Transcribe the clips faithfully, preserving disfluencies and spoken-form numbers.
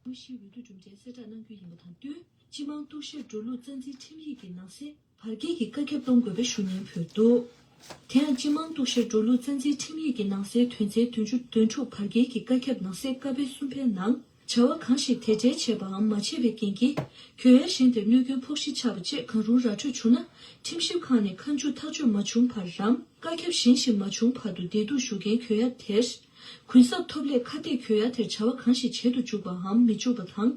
དངོས་གཞིའི་འོས་བསྡུ་གྲུབ་འབྲས་གསལ་བསྒྲགས་གནང་རྒྱུ་ཡིན་པ་དང་བསྟུན། སྤྱི་དམངས་གཏུག་བཤེར་འགྲོ་ལུགས་རྩ་འཛིན་ཁྲིམས་ཡིག་གི་ནང་གསལ་བར་བརྒལ་གྱི་བཀའ་ཁྱབ་གཏོང་དགོས་པའི་ཞུ་སྙན་ཕུལ་འདུག་དེ་ཡང་སྤྱི་དམངས་གཏུག་བཤེར་འགྲོ་ལུགས་རྩ་འཛིན་ཁྲིམས་ཡིག་གི་ནང་གསལ་དོན་ཚན་བདུན་ཅུ་དོན་དྲུག་བར་བརྒལ་གྱི་བཀའ་ཁྱབ་ནང་གསལ་ཀ་དཔེ་གསུམ་པའི་ནང་བྱ་བ་གང་ཞིག་དེ་འབྲེལ་བྱས་པའམ་མ་བྱས་པའི་རྐྱེན་གྱིས་གྱོད་ཡ་གཞན་དེར་གནོད་སྐྱོན་ཕོག་གཞི་ཆགས་པ་བཅས་གང་རུང་ར་འཕྲོད་བྱུང་ན། ཁྲིམས་ཞིབ་ཁང་ནས་མཁའ་འཇུག་ཐག་གཅོད་མ་བྱུང་བར་རམ། བཀའ་ཁྱབ་གཞན་ཞིག་མ་བྱུང་བར་དུ་བདེ་སྡུག་ཞུ་མཁན་གྱོད་ཡ་དེར། གུན་གསབ་ཐོབ་སླད་ཁ་གཏད་གྱོད་ཡ་དེར་བྱ་བ་གང་ཞིག་བྱེད་དུ་འཇུག་པའམ་མི་འཇུག་པ་དང་།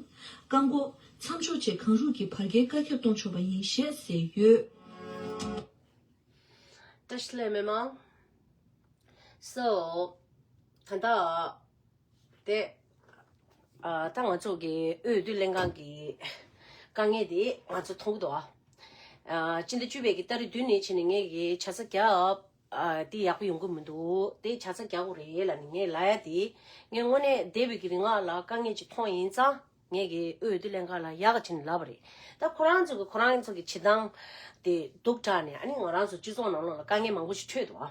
བཀག་འགོག་མཚམས་འཇོག་བཅས་གང་རུང་གི་བར་བརྒལ་བཀའ་ཁྱབ་གཏོང་ཆོག་པ་ཡིན་ཞེས་གསལ་ཡོད། བཀྲ་ཤིས་བདེ་ལེགས་མི་མང་། སོ། ད་ལྟ། དེ། ཨ། ད་ང་ཚོ་གི་འོས་བསྡུ་ལྷན་ཁང་གི་དཀའ་ངལ་དེ་ང་ཚོ་མཐོང་གི་འདུག་ཨ། ཨ། སྤྱི་ཟླ་བཅུ་པའི་གི་ཏ་རིག་བདུན་ནས་བྱས་ནས་ངས་གི་ཆ་ཚང་རྒྱབ། ཨ། དེ་ཡག་པོ་ཡོང་གི་མི་འདུག་དེ་ཆ་ཚང་རྒྱག་དགོས་རེད་ལབ་ནས་ངས་ལབ་ཡ་དེ། ངས་དངོས་གནས་འདས་པའི་གི་རིང་ལ་དཀའ་ངལ་ཅིག་མཐོང་ཡིན་ཙང་། ངས་གི་འོས་བསྡུ་ལྷན་ཁང་ལ་ཡག་ག་བྱས་ནས་ལབ་པ་རེད། ད་ཁོ་རང་ཚོ་གི་ཁོ་རང་ཚོ་གི་བྱེད་སྟངས་དེ་སྡུག་དྲགས་ནས་ཨ་ནི་ང་རང་ཚོ་སྤྱི་ཚོགས་ནང་ལོགས་ལ་དཀའ་ངལ་མང་པོ་ཞིག་འཕྲད་འདུག་ཨ།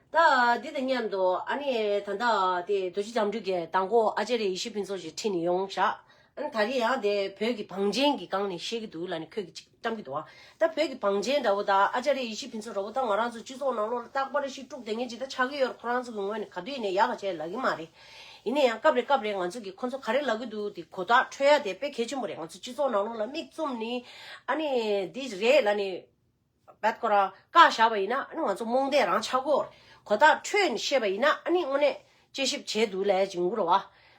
ད་འདི་དང་མཉམ་དུ་ཨ་ནི་ད་ལྟ་དེ་རྡོ་རྗེ་འཆམ་མགྲིན་གྱིས་མདང་དགོང་ཨ་ཅཱརྱ་ཡེ་ཤེས་ཕུན་ཚོགས་ཞིག་ཁྲིད་ནས་ཡོང་ཤག་ཨ་ནི་ད་རེས་ཡང་དེ་བོད་ཀྱི་བང་ཆེན་གྱི་སྒང་ནས་བཤད་ཀྱི་འདུག་ལབ་ནས་ཁོས་ཀྱི་ཅིག་བཀྲམ་གྱི་འདུག་ཨ། ད་བོད་ཀྱི་བང་ཆེན་འདྲ་བོ་དང་ཨ་ཅཱརྱ་ཡེ་ཤེས་ཕུན་ཚོགས་འདྲ་བོ་ད་ང་རང་ཚོ་སྤྱི་ཚོགས་ནང་ལོགས་ལ་རྟག་པར་ཤི་དཀྲུག་བསྡད་མཁན་ཅིག་ད་ཆགས་ཀྱི་ཡོད་རེད། ཁོ་རང་ཚོ་གི་ངོས་ནས་ག་དུས་ཡིན་ནའི་ཡག་ག་བྱས་ལབ་ཀྱི་མ་རེད། ཡིན་ན་ཡང་སྐབས་རེ་སྐབས་རེ་ང་ཚོ་གིས་ཁོ་ཚོ་ག་རེ་ལབ་ཀྱི་འདུག་དེ་གོ་བརྡ་འཕྲོད་ཡ་དེ་དཔེ་གལ་ཆེན་པོ་རེད། ང་ཚོ་སྤྱི་ཚོགས་ནང་ལོགས་ལ་མིག་བཙུམ་ནས་ཨ་ནི་འདི་རེད་ལབ་ནས་བད་ཁོ་རང་བཀག་བཞག་པ་ཡིན་ན་ཨ་ནི་ང་ཚོ་རྨོངས་དད་རང་ཆགས་ཀྱི་ཡོད་རེད། གོ་བརྡ་འཕྲོད་ནས་བཤད་པ་ཡིན་ན་ཨ་ནི་དངོས་གནས་དཔྱད་ཞིབ་བྱས་འདུག་ལབ་ཡ་ཅིག་ཡོང་གི་རེད་བ།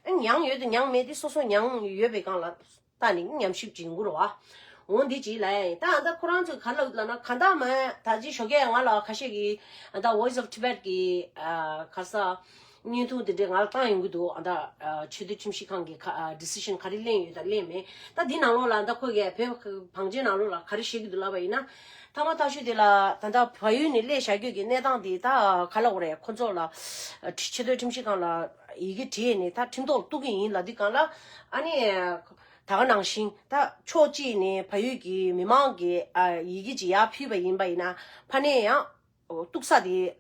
ཨ་ནི་མྱངས་ཡོད་དང་མྱངས་མེད་དེ་སོ་སོ་མྱངས་ཡོད་པའི་སྒང་ལ། ད་ནི་ཉམས་ཞིབ་ཅིག་ཡོང་གི་རེད་བ། འོ་འདི་ཅིག་ལབ་ཡ་ཡིན། ད་ཨ་ད་ཁོ་རང་ཚོས་ག་རེ་ལབ་ཡོད་ལབ་ན། གང་ལྟར་མ་ད་ཅི་ཞོགས་ཀས་ང་ལ་ཁ་ཤས་ཀྱིས་ཨ་ད་Voice of Tibet་གི་ཨ་ག་རེ་ཟེར་བརྙན་ཐུང་དེ་འདྲས་ང་ལ་བཏང་ཡོང་གི་འདུག་ཨ་ད་ཨ་ཆེས་མཐོའི་ཁྲིམས་ཞིབ་ཁང་གི་ཁ་ཨ་decision་ག་རེ་ལེན་ཡོད་དང་ལེན་མེད། ད་འདི་ནང་ལོགས་ལ་ད་ཁོ་གིས་བོད་བང་ཆེན་ནང་ལོགས་ལ་ག་རེ་བཤད་ཀྱི་འདུག་ལབ་པ་ཡིན་ན། ཐ་མ་ཐག་ཆོད་དེ་ལ་ད་ལྟ་བལ་ཡུལ་ནས་སླེབས་བཞག་རྒྱུ་གི་གནས་སྟངས་དེ་ད་ག་ལབ་དགོས་རེད། ཁོ་ཚོ་ལ་ཨ་ཆེས་མཐོའི་ཁྲིམས་ཞིབ་ཁང་ལ་ཡི་གེ་བྲིས་ནས་ད་ཁྲིམས་ཐོག་གཏུག་གི་ཡིན་ལབ་དུས་སྒང་ལ་ཨ་ནི། ད་ག་ནང་བཞིན་ད་ཕྱོགས་གཅིག་ནས་བལ་ཡུལ་གྱི་མི་མང་གིས་ཨ་ཡི་གེ་ཅིག་ཡར་ཕུལ་བ་ཡིན་པ་ཡིན་ན། ཕ་ནས་ཡང་གཏུག་ས་དེ་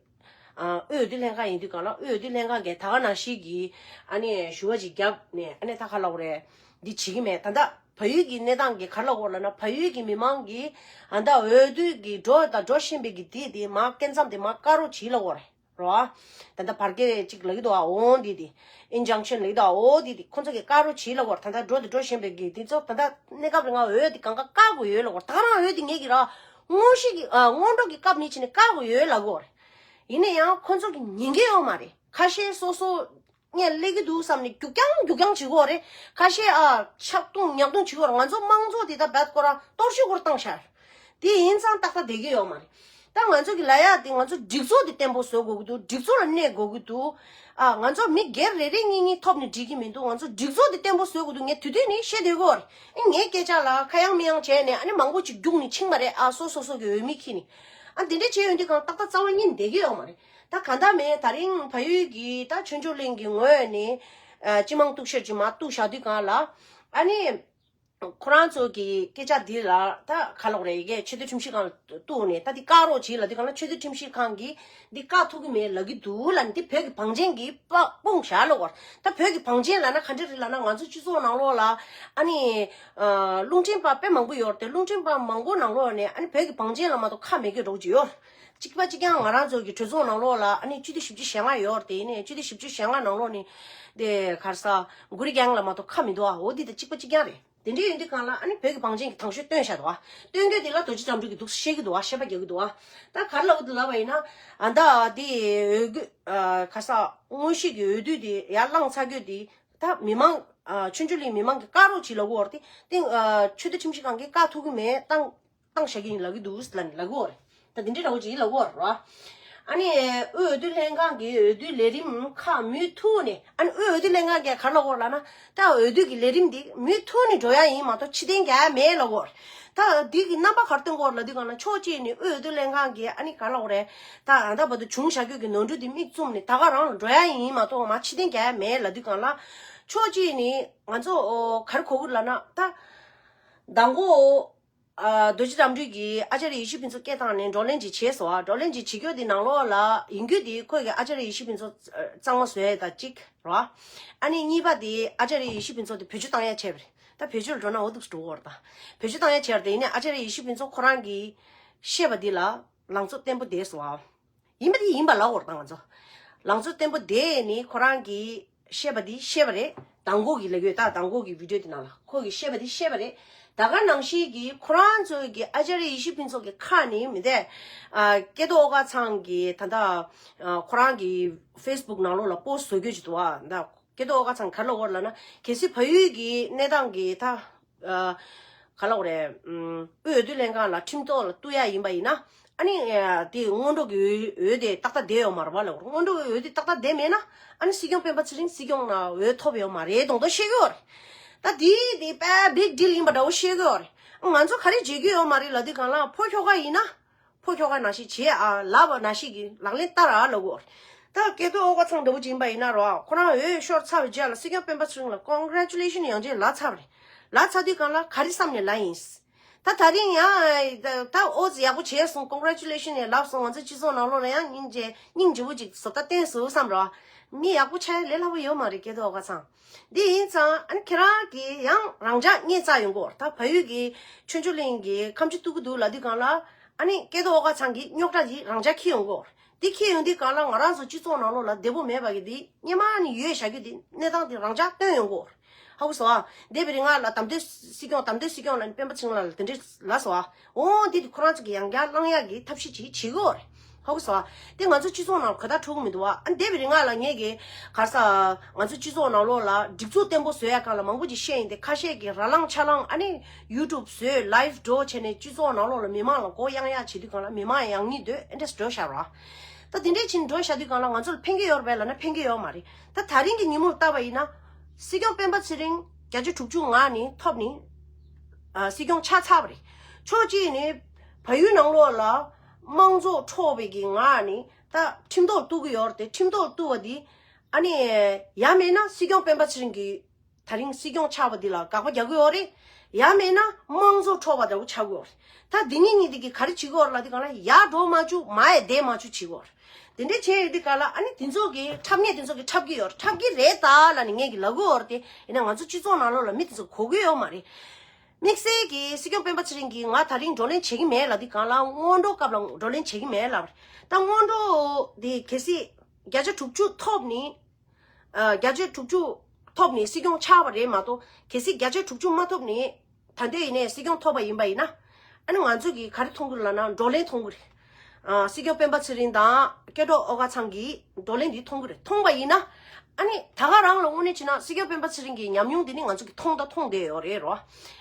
ཨ་འོས་བསྡུ་ལྷན་ཁང་ཡིན་དུས་སྒང་ལ་འོས་བསྡུ་ལྷན་ཁང་གིས་ད་ག་ནང་བཞིན་གྱི་ཨ་ནི་ཞུ་བ་ཅིག་བརྒྱབ་ནས་ཨ་ནི་ད་ག་ལབ་དགོས་རེད། འདི་བྱེད་ཀྱི་མེད། ད་ལྟ་བལ་ཡུལ་གྱི་གནས་སྟངས་ཀྱི་ག་ལབ་དགོས་ལབ་ན། བལ་ཡུལ་གྱི་མི་མང་གིས་ཨ་ད་འོས་བསྡུ་གི་འགྲོ་དང་འགྲོ་བཞིན་པའི་གི་དེ་དེ་མར་སྐབས་མཚམས་དེ་མར་བཀག་རོགས་བྱེད་ལབ་དགོས་རེད། རོ། ད་ལྟ་བར་བརྒལ་ཅིག་ལབ་ཀྱི་འདུག་ཨ། འོ་འདི་དེ། injunction་ལབ་ཀྱི་འདུག་ཨ། འོ་འདི་དེ་ཁོ་ཚོ་གིས་བཀག་རོགས་བྱེད་ལབ་དགོས་རེད། ད་ལྟ་འགྲོ་དང་འགྲོ་བཞིན་པའི་གི་དེ་ཚོ་ད་ལྟ་གནས་སྐབས་རིང་ང་འོས་དེ་གང་ག་བཀག་དགོས་ཡོད་ལབ་དགོས་རེད། ད་ག་རང་འོས་དེ་ངེད་ཀྱི་ར་དངོས་གཞི་གི་ཨ་སྔོན་འགྲོ་གི་སྐབས་ནས་བྱས་ནས་བཀག་དགོས་ཡོད་ལབ་དགོས་རེད། ཡིན་ན་ཡང་ཁོ་ཚོ་གིས་ཉན་གྱི་ཡོད་མ་རེད། ཁ་ཤས་སོ་སོ་སྔོན་སླེབས་ཀྱི་འདུག་བསམ་ནས་རྒྱུག་རྐྱང་རྒྱུག་རྐྱང་བྱེད་ཀྱི་ཡོད་རེད། ཁ་ཤས་ཨ་ཆག་རྡུང་ཉག་རྡུང་བྱེད་ཀྱི་ཡོད་རེད། ང་ཚོ་དམངས་གཙོ་དེ་ད་རྦད་ཁོ་རང་གཏོར་བཤིག་སྐོར་བཏང་ཤག་དེ་ཡིན་ཙང་ཏག་ཏག་བསྡད་ཀྱི་ཡོད་མ་རེད། ད་ང་ཚོ་གི་ལབ་ཡག་དེ་ང་ཚོ་སྒྲིག་འཛུགས་དེ་བརྟན་པོ་བཟོ་དགོས་ཀྱི་འདུག་སྒྲིག་འཛུགས་ལ་གནས་དགོས་ཀྱི་འདུག་ཨ་ང་ཚོ་མི་སྒེར་རེ་རེ་གཉིས་གཉིས་ཐོབ་ནས་འགྲིག་གི་མི་འདུག་ང་ཚོ་སྒྲིག་འཛུགས་དེ་བརྟན་པོ་བཟོ་དགོས་འདུག་ངས་དུས་དུས་ནས་བཤད་སྡོད་ཀྱི་ཡོད་རེད། ཨ་ངའི་སྐད་ཆ་ལ་ཁ་ཡང་མི་ཡང་བྱས་ནས་ཨ་ནི་མང་པོ་ཅིག་རྒྱུགས་ནས་ཕྱིན་པ་རེད། ཨ་སོ་སོ་སོ་གི་འོས་མི་ཁྱེར་ནས་ཨ་དེ་འདྲ་བྱས་ཡོང་དུས་གང་ཏག་ཏག་རྩ་བ་ཉིད་བསྡད་ཀྱི་ཡོད་མ་རེད། ད་གང་ལྟར་མེད་ད་རིང་བལ་ཡུལ་གྱི་ད་ཆོས་འབྱོར་གླིང་གི་ངོས་ནས་ཨ་སྤྱི་དམངས་གཏུག་བཤེར་ཅིག་མར་གཏུག་བཞག་དུས་གང་ལ་ཨ་ནི། ཁོ་རང་ཚོ་གི་སྐད་ཆ་འདི་ལ་ད་ག་ལབ་དགོས་རེད། ཡ་གི་ཆེས་མཐོའི་ཁྲིམས་ཞིབ་ཁང་ལ་གཏུགས་ནས་ད་འདི་བཀག་རོགས་བྱེད་ལབ་དུས་གང་ལ་ཆེས་མཐོའི་ཁྲིམས་ཞིབ་ཁང་གིས་འདི་བཀག་ཐུབ་ཀྱི་མེད་ལབ་ཀྱི་འདུག་ལབ་ནས་འདི་བོད་ཀྱི་བང་ཆེན་གྱིས་སྤ་སྤུངས་བཞག་ལབ་དགོས་རེད། ད་བོད་ཀྱི་བང་ཆེན་ལབ་ན་ག་འདྲ་རེད་ལབ་ན་ང་ཚོ་སྤྱི་ཚོགས་ནང་ལོགས་ལ་ཨ་ནི་ཨ་རླུང་འཕྲིན་པ་དཔེ་མང་པོ་ཡོད་རེད་དེ། རླུང་འཕྲིན་པ་མང་པོ་ནང་ལོགས་ནས་ཨ་ནི་བོད་ཀྱི་བང་ཆེན་ལ་མ་གཏོགས་ཁ་མེད་མཁན་འདྲ་བོ་ཅིག་ཡོད་རེད། གཅིག་པ་གཅིག་རྐྱང་ང་རང་ཚོ་གི་གྲོས་ཚོགས་ནང་ལོགས་ལ་ཨ་ནི་སྤྱི་འཐུས་བཞི་བཅུ་ཞེ་ལྔ་ཡོད་རེད་དེ། ཡིན་ནའི་སྤྱི་འཐུས་བཞི་བཅུ་ཞེ་ལྔ་ནང་ལོགས་ནས་དེ་ག་རེ་ཟེར་གུ་རི་རྒྱང་ལ་མ་གཏོགས་ཁ་མི་འདུག་ཨ། འོ་འདི་དང་གཅིག་པ་གཅིག་རྐྱང་རེད། དེ་འདྲ་ཡིན་དུས་གང་ལ་ཨ་ནི་བོད་ཀྱི་བང་ཆེན་གྱིས་དང་ཤོས་བཏོན་བཞག་འདུག་ཨ། བཏོན་རྒྱུ་དེ་ལ་རྡོ་རྗེ་ལྕམ་དྲུང་གིས་འདུག་བཤད་ཀྱི་འདུག་ཨ། བཤད་པ་རྒྱག་གི་འདུག་ཨ། ད་ག་རེ་ལབ་ཀྱི་འདུག་ལབ་པ་ཡིན་ན། ཨ་ད་དེ་འོས་བསྡུ་ཨ་ག་རེ་ཟེར་དངོས་གཞི་གི་འོས་བསྡུ་དེ་ཡར་བླངས་ཚར་རྒྱུ་དེ་ད་མི་མང་ཨ་ཆོས་འབྱོར་གླིང་མི་མང་གིས་བཀག་རོགས་བྱེད་ལབ་ཀྱི་ཡོད་རེད་དེ། དེ་ཨ་ཆོས་དད་ཁྲིམས་ཞིབ་ཁང་གིས་བཀག་ཐུབ་ཀྱི་མེད། བཏང་བཏང་བཞག་གི་ཡིན་ལབ་ཀྱི་འདུག་ལབ་ནས་ལབ་ཀྱི་ཡོད་རེད། ད་འདི་འདྲའི་འདྲ་བོ་ཅིག་ལབ་ཀྱི་ཡོད་རེད་བ། ཨ་ནི་དབུས་འོས་བསྡུ་ལྷན་ཁང་གི་འོས་བསྡུའི་ལས་རིམ་ཁག་མུ་མཐུད་ནས། ཨ་ནི་དབུས་འོས་བསྡུ་ལྷན་ཁང་གིས་ག་རེ་ལབ་ཀྱི་ཡོད་ལབ་ན། ད་འོས་བསྡུ་གི་ལས་རིམ་འདི་མུ་མཐུད་ནས་འགྲོ་ཡ་ཡིན་མ་གཏོགས་ཕྱིར་འཐེན་རྒྱག་ཡ་མེད་ལབ་ཀྱི་ཡོད་རེད། ད་འདི་གི་རྣམ་པ་ག་རེ་སྟོན་གྱི་ཡོད་ལབ་དུས་གང་ལ་ཕྱོགས་གཅིག་ནས་དབུས་འོས་བསྡུ་ལྷན་ཁང་གིས་ཨ་ནི་ག་རེ་ལབ་ཀྱི་ཡོད་རེད། ད་ད་ལྟ་བར་དུ་བྱུང་བཞག་རྒྱུ་གི་ནོར་འཁྲུལ་འདི་མིག་བཙུམ་ནས་ད་ག་རང་ལ་འགྲོ་ཡ་ཡིན་མ་གཏོགས་མར་ཕྱིར་འཐེན་རྒྱག་ཡ་མེད་ལབ་དུས་གང་ལ། ཕྱོགས་གཅིག་ནས་ང་ཚོ་ག་རེ་གོ་གི་ལབ་ན། ད་མདང་དགོང་། ཨ་རྡོ་རྗེ་དམ་སྤྲུལ་གྱིས་ཨ་ཅར་ཡེ་ཤེས་ཕུན་ཚོགས་སྐད་བཏང་ནས་བགྲོ་གླེང་ཅིག་བྱས་སོང་། ཨ་བགྲོ་གླེང་ཅིག་བྱེད་རྒྱུ་དེ་ནང་ལོགས་ལ་ཡིན་རྒྱུ་དེ་ཁོས་ཀྱི་ཨ་ཅར་ཡེ་ཤེས་ཕུན་ཚོགས་གཙང་མ་བཟོ་ཡས་ད་གཅིག་རེད་བ། ཨ་ནི་གཉིས་པ་དེ་ཨ་ཅར་ཡེ་ཤེས་ཕུན་ཚོགས་དེ་བེད་སྤྱོད་བཏང་ཡས་བྱས་པ་རེད། ད་བེད་སྤྱོད་ལ་འགྲོ་ན་འོ་འདུག་སེ་འགྲོ་གི་ཡོད་རེད། ད་བེད་སྤྱོད་བཏང་ཡས་བྱས་པ་རེད། ད་ཡིན་ནའི་ཨ་ཅར་ཡེ་ཤེས་ཕུན་ཚོགས་ཁོ་རང་གིས་བཤད་པ་འདི་ལ་ལང་ཚོ་བརྟན་པོ་བསྡད་སོང་ཨ། ཡིན་པ་དེ་ཡིན་པ་ལབ་དགོས་རེད་ད་ང་ཚོ། ལང་ཚོ་བརྟན་པོ་བསྡད་ནི་ཁོ་རང་གིས་བཤད་པ་འདི་བཤད་པ་རེད། མདང་དགོང་གི་ལབ་ཡོད་ད། མདང་དགོང་གི་བི་ཌིའོ་དེ་ནང་ལ་ཁོ་གིས་བཤད་པ་འདི་བཤད་པ་རེད། ད་ག་ནང་བཞིན་གྱི་ཁོ་རང་ཚོའི་གི་ཨ་ཅར་ཡེ་ཤེས་ཕུན་ཚོགས་ཀྱི་ཁ་ནས་མི་འདས། ཨ་སྐལ་རྡོར་ཨོ་དཀར་ཚང་གི་ད་ལྟ་ཨ་ཁོ་རང་གི་ཕེ་སི་བུག་ནང་ལོགས་ལ་པོ་སི་ཊི་བཟོ་རྒྱུ་ཅིག་འདུག་ཨ། ད་སྐལ་རྡོར་ཨོ་དཀར་ཚང་ག་རེ་ལབ་དགོས་རེད་ལབ་ན། གལ་སྲིད་བལ་ཡུལ་གྱི་གནས་སྟངས་ཀྱི་ད་ཨ་ག་ལབ་དགོས་རེད། ཨུམ་དབུས་འོས་བསྡུ་ལྷན་ཁང་ལ་ཁྲིམས་ཐོག་ལ་གཏུག་ཡ་ཡིན་པ་ཡིན་ན། ཨ་ནི་ཨ་དེ་སྔོན་འགྲོ་གི་འོས་འོས་དེ་ཏག་ཏག་བསྡད་ཡོད་མ་རེད་པ་ལབ་དགོས་རེད། སྔོན་འགྲོ་གི་འོས་དེ་ཏག་ཏག་བསྡད་མེད་ན་ཨ་ནི་སྲིད་སྐྱོང་སྤེན་པ་ཚེ་རིང་སྲིད་སྐྱོང་ལ་འོས་ཐོབ་ཡོད་མ་རེད་མདོག་མདོག་བཤད་གི་ཡོད་རེད། ད་དེ་དེ་དཔེ་བིག་ཌིལ་ཡིན་པ་འདྲ་བོ་བཤད་གི་ཡོད་རེད། ང་ཚོ་ག་རེ་བྱེད་ཀྱི་ཡོད་མ་རེད་ལབ་དུས་སྒང་ལ་ཕོ་ཁྱོ་ག་ཡིན་ན། ཕོ་ཁྱོ་ག་ནང་བཞིན་བྱེད་ཨ་ལབ་པ་ནང་བཞིན་གྱི་ལག་ལེན་བསྟར་ཨ་ལབ་དགོས། ད་སྐལ་རྡོར་ཨོ་དཀར་ཚང་འདྲ་བོ་ཅིག་ཡིན་པ་ཡིན་ན་རོ། ཁོ་རང་འོས་ཤོར་ཚར་བའི་རྗེས་ལ་སྲིད་སྐྱོང་སྤེན་པ་ཚེ་རིང་ལ་ཀོང་གྷེ་རེ་ཅུ་ལེ་ཤན་ཡང་བསྐྱར་ལབ་ཚར་བ་རེད། ལབ་ཚར་དུས་སྒང་ལ་ག་རེ་བསམ་ནས་ལབ་ཡིན། ད་ད་རིང་ཡང་ད་ད་ཨོ་ཙི་ཡག་པོ་བྱས་སོང་། ཀོང་གྷེ་རེ་ཅུ་ལེ་ཤན་ནས་ལབ་སོང་། ང་ཚོ་སྤྱི་ཚོགས་ནང་ལོགས་ལ་ཡང་སྙིང་རྗེ་སྙིང་རྗེ་པོ་ཅིག་བཟོ་ལྟ་བསྟན་སོང་བསམ་རོ། མི་ཡག་པོ་ཆགས་ལས་སླ་པོ་ཡོད་མ་རེད་སྐལ་རྡོར་ཨོ་དཀར་ཚང་། འདི་ཡིན་ཙང་ཨ་ནི་ཁྱེད་རང་གིས་ཡང་རང་འཇགས་རྙེད་ཚར་ཡོང་གི་ཡོད་རེད། ད་བལ་ཡུལ་གྱི་ཆོས་འབྱོར་གླིང་གི་ཁ་མཆུ་གཏུག་གི་འདུག་ལབ་དུས་སྒང་ལ་ཨ་ནི་སྐལ་རྡོར་ཨོ་དཀར་ཚང་གི་རྙོག་དྲ་འདི་རང་འཇགས་འཁྱེར་ཡོང་གི་ཡོད་རེད། འདི་འཁྱེར་ཡོང་དུས་སྒང་ལ་ང་རང་ཚོ་སྤྱི་ཚོགས་ནང་ལོགས་ལ་བདེ་པོ་མེད་པ་གི་འདི་སྔོན་མ་ནས་ཡོད་བཞག་རྒྱུ་འདི་གནས་སྟངས་འདི་རང་འཇགས་སྟོན་ཡོང་གི་ཡོད་རེད། ཧ་གོ་སོང་ཨ། འདས་པའི་རིང་ང་ལ་དམ་དོན་སྲིད་སྐྱོང་དམ་དོན་སྲིད་སྐྱོང་ལ་ནི་སྤེན་པ་ཚེ་རིང་ལགས་ལ་དེ་འདྲས་ལབ་སོང་ཨ། འོ་འདི་དེ་ཁོ་རང་ཚོ་གི་ཡང་བསྐྱར་བླང་ཡག་གི་ཐབས་ཤེས་ཅིག་བྱེད་དགོས་རེད། ཧ་གོ་སོང་ཨ། དེ་ང་ཚོ་སྤྱི་ཚོགས་ནང་ག་ད་འཁྲུག་མི་འདུག་ཨ། ཨ་འདས་པའི་རིང་ང་ལ་ངས་གི་གར་ས་ང་ཚོ་སྤྱི་ཚོགས་ནང་ལོགས་ལ་སྒྲིག་འཛུགས་བརྟན་པོ་བཟོ་ཡག་སྒང་ལ་མང་པོ་ཅིག་བཤད་ཡིན་ཏེ། ཁ་ཤས་ཀྱི་ར་ལངས་ཆ་ལངས་ཨ་ནི་ཡུ་ཊུབ་བཟོས་ལའིབ་འགྲོ་བྱས་ནས་སྤྱི་ཚོགས་ནང་ལོགས་ལ་མི་མང་ལ་མགོ་གཡང་ཡག་བྱེད་དུས་སྒང་ལ་མི་མང་ཡང་སྙིང་འདོད་ཨེ་འདྲས་འགྲོ་བཞག་ར། ད་དེ་འདྲས་ཕྱིན་འགྲོ་བཞག་དུས་སྒང་ལ་ང་ཚོ་ལ་ཕན་གི་ཡོད་རེད་པས་ལབ་ན་ཕན་གི་ཡོད་མ་རེད། ད་ད་རིང་གི་ཉིན་མོར་བལྟས་པ་ཡིན་ན། སྲིད་སྐྱོང་སྤེན་པ་ཚེ་རིང་བརྒྱ་ཆ་དྲུག་ཅུ་ལྔ་ནི་ཐོབ་ནི། ཨ་སྲིད་སྐྱོང་ཆགས་ཚར་བ་རེད། ཕྱོགས་གཅིག་ནི་བལ་ཡུལ་ནང་ལོགས་ལ་དམངས་གཙོ་འཕྲོག་པའི་གི་ངང་ནི་ད་ཁྲིམས་ཐོག་གཏུག་གི་ཡོད་རེད་དེ། ཁྲིམས་ཐོག་གཏུག་པ་འདི་ཨ་ནི་ཡང་མིན་ན་སྲིད་སྐྱོང་སྤེན་པ་ཚེ་རིང་གི་ད་རིང་སྲིད་སྐྱོང་ཆགས་པ་འདི་ལ་དགག་པ་རྒྱག་གི་ཡོད་རེད། ཡང་མིན་ན་དམངས་གཙོ་འཕྲོག་པ་འདྲ་བོ་ཆགས་ཀྱི་ཡོད་རེད། ད་འདི་གཉིས་གཉིས་འདི་གི་ག་རེ་བྱེད་ཀྱི་ཡོད་རེད་ལབ་དུས་སྒང་ལ་ཡར་འགྲོ་མ་བཅུག་མར་ཡང་བསྡད་མ་བཅུག་བྱེད་ཀྱི་ཡོད་རེད། དེ་འདྲའི་བྱས་ཡོད་དུས་སྒང་ལ་ཨ་ནི་དེ་ཚོ་གི་འཁྲབ་མཁན་དེ་ཚོ་གི་འཁྲབ་ཀྱི་ཡོད་རེད། འཁྲབ་ཀྱི་རེད་ད་ལབ་ནས་ངས་གི་ལབ་ཀྱི་ཡོད་རེད་དེ། ཡིན་ན་ང་ཚོ་སྤྱི་ཚོགས་ནང་ལོགས་ལ་མི་དེ་ཚོ་གོ་གི་ཡོད་མ་རེད། དམིགས་བསལ་གྱི་སྲིད་སྐྱོང་སྤེན་པ་ཚེ་རིང་གིས་ང་ད་རིང་བགྲོ་གླེང་བྱེད་ཀྱི་མེད་ལབ་དུས་སྒང་ལ་སྔོན་འགྲོ་སྐབས་ལ་བགྲོ་གླེང་བྱེད་ཀྱི་མེད་ལབ་རེད། ད་སྔོན་འགྲོ་དེ་གལ་སྲིད་བརྒྱ་ཆ་དྲུག་ཅུ་ཐོབ་ནི། ཨ་བརྒྱ་ཆ་དྲུག་ཅུ་ཐོབ་ནས་སྲིད་སྐྱོང་ཆགས་པ་རེད་མ་གཏོགས། གལ་སྲིད་བརྒྱ་ཆ་དྲུག་ཅུ་མ་ཐོབ་ནས་ད་ལྟ་ཡིན་ནའི་སྲིད་སྐྱོང་ཐོབ་པ་ཡིན་པ་ཡིན་ན། ཨ་ནི་ང་ཚོ་གིས་ག་རེ་མཐོང་གི་རེད་ལབ་ན་བགྲོ་གླེང་མཐོང་གི་རེད། ཨ་སྲིད་སྐྱོང་སྤེན་པ་ཚེ་རིང་དང་སྐལ་རྡོར་ཨོ་དཀར་ཚང་གིས་བགྲོ་གླེང་འདི་མཐོང་གི་རེད། མཐོང་པ་ཡིན་ན། ཨ་ནི་ད་ག་རང་ལ་དངོས་གནས་བྱས་ན་སྲིད་སྐྱོང་སྤེན་པ་ཚེ་རིང་གི་ཉམས་མྱོང་འདི་ནི་ང་ཚོ་གིས་མཐོང་དང་མཐོང་བསྡད་ཡོད་རེད་རོ།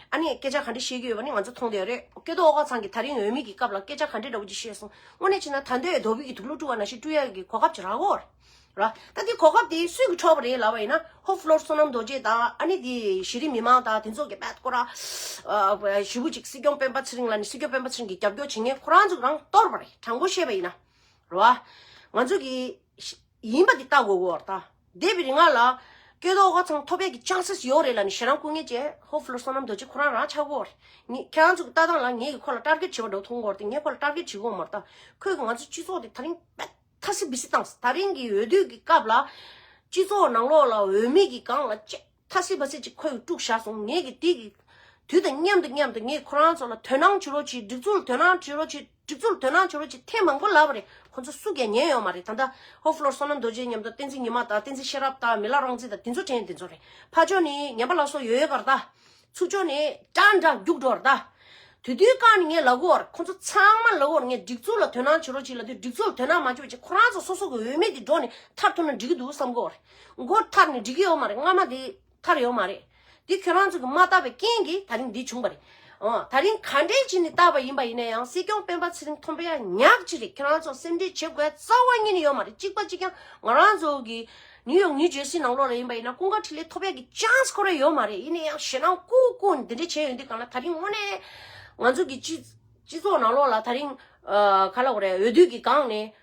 ཨ་ནི་སྐད་ཆ་ག་འདྲ་བཤད་ཀྱི་ཡོད་པ་ནི་ང་ཚོ་མཐོང་བསྡད་ཡོད་རེད། སྐལ་རྡོར་ཨོ་དཀར་ཚང་གིས་ད་རིང་འོས་མི་གི་སྐབས་ལ་སྐད་ཆ་ག་འདྲ་འདྲ་བོ་ཅིག་བཤད་སོང་། དངོས་གནས་བྱས་ན་ད་འདོད་རྡོ་སྦིས་ཀྱི་དུག་ལོག་བཀྲུ་བ་ནང་བཞིན་བཀྲུ་ཡག་གི་གོ་སྐབས་ཅིག་རག་གོ་ར། ད་འདི་གོ་སྐབས་དེ་སུས་ཀྱིས་འཕྲོག་པ་རེད་ལབ་པ་ཡིན་ན། ཧོ་ཕི་ལོར་བསོད་ནམས་རྡོ་རྗེ་དང་ཨ་ནི་དེ་གཞི་རིམ་མི་མང་དང་དེ་ཚོ་གིས་དཔེ་ཁོ་ར་ཞེ་པོ་ཅིག་སྲིད་སྐྱོང་སྤེན་པ་ཚེ་རིང་ལ་ནི་སྲིད་སྐྱོང་སྤེན་པ་ཚེ་རིང་གི་རྒྱབ་སྐྱོར་བྱེད་མཁན་ཁོ་རང་ཚོ་རང་གཏོར་བ་རེད། དྲང་པོ་བཤད་པ་ཡིན་ན་རེད་བ། ང་ཚོ་གི་ཡིན་པ་འདི་ལྟ་དགོས་གོ་ར། ད་འདས་པའི་རིང་ང་ལ་སྐལ་རྡོར་ཨོ་དཀར་ཚང་ཐོབ་ཡག་གི་ཅན་སི་ཡོད་རེད་ལབ་ནས་ཞེད་སྣང་སྐུལ་མཁན་ཅིག་ཧོ་ཕི་ལོར་བསོད་ནམས་རྡོ་རྗེ་ཁོ་རང་རང་ཆགས་གོ་ར། ངས་ཁྱེད་རང་ཚོ་གི་ལྟ་སྟངས་ལ་ངས་གི་ཁོ་ལ་ཊར་གེཊ་བྱེད་པ་འདྲ་བོ་མཐོང་གོ་ར། དེ་ངས་ཁོ་ལ་ཊར་གེཊ་བྱེད་གོ་མ་རེད། ད་ཁོས་གི་ང་ཚོ་སྤྱི་ཚོགས་དེ་ད་རིང་དཔེ་ཐ་སི་བི་སི་བཏང་། ད་རིང་གི་འོས་བསྡུ་གི་སྐབས་ལ་སྤྱི་ཚོགས་ནང་ལོགས་ལ་འོས་མི་གི་སྒང་ལ་ཅེ་ཐ་སི་བ་སི་ཅིག་ཁོས་དཀྲུགས་བཞག་སོང་། ངས་གི་དེ་གི་དུས་དང་མཉམ་དུ་མཉམ་དུ་ངས་ཁོ་རང་ཚོ་ལ་དོ་སྣང་བྱེད་རོགས་གྱིས། སྒྲིག་འཛུགས་ལ་དོ་སྣང་བྱེད་རོགས་གྱིས། སྒྲིག་འཛུགས་ལ་དོ་སྣང་བྱེད་རོགས་གྱིས་ཐེངས་མང་པོ་ལབ་པ་རེད། ཁོ་ཚོ་སུ་གིས་ཉན་ཡོད་མ་རེད། ད་ལྟ་ཧོ་ཕི་ལོར་བསོད་ནམས་རྡོ་རྗེ་མཉམ་དུ་བསྟན་འཛིན་ཉི་མ་དང་བསྟན་འཛིན་ཤེས་རབ་དང་མི་ལ་རང་བཙན་དང་དེ་ཚོ་དྲན་དེ་ཚོ་རེད། ཕར་ཕྱོགས་ནས་ཉམས་པ་ལགས་སོ་ཡོད་ཡོད་གར་ད། ཚུར་ཕྱོགས་ནས་ཀྲང་ཀྲང་རྒྱུགས་འགྲོ་བར་ད། དེ་དུས་སྒང་ནས་ངས་ལབ་གོ་ར། ཁོ་ཚོ་ཚང་མ་ལབ་གོ་ར། ངས་སྒྲིག་འཛུགས་ལ་དོ་སྣང་བྱེད་རོགས་གྱིས་ལབ་དུས་སྒྲིག་འཛུགས་ལ་དོ་སྣང་མ་བྱེད་པ་བྱས་ཁོ་རང་ཚོ་སོ་སོ་གི་འོས་མི་དེ་འགྲོ་ནས་ཐར་ཐུབ་ན་འགྲིག་གི་འདུག་བསམ་གོ་ར། མགོ་ཐར་ནས་འགྲིག་གི་ཡོད་མ་རེད། སྔ་མ་དེ་ཐར་ཡོད་མ་རེད། དེ་ཁྱོད་རང་ཚོ་གིས་མ་བལྟས་པའི་རྐྱེན་གྱིས་ད་རིང་འདི་བྱུང་བ་རེད། ཨོ་ད་རིང་ག་འདྲས་བྱས་ནས་བལྟས་པ་ཡིན་པ་ཡིན་ན་ཡང་སྲིད་སྐྱོང་སྤེན་པ་ཚེ་རིང་ཐོན་པ་ཡ་ཉག་གཅིག་རེད། ཁྱོད་རང་ཚོ་སེམས་ཁྲལ་བྱེད་དགོས་རྩ་བ་ཉིད་ནས་ཡོད་མ་རེད། གཅིག་པ་གཅིག་རྐྱང་ང་རང་ཚོ་གི་ནིའུ་ཡོག་ནིའུ་ཇར་སི་ནང་ལོགས་ལ་ཡིན་པ་ཡིན་ན་ཀུན་དགའ་འཕྲིན་ལས་ཐོབ་ཡག་གི་ཅན་སི་ཁོ་རང་ཡོད་མ་རེད། ཡིན་ན་ཡང་ཞེད་སྣང་ཀུ་ཀུ་ནས་འདི་འདྲས་བྱས་ཡོང་དུས་སྒང་ལ་ད་རིང་དངོས་གནས་ང་ཚོ་གི་སྤྱི་སྤྱི་ཚོགས་ནང་ལོགས་ལ་ད་རིང་ཨ་ག་ལབ་དགོས་རེད། འོས་བསྡུ་གི་སྒང་ནས་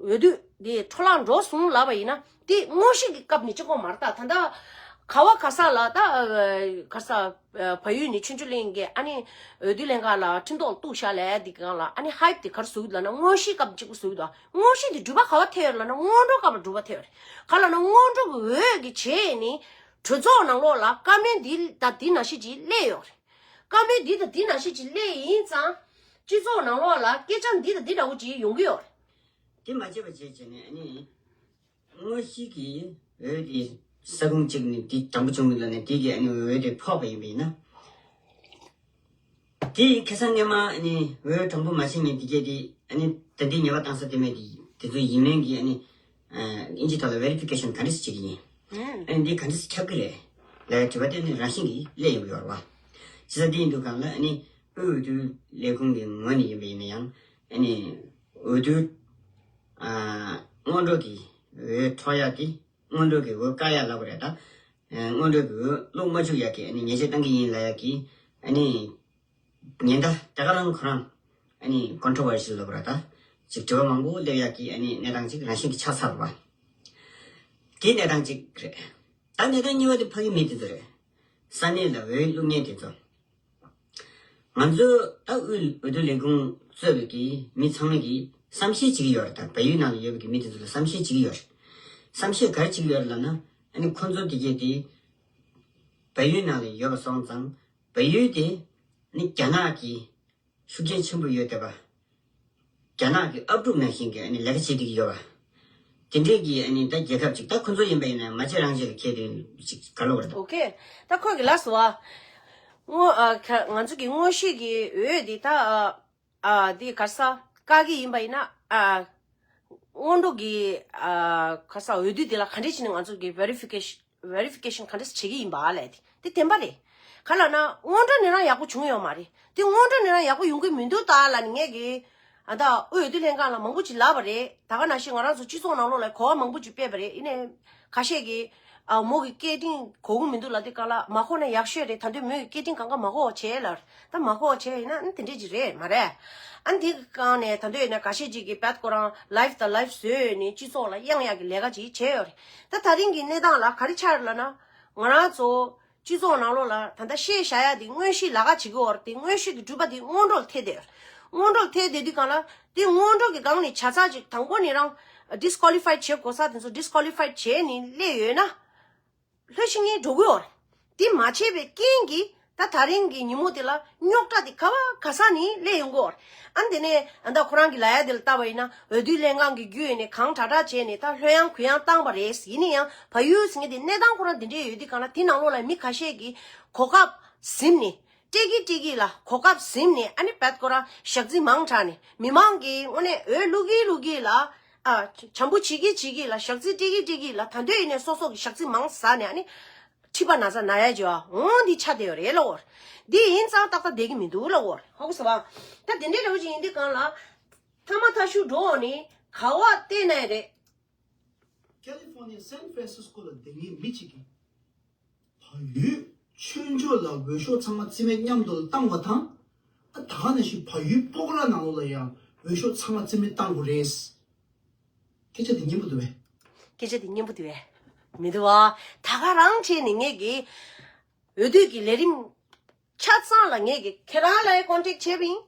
འོས་བསྡུ་དེ་འཕྲོ་བརླག་འགྲོ་སོང་ལབ་པ་ཡིན་ན་དེ་སྔོན་གཤེགས་ཀྱི་སྐབས་ནས་གཅིག་པོ་མ་རེད། ད་ད་ལྟ་ ག་བ་ག་ས་ལ་ད་ག་ས་བལ་ཡུལ་ནས་ཆོས་འབྱོར་གླིང་གི་ཨ་ནི་འོས་བསྡུ་ལྷན་ཁང་ལ་ཁྲིམས་ཐོག་གཏུག་བཞག་ལས་འདི་གང་ལ་ཨ་ནི་ཧའིབ་དེ་གར་བཟོ་གི་ལབ་ན་དངོས་གཞི་སྐབས་གཅིག་པུ་བཟོ་གི་འདུག་དངོས་གཞི་དེ་གྲུབ་པ་ག་བ་ཐེབས་ཡོད་ལབ་ན་སྔོན་འགྲོ་སྐབས་ལ་གྲུབ་པ་ཐེབས་ཡོད་རེད། ག་ལབ་ན་སྔོན་འགྲོ་གི་འོས་ཀྱི་བྱས་ནི་གྲོས་ཚོགས་ནང་ལོགས་ལ་བཀའ་མོལ་འདི་དང་འདི་ནང་བཞིན་ཅིག་སླེབས་ཡོད་རེད། བཀའ་མོལ་འདི་དང་འདི་ནང་བཞིན་ཅིག་སླེབས་ཡིན་ཙང་སྤྱི་ཚོགས་ནང་ལོགས་ལ་སྐད་ཆ་འདི་དང་འདི་འདྲ་བོ་ཅིག་ཡོང་གི་ཡོད་རེད། དེ་མ་བྱས་པ་བྱས་བྱས་ནས་ཨ་ནི། དངོས་གཞི་གི་འོས་དེ་ས་ཁོངས་གཅིག་ནས་དེ་དྲང་པོ་བྱུང་མི་འདུག་ནས་དེ་གི་ཨ་ནི་འོས་དེ་ཕོག་པ་ཡིན་པ་ཡིན་ན། དེ་ཁ་སང་སྔོན་མ་ཨ་ནི་འོས་དྲང་པོ་མ་བྱས་ནས་དེ་གས་དེ་ཨ་ནི་ད་ལྟའི་ཉེས་པ་བཏང་ས་དེ་མེད་དེ་དེ་ཚོ་ཡིན་མིན་གྱི་ཨ་ནི་ཨིན་ཇི་ཐོག་ལ་verification་ག་འདྲས་བྱེད་ཀྱི་ཡིན། ཨ་ནི་འདི་ག་འདྲས་ཁྱབ་ཀྱི་རེད་ལ་དྲི་བ་དེ་ནི་རང་བཞིན་གྱིས་སླེབས་ཡོང་གི་ཡོད་རེད་བ། བྱས་ཙང་དེ་ཡིན་དུས་གང་ལ་ཨ་ནི་དབུས་འོས་བསྡུ་ལས་ཁུངས་ཀྱི་ངོས་ནས་ཡིན་པ་ཡིན་ན་ཡང་ཨ་ནི་འོས་བསྡུ། ཨ། སྔོན་འགྲོ་གི་འོས་འཕྲོག་ཡག་དེ་སྔོན་འགྲོ་གི་འོས་བཀག་ཡག་ལབ་པ་རེད་ད། ཨ། སྔོན་འགྲོ་གི་འོས་བླུག་མ་བཅུག་ཡག་གི་ཨ་ནི་ཉེས་ཆད་གཏང་གི་ཡིན་ལབ་ཡག་གི་ཨ་ནི་ཉེན་བརྡ་ད་ག་རང་ཁོ་རང་ཨ་ནི་controversial་ལབ་པ་རེད་ད། ཅིག་དྲི་བ་མང་པོ་སླེབས་ཡག་གི་ཨ་ནི་གནས་སྟངས་ཅིག་རང་བཞིན་གྱི་ཆགས་ཚར་བ། དེ་གནས་སྟངས་ཅིག་རེད། ད་གནས་སྟངས་གཉིས་པ་དེ་ཕ་གི་མི་དེ་ཚོ་རེད། ས་གནས་ལ་འོས་བླུག་མཁན་དེ་ཚོ། ང་ཚོ་ད་དབུས་འོས་བསྡུ་ལས་ཁུངས་གཙོས་པའི་གི་མི་ཚང་མས་གི་བསམ་ཤེས་བྱེད་ཀྱི་ཡོད་རེད། ད་བལ་ཡུལ་ནང་ལ་ཡོད་པའི་གི་མི་དེ་ཚོ་ལ་བསམ་ཤེས་བྱེད་ཀྱི་ཡོད་རེད། བསམ་ཤེས་ག་རེ་བྱེད་ཀྱི་ཡོད་རེད་ལབ་ན་ཨ་ནི་ཁོ་ཚོ་དེ་གས་དེ་བལ་ཡུལ་ནང་ལ་ཡོད་པ་སོང་ཙང་བལ་ཡུལ་དེ་ཨ་ནི་རྒྱ་ནག་གི་ཤུགས་རྐྱེན་ཆེན་པོ་ཡོད་བསྡད་པ། རྒྱ་ནག་གི་ཨབ་ཕྲུག་ནང་བཞིན་གྱི་ཨ་ནི་ལས་ཀ་བྱེད་བསྡད་ཀྱི་ཡོད་པ། དེ་འདྲས་ཀྱི་ཨ་ནི་ད་རྒྱལ་ཁབ་ཅིག་ད་ཁོ་ཚོ་ཡིན་པ་ཡིན་ན་མ་བྱས་རང་བྱས་ལ་ཁྱེད་དེ་ཅིག་ག་ལ་བར་དང་། ཨོ་ཁེ། ད་ཁོ་གི་ལགས་སོ། ཨ། སྔོ་ཨ་ཁ་ང་ཚོ་གི་དངོས་གཞི་གི་འོས་དེ་ད་ཨ་ཨ་དེ་ག་ས་བཀག་གི་ཡིན་པ་ཡིན་ན་ཨ་སྔོན་འགྲོ་གི་ཨ་ག་ས་འོས་བསྡུ་དེ་ལ་ག་འདྲས་བྱས་ནས་ང་ཚོ་གི་verification verification་ག་འདྲས་བྱེད་ཀྱི་ཡིན་པ་ལས་དེ་དེ་བདེན་པ་རེད། ག་ལབ་ན་སྔོན་འགྲོ་ནས་རང་ཡག་པོ་བྱུང་ཡོད་མ་རེད། དེ་སྔོན་འགྲོ་ནས་རང་ཡག་པོ་ཡོང་གི་མི་འདུག་ད་ལབ་ནས་ངས་གི་ཨ་ད་དབུས་འོས་བསྡུ་ལྷན་ཁང་ལ་མང་པོ་ཅིག་ལབ་པ་རེད། ད་ག་ནང་བཞིན་ང་རང་ཚོ་སྤྱི་ཚོགས་ནང་ལོགས་ལ་གོ་བ་མང་པོ་ཅིག་སྤེལ་བ་རེད། ཡིན་ནའི་ཁ་ཤས་ཀྱིས་ཨ་མོ་གི་སྐད་འཕྲིན་གོ་གི་མི་འདུག་ལབ་དུས་སྒང་ལ་མ་གོ་ན་ཡག་ཤོས་རེད། ད་དུང་མོས་ཀྱི་སྐད་འཕྲིན་སྒང་ག་མ་གོ་བ་བྱས་ལབ། ད་མ་གོ་བ་བྱས་ཡིན་ན་ཨ་དེ་འདྲས་ཅིག་རེད་མ་རེད། ཨ་འདི་གི་སྒང་ནས་ད་དུང་ཡིན་ན་ཁ་ཤས་ཅིག་གིས་བད་ཁོ་རང་live་དང་live་བཟོས་ནས་སྤྱི་ཚོགས་ལ་གཡང་ཡག་གི་ལས་ཀ་ཅིག་བྱས་ཡོད་རེད། ད་ད་རིང་གི་གནས་སྟངས་ལ་ག་རེ་ཆགས་རེད་ལབ་ན་ང་རང་ཚོ་སྤྱི་ཚོགས་ནང་ལོགས་ལ་ད་ལྟ་བཤད་བཞག་ཡ་དེ་དངོས་གཞི་ལས་ཀ་བྱེད་ཀྱི་ཡོད་རེད། དེ་དངོས་གཞི་གི་གྲུབ་པ་དེ་སྔོན་འགྲོ་ལ་ཐེབས་བསྡད་ཡོད་རེད། སྔོན་འགྲོ་ལ་ཐེབས་བསྡད་དུས་སྒང་ལ་དེ་སྔོན་འགྲོ་གི་སྒང་ནས་བྱ་ཚགས་ཅིག་དང་པོ་ནས་རང་disqualify་བྱེད་དགོས་ས་དེ་ཚོ་disqualify་བྱས་ནས་སླེབས་ཡོད་ན། ལྷོད་ཤིང་ངེས་འགྲོ་གི་ཡོད་རེད། དེ་མ་བྱས་པའི་རྐྱེན་གྱིས་ད་ད་རིང་གི་ཉིན་མོ་དེ་ལ་རྙོག་དྲ་དེ་ག་བ་ག་ས་ནས་སླེབས་ཡོང་གི་ཡོད་རེད། ཨ་ནི་དེ་ནས་ཨ་ད་ཁོ་རང་གི་ལབ་ཡ་དེ་ལ་ལྟ་བ་ཡིན་ན་འོས་བསྡུ་ལྷན་ཁང་གི་བརྒྱུད་ནས་གང་དྲག་དྲག་བྱས་ནས་ད་ལྷོད་ཡངས་གུ་ཡངས་བཏང་བ་རེད། ཡིན་ན་ཡང་བལ་ཡུལ་ཟེར་མཁན་དེ་གནས་སྟངས་ཁོ་རང་དེ་འདྲས་ཡོད་དུས་སྒང་ལ་དེ་ནང་ལོགས་ལ་མི་ཁ་ཤས་ཀྱིས་གོ་སྐབས་ཟིན་ནས། སྤྲད་ཀྱི་སྤྲད་ཀྱི་ལ་གོ་སྐབས་ཟིན་ནས་ཨ་ནི་བད་ཁོ་རང་ཞག་རྩི་མང་དྲགས་ནས་མི་མང་གིས་དངོས་གནས་འོས་བླུག་གི་བླུག་གི་ལ་ཨ་བྱམས་པོ་བྱེད་ཀྱི་བྱེད་ཀྱི་ལ་ཞག་རྩི་སྤྲད་ཀྱི་སྤྲད་ཀྱི་ལ་ད་འདོད་ཡིན་ནས་སོ་སོ་གི་ཞག་རྩི་མང་ཟ་ནས་ཨ་ནི་མཁྲིས་པ་ན་ཚ་ན་ཡ་ཅོ་འོང་འདི་ཆ་དེ་ཡོད་རེད་ལ་འོར། འདི་ཡིན་ཙང་ཏག་ཏག་བསྡད་ཀྱི་མི་འདུག་ལ་འོར་ཧ་གོ་སོང་བ། ད་དེ་འདྲའི་འདྲ་བོ་ཅིག་ཡིན་དུས་སྒང་ལ་ཐ་མ་ཐ་ཤུ་འགྲོ་འོང་ནི་ག་བ་བལྟས་ན་ཡ་རེད། California San Francisco་ལ་སྡོད་མཁན་མི་གཅིག་གིས་བལ་ཡུལ་ཆོས་འབྱོར་ལ་འོས་ཤོག་ཚང་མ་རྩིས་མེད་མཉམ་དུ་བཏང་བ་དང་། ཨ་ད་ག་ནང་བཞིན་བལ་ཡུལ་སྤོག་ར་ནང་ལོགས་ལ་ཡང་འོས་ཤོག་ཚང་མ་རྩིས་མེད་བཏང་དགོས་རེད། སྐད་ཆ་དེ་སྙན་པོ་འདུག་བས། སྐད་ཆ་དེ་སྙན་པོ་འདུག་བས། མི་འདུག་བ། ད་ག་རང་བྱས་ནས་ངས་ཀྱི་འོས་བསྡུ་གི་ལས་རིམ་ཆ་ཚང་ལ་ངས་ཀྱི་ཁྱེད་རང་ལ་ཀོན་ཊེག་བྱས་པ་ཡིན།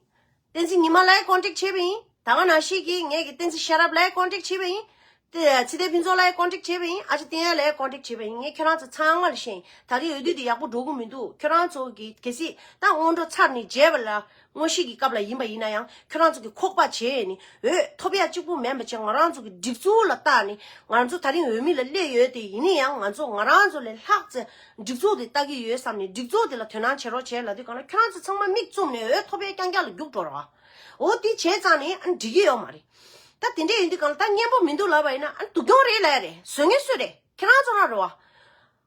བསྟན་འཛིན་ཉི་མ་ལ་ཀོན་ཊེག་བྱས་པ་ཡིན། ད་ག་ནང་བཞིན་གྱི་ངས་ཀྱི་བསྟན་འཛིན་ཤེས་རབ་ལ་ཀོན་ཊེག་བྱས་པ་ཡིན། དེ་ཚེ་བརྟན་ཕུན་ཚོགས་ལ་ཀོན་ཊེག་བྱས་པ་ཡིན། ཨ་ཅེ་བསྟན་ཡ་ལ་ཀོན་ཊེག་བྱས་པ་ཡིན། ངས་ཁྱེད་རང་ཚོ་ཚང་མ་ལ་བཤད་ཡིན། ད་རེས་འོས་བསྡུ་དེ་ཡག་པོ་འགྲོ་གི་མི་འདུག་ཁྱེད་རང་ཚོ་གི་གལ་སྲིད་ད་སྔོན་འགྲོ་ཚར་ནས་རྗེས་པ་ལ་དངོས་གཞི་གི་སྐབས་ལ་ཡིན་པ་ཡིན་ན་ཡང་ཁྱེད་རང་ཚོ་གི་ཁོག་པ་བྱས་ནས་འོས་ཐོབ་ཡ་གཅིག་པུ་མིན་པ་བྱས་ང་རང་ཚོ་གི་སྒྲིག་འཛུགས་ལ་བལྟ་ནས་ང་ཚོ་ད་རིང་འོས་མི་ལ་སླེབས་ཡོད་དེ་ཡིན་ན་ཡང་ང་ཚོ་ང་རང་ཚོ་ལས་ལྷག་ཙམ་སྒྲིག་འཛུགས་དེ་ལྟ་གི་ཡོད་བསམ་ནས་སྒྲིག་འཛུགས་དེ་ལ་དོ་སྣང་བྱེད་རོགས་བྱས་ལབ་དུས་གང་ལ་ཁྱེད་རང་ཚོ་ཚང་མ་མིག་བཙུམ་ནས་འོས་ཐོབ་ཡ་རྐྱང་རྐྱང་ལ་རྒྱུགས་འགྲོ་རོགས། འོ་དེ་བྱས་ཙང་ནི་ཨ་འགྲིག་གི་ཡོད་མ་རེད། ད་དེ་འདྲས་ཡིན་དུས་གང་ལ་ད་སྙན་པོ་མི་འདུག་ལབ་པ་ཡིན་ན་ཨ་སྡུག་གྱོང་རེད་ལབ་ཡ་རེད། བཟོ་མཁན་སུ་རེད། ཁྱེད་རང་ཚོ་རང་རེད་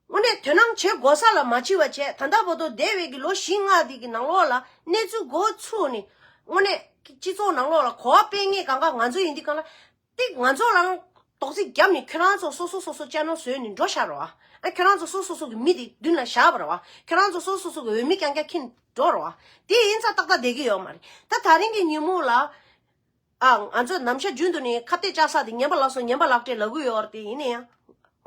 བ། དངོས་གནས་དོ་སྣང་བྱེད་དགོས་ས་ལ་མ་བྱེད་པ་བྱས་ད་ལྟ་བར་དུ་འདས་པའི་གི་ལོ་བཞི་ལྔ་དེ་གི་ནང་ལོགས་ལ་གནས་ཚུལ་འགོ་ཚུགས་ནས་དངོས་གནས་སྤྱི་ཚོགས་ནང་ལོགས་ལ་གོ་བ་སྤེལ་མཁན་གང་ག་ང་ཚོ་ཡིན་དུས་གང་ལ་ཏིག་ང་ཚོ་རང་རྡོག་རྫིས་བརྒྱབ་ནས་ཁྱེད་རང་ཚོ་སོ་སོ་སོ་སོ་ཅ་ནོ་བཟོས་ནས་འགྲོ་བཞག་རོགས་ཨ། ཁྱེད་རང་ཚོ་སོ་སོ་སོ་གི་མི་དེ་མདུན་ལ་བཞག་པ་རོགས་ཨ། ཁྱེད་རང་ཚོ་སོ་སོ་སོ་གི་འོས་མི་རྐྱང་རྐྱང་འཁྱེར་འགྲོ་རོགས་ཨ། དེ་ཡིན་ཙང་ཏག་ཏག་བསྡད་ཀྱི་ཡོད་མ་རེད། ད་ད་རིང་གི་ཉིན་མོ་ལ། ཨ། ང་ཚོ་ནམ་ཞག་རྒྱུན་དུ་ནས་ཁ་གཏད་བཅག་ས་དེ་ངན་པ་ལགས་སོ་ངན་པ་ལགས་སྤྲད་ལབ་ཀྱི་ཡོད་རེད་དེ་ཡིན་ན་ཡང་།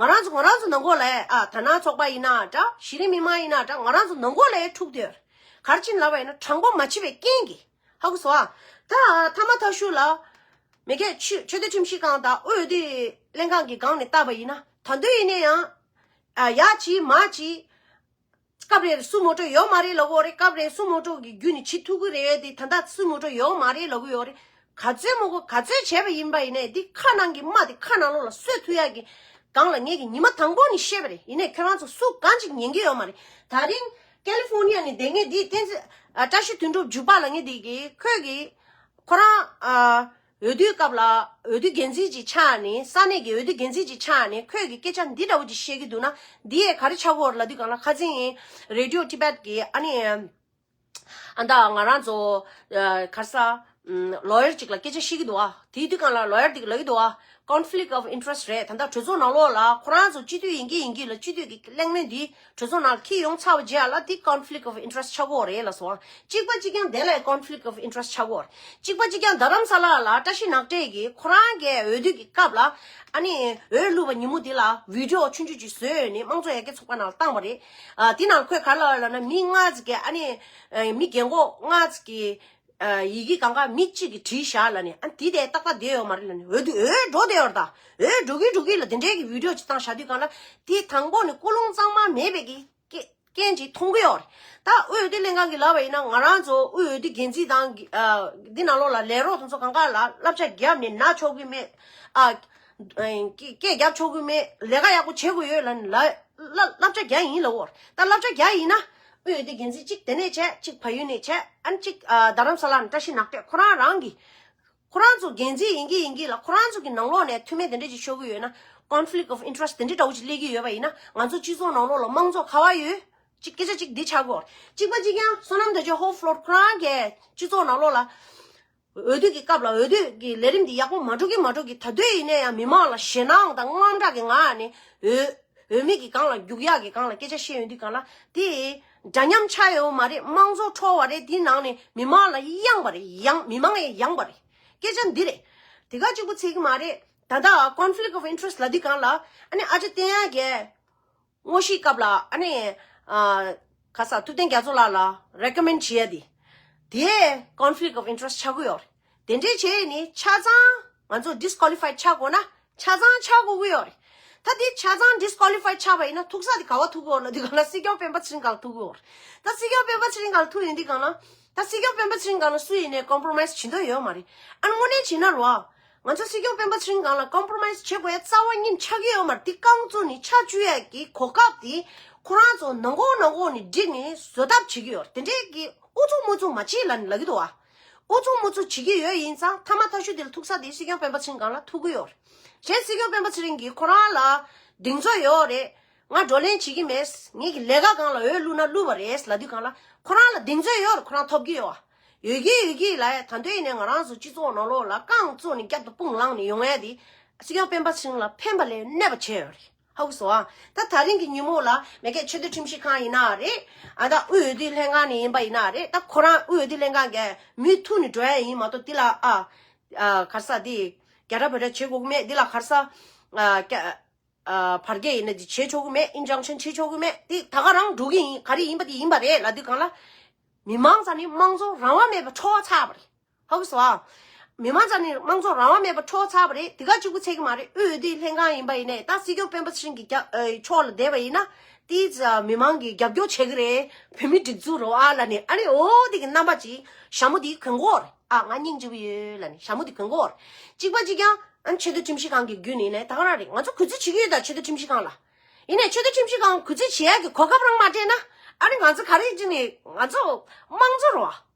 ང་རང་ཚོ་ང་རང་ཚོ་ནང་ཁོག་ལ་ཨ་དར་ནག་ཚོགས་པ་ཡིན་ན་འདྲ། གཞི་རིམ་མི་མང་ཡིན་ན་འདྲ། ང་རང་ཚོ་ནང་ཁོག་ལ་འཁྲུག་དེ་ཡོད་རེད། ག་རེ་བྱས་ནས་ལབ་པ་ཡིན་ན་དྲང་པོ་མ་བྱས་པའི་རྐྱེན་གྱིས། ཧ་གོ་སོང་ཨ། ད་ཐ་མ་ཐ་ཤུ་ལ་མེ་ཁེ་ཆོས་ཆོས་དད་ཁྲིམས་ཞིབ་ཁང་དང་དབུས་འོས་བསྡུ་ལྷན་ཁང་གི་སྒང་ནས་བལྟས་པ་ཡིན་ན། ད་དུང་ཡིན་ན་ཡང་ཨ་ཡ་གཅིག་མ་གཅིག་སྐབས་རེ་སུ་ངོ་སྤྲོད་ཡོད་མ་རེད་ལབ་ཀྱི་ཡོད་རེད། སྐབས་རེ་སུ་ངོ་སྤྲོད་ཀྱི་བརྒྱུད་ནས་བྱེད་ཐུབ་ཀྱི་རེད་དེ། ད་ལྟ་སུ་ངོ་སྤྲོད་ཡོད་མ་རེད་ལབ་ཀྱི་ཡོད་རེད། ག་ཚོད་མང་པོ་ག་ཚོད་བྱས་པ་ཡིན་པ་ཡིན་ནའི་འདི་ཁ་ནང་གི་རྨ་དེ་ཁ་ནང་ལོགས་ལ་གསོ་ཐུབ་ཡག་གི་སྒང་ལ་ངེད་ཀྱིས་ཉི་མ་དང་པོ་ནས་བཤད་པ་རེད། ཡིན་ནའི་ཁྱེད་རང་ཚོ་སུ་གང་ཅིག་ཉན་གྱི་ཡོད་མ་རེད། ད་རིང་ཀེ་ལི་ཧྥོ་ནི་ཡ་ནས་བསྡད་མཁན་འདི་བསྟན་འཛིན་ཨ་བཀྲ་ཤིས་དོན་གྲུབ་འཇུ་པ་ལབ་མཁན་འདི་གིས་ཁོས་གི་ཁོ་རང་ཨ་འོས་བསྡུའི་སྐབས་ལ་འོས་བསྡུ་འགན་འཛིན་ཅིག་ཆགས་ནས། ས་གནས་ཀྱི་འོས་བསྡུ་འགན་འཛིན་ཅིག་ཆགས་ནས་ཁོས་ཀྱི་སྐད་ཆ་འདི་འདྲ་བོ་ཅིག་བཤད་ཀྱི་འདུག་ན། འདི་ཡས་ག་རེ་ཆགས་ཀྱི་ཡོད་རེད་ལབ་དུས་སྒང་ལ། ཁ་སང་རེ་ཌི་ཡོ་ཊི་བེཊ་གི་ཨ་ནི་ཨ་ད་ང་རང་ཚོ་ཨ་ག་རེ་ཟ་ཨམ་ལོ་ཡར་ཅིག་ལ་སྐད་ཆ་བཤད་ཀྱི་འདུག་ཨ། དེའི་དུས་སྒང་ལ་ལོ་ཡར་དེ་གིས་ལབ་ཀྱི་འདུག་ཨ། conflict of interest རེད། ད་ལྟ་གྲོས་ཚོགས་ནང་ལོགས་ལ་ཁོ་རང་ཚོ་སྤྱི་འཐུས་ཡིན་གྱི་ཡིན་གྱི་ལ། སྤྱི་འཐུས་ཀྱི་གླེང་མོལ་འདི་གྲོས་ཚོགས་ནང་ལ་འཁྱེར་ཡོང་ཚར་བ་རྗེས་ལ་འདི་conflict of interest ཆགས་ཀྱི་ཡོད་རེད་ལབ་སོང་། གཅིག་པ་གཅིག་རྐྱང་དེ་ལ་conflict of interest ཆགས་ཀྱི་ཡོད་རེད། གཅིག་པ་གཅིག་རྐྱང་རྡ་རམ་ས་ལ་ལ་བཀྲ་ཤིས་ནག་ཏྲེ་གིས་ཁོ་རང་གི་འོས་བསྡུ་གི་སྐབས་ལ་ཨ་ནི་འོས་བླུགས་པ་ཉིན་མོ་འདི་ལ་བི་ཌི་ཡོ་ཆུང་ཆུང་ཅིག་བཟོས་ནས་དམངས་གཙོ་ཡར་རྒྱས་ཚོགས་པ་ནང་ལ་བཏང་བ་རེད། ཨ་དེ་ནང་ཁོས་ག་རེ་ལབ་ལབ་ན། མི་ལྔ་ཙམ་གྱིས་ཨ་ནི་ཨ་མི་རྒན་གོག་ལྔ་ཙམ་གྱིས་ཨ་ཡི་གེ་གང་ག་མི་གཅིག་གིས་བྲིས་བཞག་ལབ་ནས། ཨ་འདི་དེ་ཏག་ཏག་བསྡད་ཡོད་མ་རེད་ལབ་ནས། འོས་བསྡུ་འོས་འགྲོ་བསྡད་ཡོད་རེད། ད་འོས་འགྲོ་གི་འགྲོ་གི་ལ་དེ་འདྲའི་གི་བི་ཌི་ཡོ་ཅིག་བཏང་བཞག་དུས་སྒང་ལ་དེ་དང་པོ་ནས་ཀུན་སློང་གཙང་མ་མེད་པའི་གི་སྐད་རྐྱེན་ཅིག་མཐོང་གི་ཡོད་རེད། ད་དབུས་འོས་བསྡུ་ལྷན་ཁང་གིས་ལབ་པ་ཡིན་ན། ང་རང་ཚོ་དབུས་འོས་བསྡུ་འགན་འཛིན་དང་གི་ཨ་འདི་ནང་ལོགས་ལ་ལས་རོགས་དེ་ཚོ་གང་ག་ལ་བསླབ་བྱ་རྒྱབ་ནས་ན་ཆོག་གི་མེད། ཨ་སྐད་རྒྱབ་ཆོག་གི་མེད། ལས་ཀ་ཡག་པོ་བྱེད་དགོས་ཡོད་ལབ་ནས་ལབ་བསླབ་བྱ་རྒྱག་ཡིན་ལབ་ཀྱི་ཡོད་རེད། ད་བསླབ་བྱ་རྒྱག་ཡིན་ན་དབུས་འོས་བསྡུ་འགན་འཛིན་གཅིག་དེ་ནས་བྱས། གཅིག་བལ་ཡུལ་ནས་བྱས། ཨ་ནི་གཅིག་ཨ་རྡ་རམ་ས་ལ་ནས་བཀྲ་ཤིས་ནག་ཏྲེ་ཁོ་རང་རང་གིས། ཁོ་རང་ཚོ་འགན་འཛིན་ཡིན་གྱི་ཡིན་གྱི་ལ། ཁོ་རང་ཚོ་གི་ནང་ལོགས་ནས་འཐུས་མི་དེ་འདྲ་ཅིག་ཤོར་གྱི་ཡོད་ན། conflict of interest དེ་འདྲ་འདྲ་བོ་ཅིག་སླེབས་ཀྱི་ཡོད་པ་ཡིན་ན། ང་ཚོ་སྤྱི་ཚོགས་ནང་ལོགས་ལ་དམངས་གཙོ་ག་པར་ཡོད། ཅིག་སྐད་ཆ་ཅིག་འདི་ཆགས་ཀྱི་ཡོད་རེད། གཅིག་པ་གཅིག་རྐྱང་བསོད་ནམས་རྡོ་རྗེ་ཧོབ་ཕློར་ཁོ་རང་གིས་སྤྱི་ཚོགས་ནང་ལོགས་ལ་འོས་བསྡུ་གི་སྐབས་ལ་འོས་བསྡུ་གི་ལས་རིམ་འདི་ཡག་པོ་མ་འགྲོ་གི་མ་འགྲོ་གི། ད་དུང་ཡིན་ན་ཡང་མི་མང་ལ་ཞེད་སྣང་དང་དངངས་སྐྲག་གི་ངང་ནས་འོས་འོས་མི་གི་སྒང་ལ་རྒྱུག་ཡག་གི་སྒང་ལ་སྐད་ཆ་བཤད་ཡོང་དུས་སྒང་ལ། དེ་འདྲ་མཉམ་ཆགས་ཡོད་མ་རེད། དམངས་གཙོ་འཕྲོག་པ་རེད། དེའི་ནང་ནས་མི་མང་ལ་གཡེང་བ་རེད། གཡེང་མི་མང་ཡང་གཡེང་བ་རེད། སྐད་ཆ་འདི་རེད། དེ་ག་གཅིག་པུ་ཚད་ཀྱི་མ་རེད། ད་ལྟ་conflict of interest ལབ་དུས་སྒང་ལ་ཨ་ནི་ཨ་ཅེ་བསྟན་དབྱངས་ཀྱིས་དངོས་གཞིའི་སྐབས་ལ་ཨ་ནི་ཨ་ག་ས་ཐུབ་བསྟན་རྒྱ་མཚོ་ལགས་ལ་recommend བྱེད་ཡ་དེ། དེ་conflict of interest ཆགས་ཀྱི་ཡོད་རེད། དེ་འདྲས་བྱས་ནས་ཆ་ཚང་ང་ཚོ་disqualified ཆགས་དགོས་ན་ཆ་ཚང་ཆགས་དགོས་ཀྱི་ཡོད་རེད། ད་དེ་ཆ་ཚང་disqualified ཆགས་པ་ཡིན་ན་ཐུག་ས་དེ་ག་པར་ཐུག་གི་ཡོད་ལབ་དུས་སྒང་ལ་སྲིད་སྐྱོང་སྤེན་པ་ཚེ་རིང་སྒང་ལ་ཐུག་གི་ཡོད་རེད། ད་སྲིད་སྐྱོང་སྤེན་པ་ཚེ་རིང་སྒང་ལ་ཐུག་ཡོང་དུས་སྒང་ལ། ད་སྲིད་སྐྱོང་སྤེན་པ་ཚེ་རིང་སྒང་ལ་སུ་ཡིན་ནའི་compromise བྱེད་འདོད་ཡོད་མ་རེད། ཨ་ནི་དངོས་གནས་བྱས་ན་རེད་བ། ང་ཚོ་སྲིད་སྐྱོང་སྤེན་པ་ཚེ་རིང་སྒང་ལ་compromise བྱེད་དགོས་ཡ་རྩ་བ་ཉིད་ཆགས་ཀྱི་ཡོད་མ་རེད། འདི་རྐང་བཙུགས་ནས་ཆ་བཅུག་ཡ་གི་གོ་སྐབས་དེ་ཁོ་རང་ཚོ་ནང་ཁོག་ནང་ཁོག་ནས་བསྒྲིགས་ནས་བཟོ་ཐབས་བྱེད་ཀྱི་ཡོད་རེད། དེ་འདྲའི་གི་ཨུ་ཚུགས་མུ་ཚུགས་མ་བྱེད་ལབ་ནས་ལབ་ཀྱི་འདུག་བ། ཨུ་ཚུགས་མུ་ཚུགས་བྱེད་ཀྱི་ཡོད་ཡིན་ཙང་། ཐ་མ་ཐ་ཤུ་དེ་ལ་ཐུག་ས་དེ་སྲིད་སྐྱོང་སྤེན་པ་ཚེ་རིང་སྒང་ལ་ཐུག་གི་ཡོད་རེད། གཞན་སྲིད་སྐྱོང་སྤེན་པ་ཚེ་རིང་གིས་ཁོ་རང་ལ་གདེང་ཚོད་ཡོད་རེད། ང་བགྲོ་གླེང་བྱེད་ཀྱི་མེད། ངེད་ཀྱི་ལས་ཀ་སྒང་ལ་འོས་བླུགས་ན་བླུགས་པ་རེད་ལབ་དུས་སྒང་ལ། ཁོ་རང་ལ་གདེང་ཚོད་ཡོད་རེད། ཁོ་རང་ཐོབ་ཀྱི་ཡོད་བ། ཡོད་ཀྱི་ཡོད་ཀྱི་ལབ་ཡ། ད་དུང་ཡིན་ནའི་ང་རང་ཚོ་སྤྱི་ཚོགས་ནང་ལོགས་ལ་རྐང་བཙུགས་ནས་རྒྱབ་ཏུ་དཔུང་ལངས་ནས་ཡོང་ཡ་དེ་སྲིད་སྐྱོང་སྤེན་པ་ཚེ་རིང་ལ་ཕན་པ་ལས་གནོད་པ་བྱས་ཡོད་རེད། ཧ་གོ་སོང་ཨ། ད་ད་རིང་གི་ཉིན་མོ་ལ་མེ་ཁེ་ཆོས་དད་ཁྲིམས་ཞིབ་ཁང་ཡིན་ན་རེད། ཨ་ད་དབུས་འོས་བསྡུ་ལྷན་ཁང་ནས་ཡིན་པ་ཡིན་ན་རེད། ད་ཁོ་རང་དབུས་འོས་བསྡུ་ལྷན་ཁང་གི་མུ་མཐུད་ནས་འགྲོ་ཡ་ཡིན་མ་གཏོགས། འདི་ལ་ཨ་ཨ་ག་རེ་ཟ་འདི་རྒྱ་ར་བོད་ར་བྱེད་དགོས་ཀྱི་མེད། འདི་ལ་ག་རེ་ཟ་ཨ་རྒྱ་ཨ་བར་བརྒལ་ཡིན་ན་འདི་བྱེད་ཆོག་གི་མེད། injunction བྱེད་ཆོག་གི་མེད། འདི་ད་ག་རང་འགྲོ་གི་ཡིན། ག་རེ་ཡིན་པ་དེ་ཡིན་པ་རེད་ལབ་དུས་སྒང་ལ། མི་མང་རྩ་ནས་དམངས་གཙོ་རང་དབང་མེད་པ་འཕྲོག་ཚར་བ་རེད། ཧ་གོ་སོང་ཨ། མི་མང་རྩ་ནས་དམངས་གཙོ་རང་དབང་མེད་པ་འཕྲོག་ཚར་བ་རེད། དེ་ག་གཅིག་པུ་ཚད་ཀྱི་མ་རེད། དབུས་འོས་བསྡུ་ལྷན་ཁང་ཡིན་པ་ཡིན་ནའི་ད་སྲིད་སྐྱོང་སྤེན་པ་ཚེ་རིང་གི་རྒྱ་ཨེ་ཕྱོགས་ལ་བསྡད་པ་ཡིན་ན། དེའི་ཚ་མི་མང་གིས་རྒྱབ་སྐྱོར་བྱེད་ཀྱི་རེད། བོད་མི་སྒྲིག་འཛུགས་རེད་ཨ་ལབ་ནས། ཨ་ནི་འོ་དེ་གི་རྣམ་པ་ཅིག་ཞྭ་མོ་དེ་གོན་གྱི་ཡོད་རེད། ཨ་ང་སྙིང་རྗེ་པོ་ཡོད་ལབ་ནས་ཞྭ་མོ་དེ་གོན་གྱི་ཡོད་རེད། གཅིག་པ་གཅིག་རྐྱང་ཨ་ནི་ཆོས་དད་ཁྲིམས་ཞིབ་ཁང་གི་བརྒྱུད་ནས་ཡིན་ནའི་ད་ག་རང་རེད། ང་ཚོ་གུས་བརྩི་བྱེད་ཀྱི་ཡོད། ད་ཆོས་དད་ཁྲིམས་ཞིབ་ཁང་ལ་ཡིན་ནའི་ཆོས་དད་ཁྲིམས་ཞིབ་ཁང་གུས་བརྩི་བྱེད་ཡག་གི་གོ་སྐབས་རང་མ་སྤྲད་ན། ཨ་ནི་ང་ཚོ་ག་རེ་བྱེད་ནས་ང་ཚོ་དམངས་གཙོ་རེད་བ།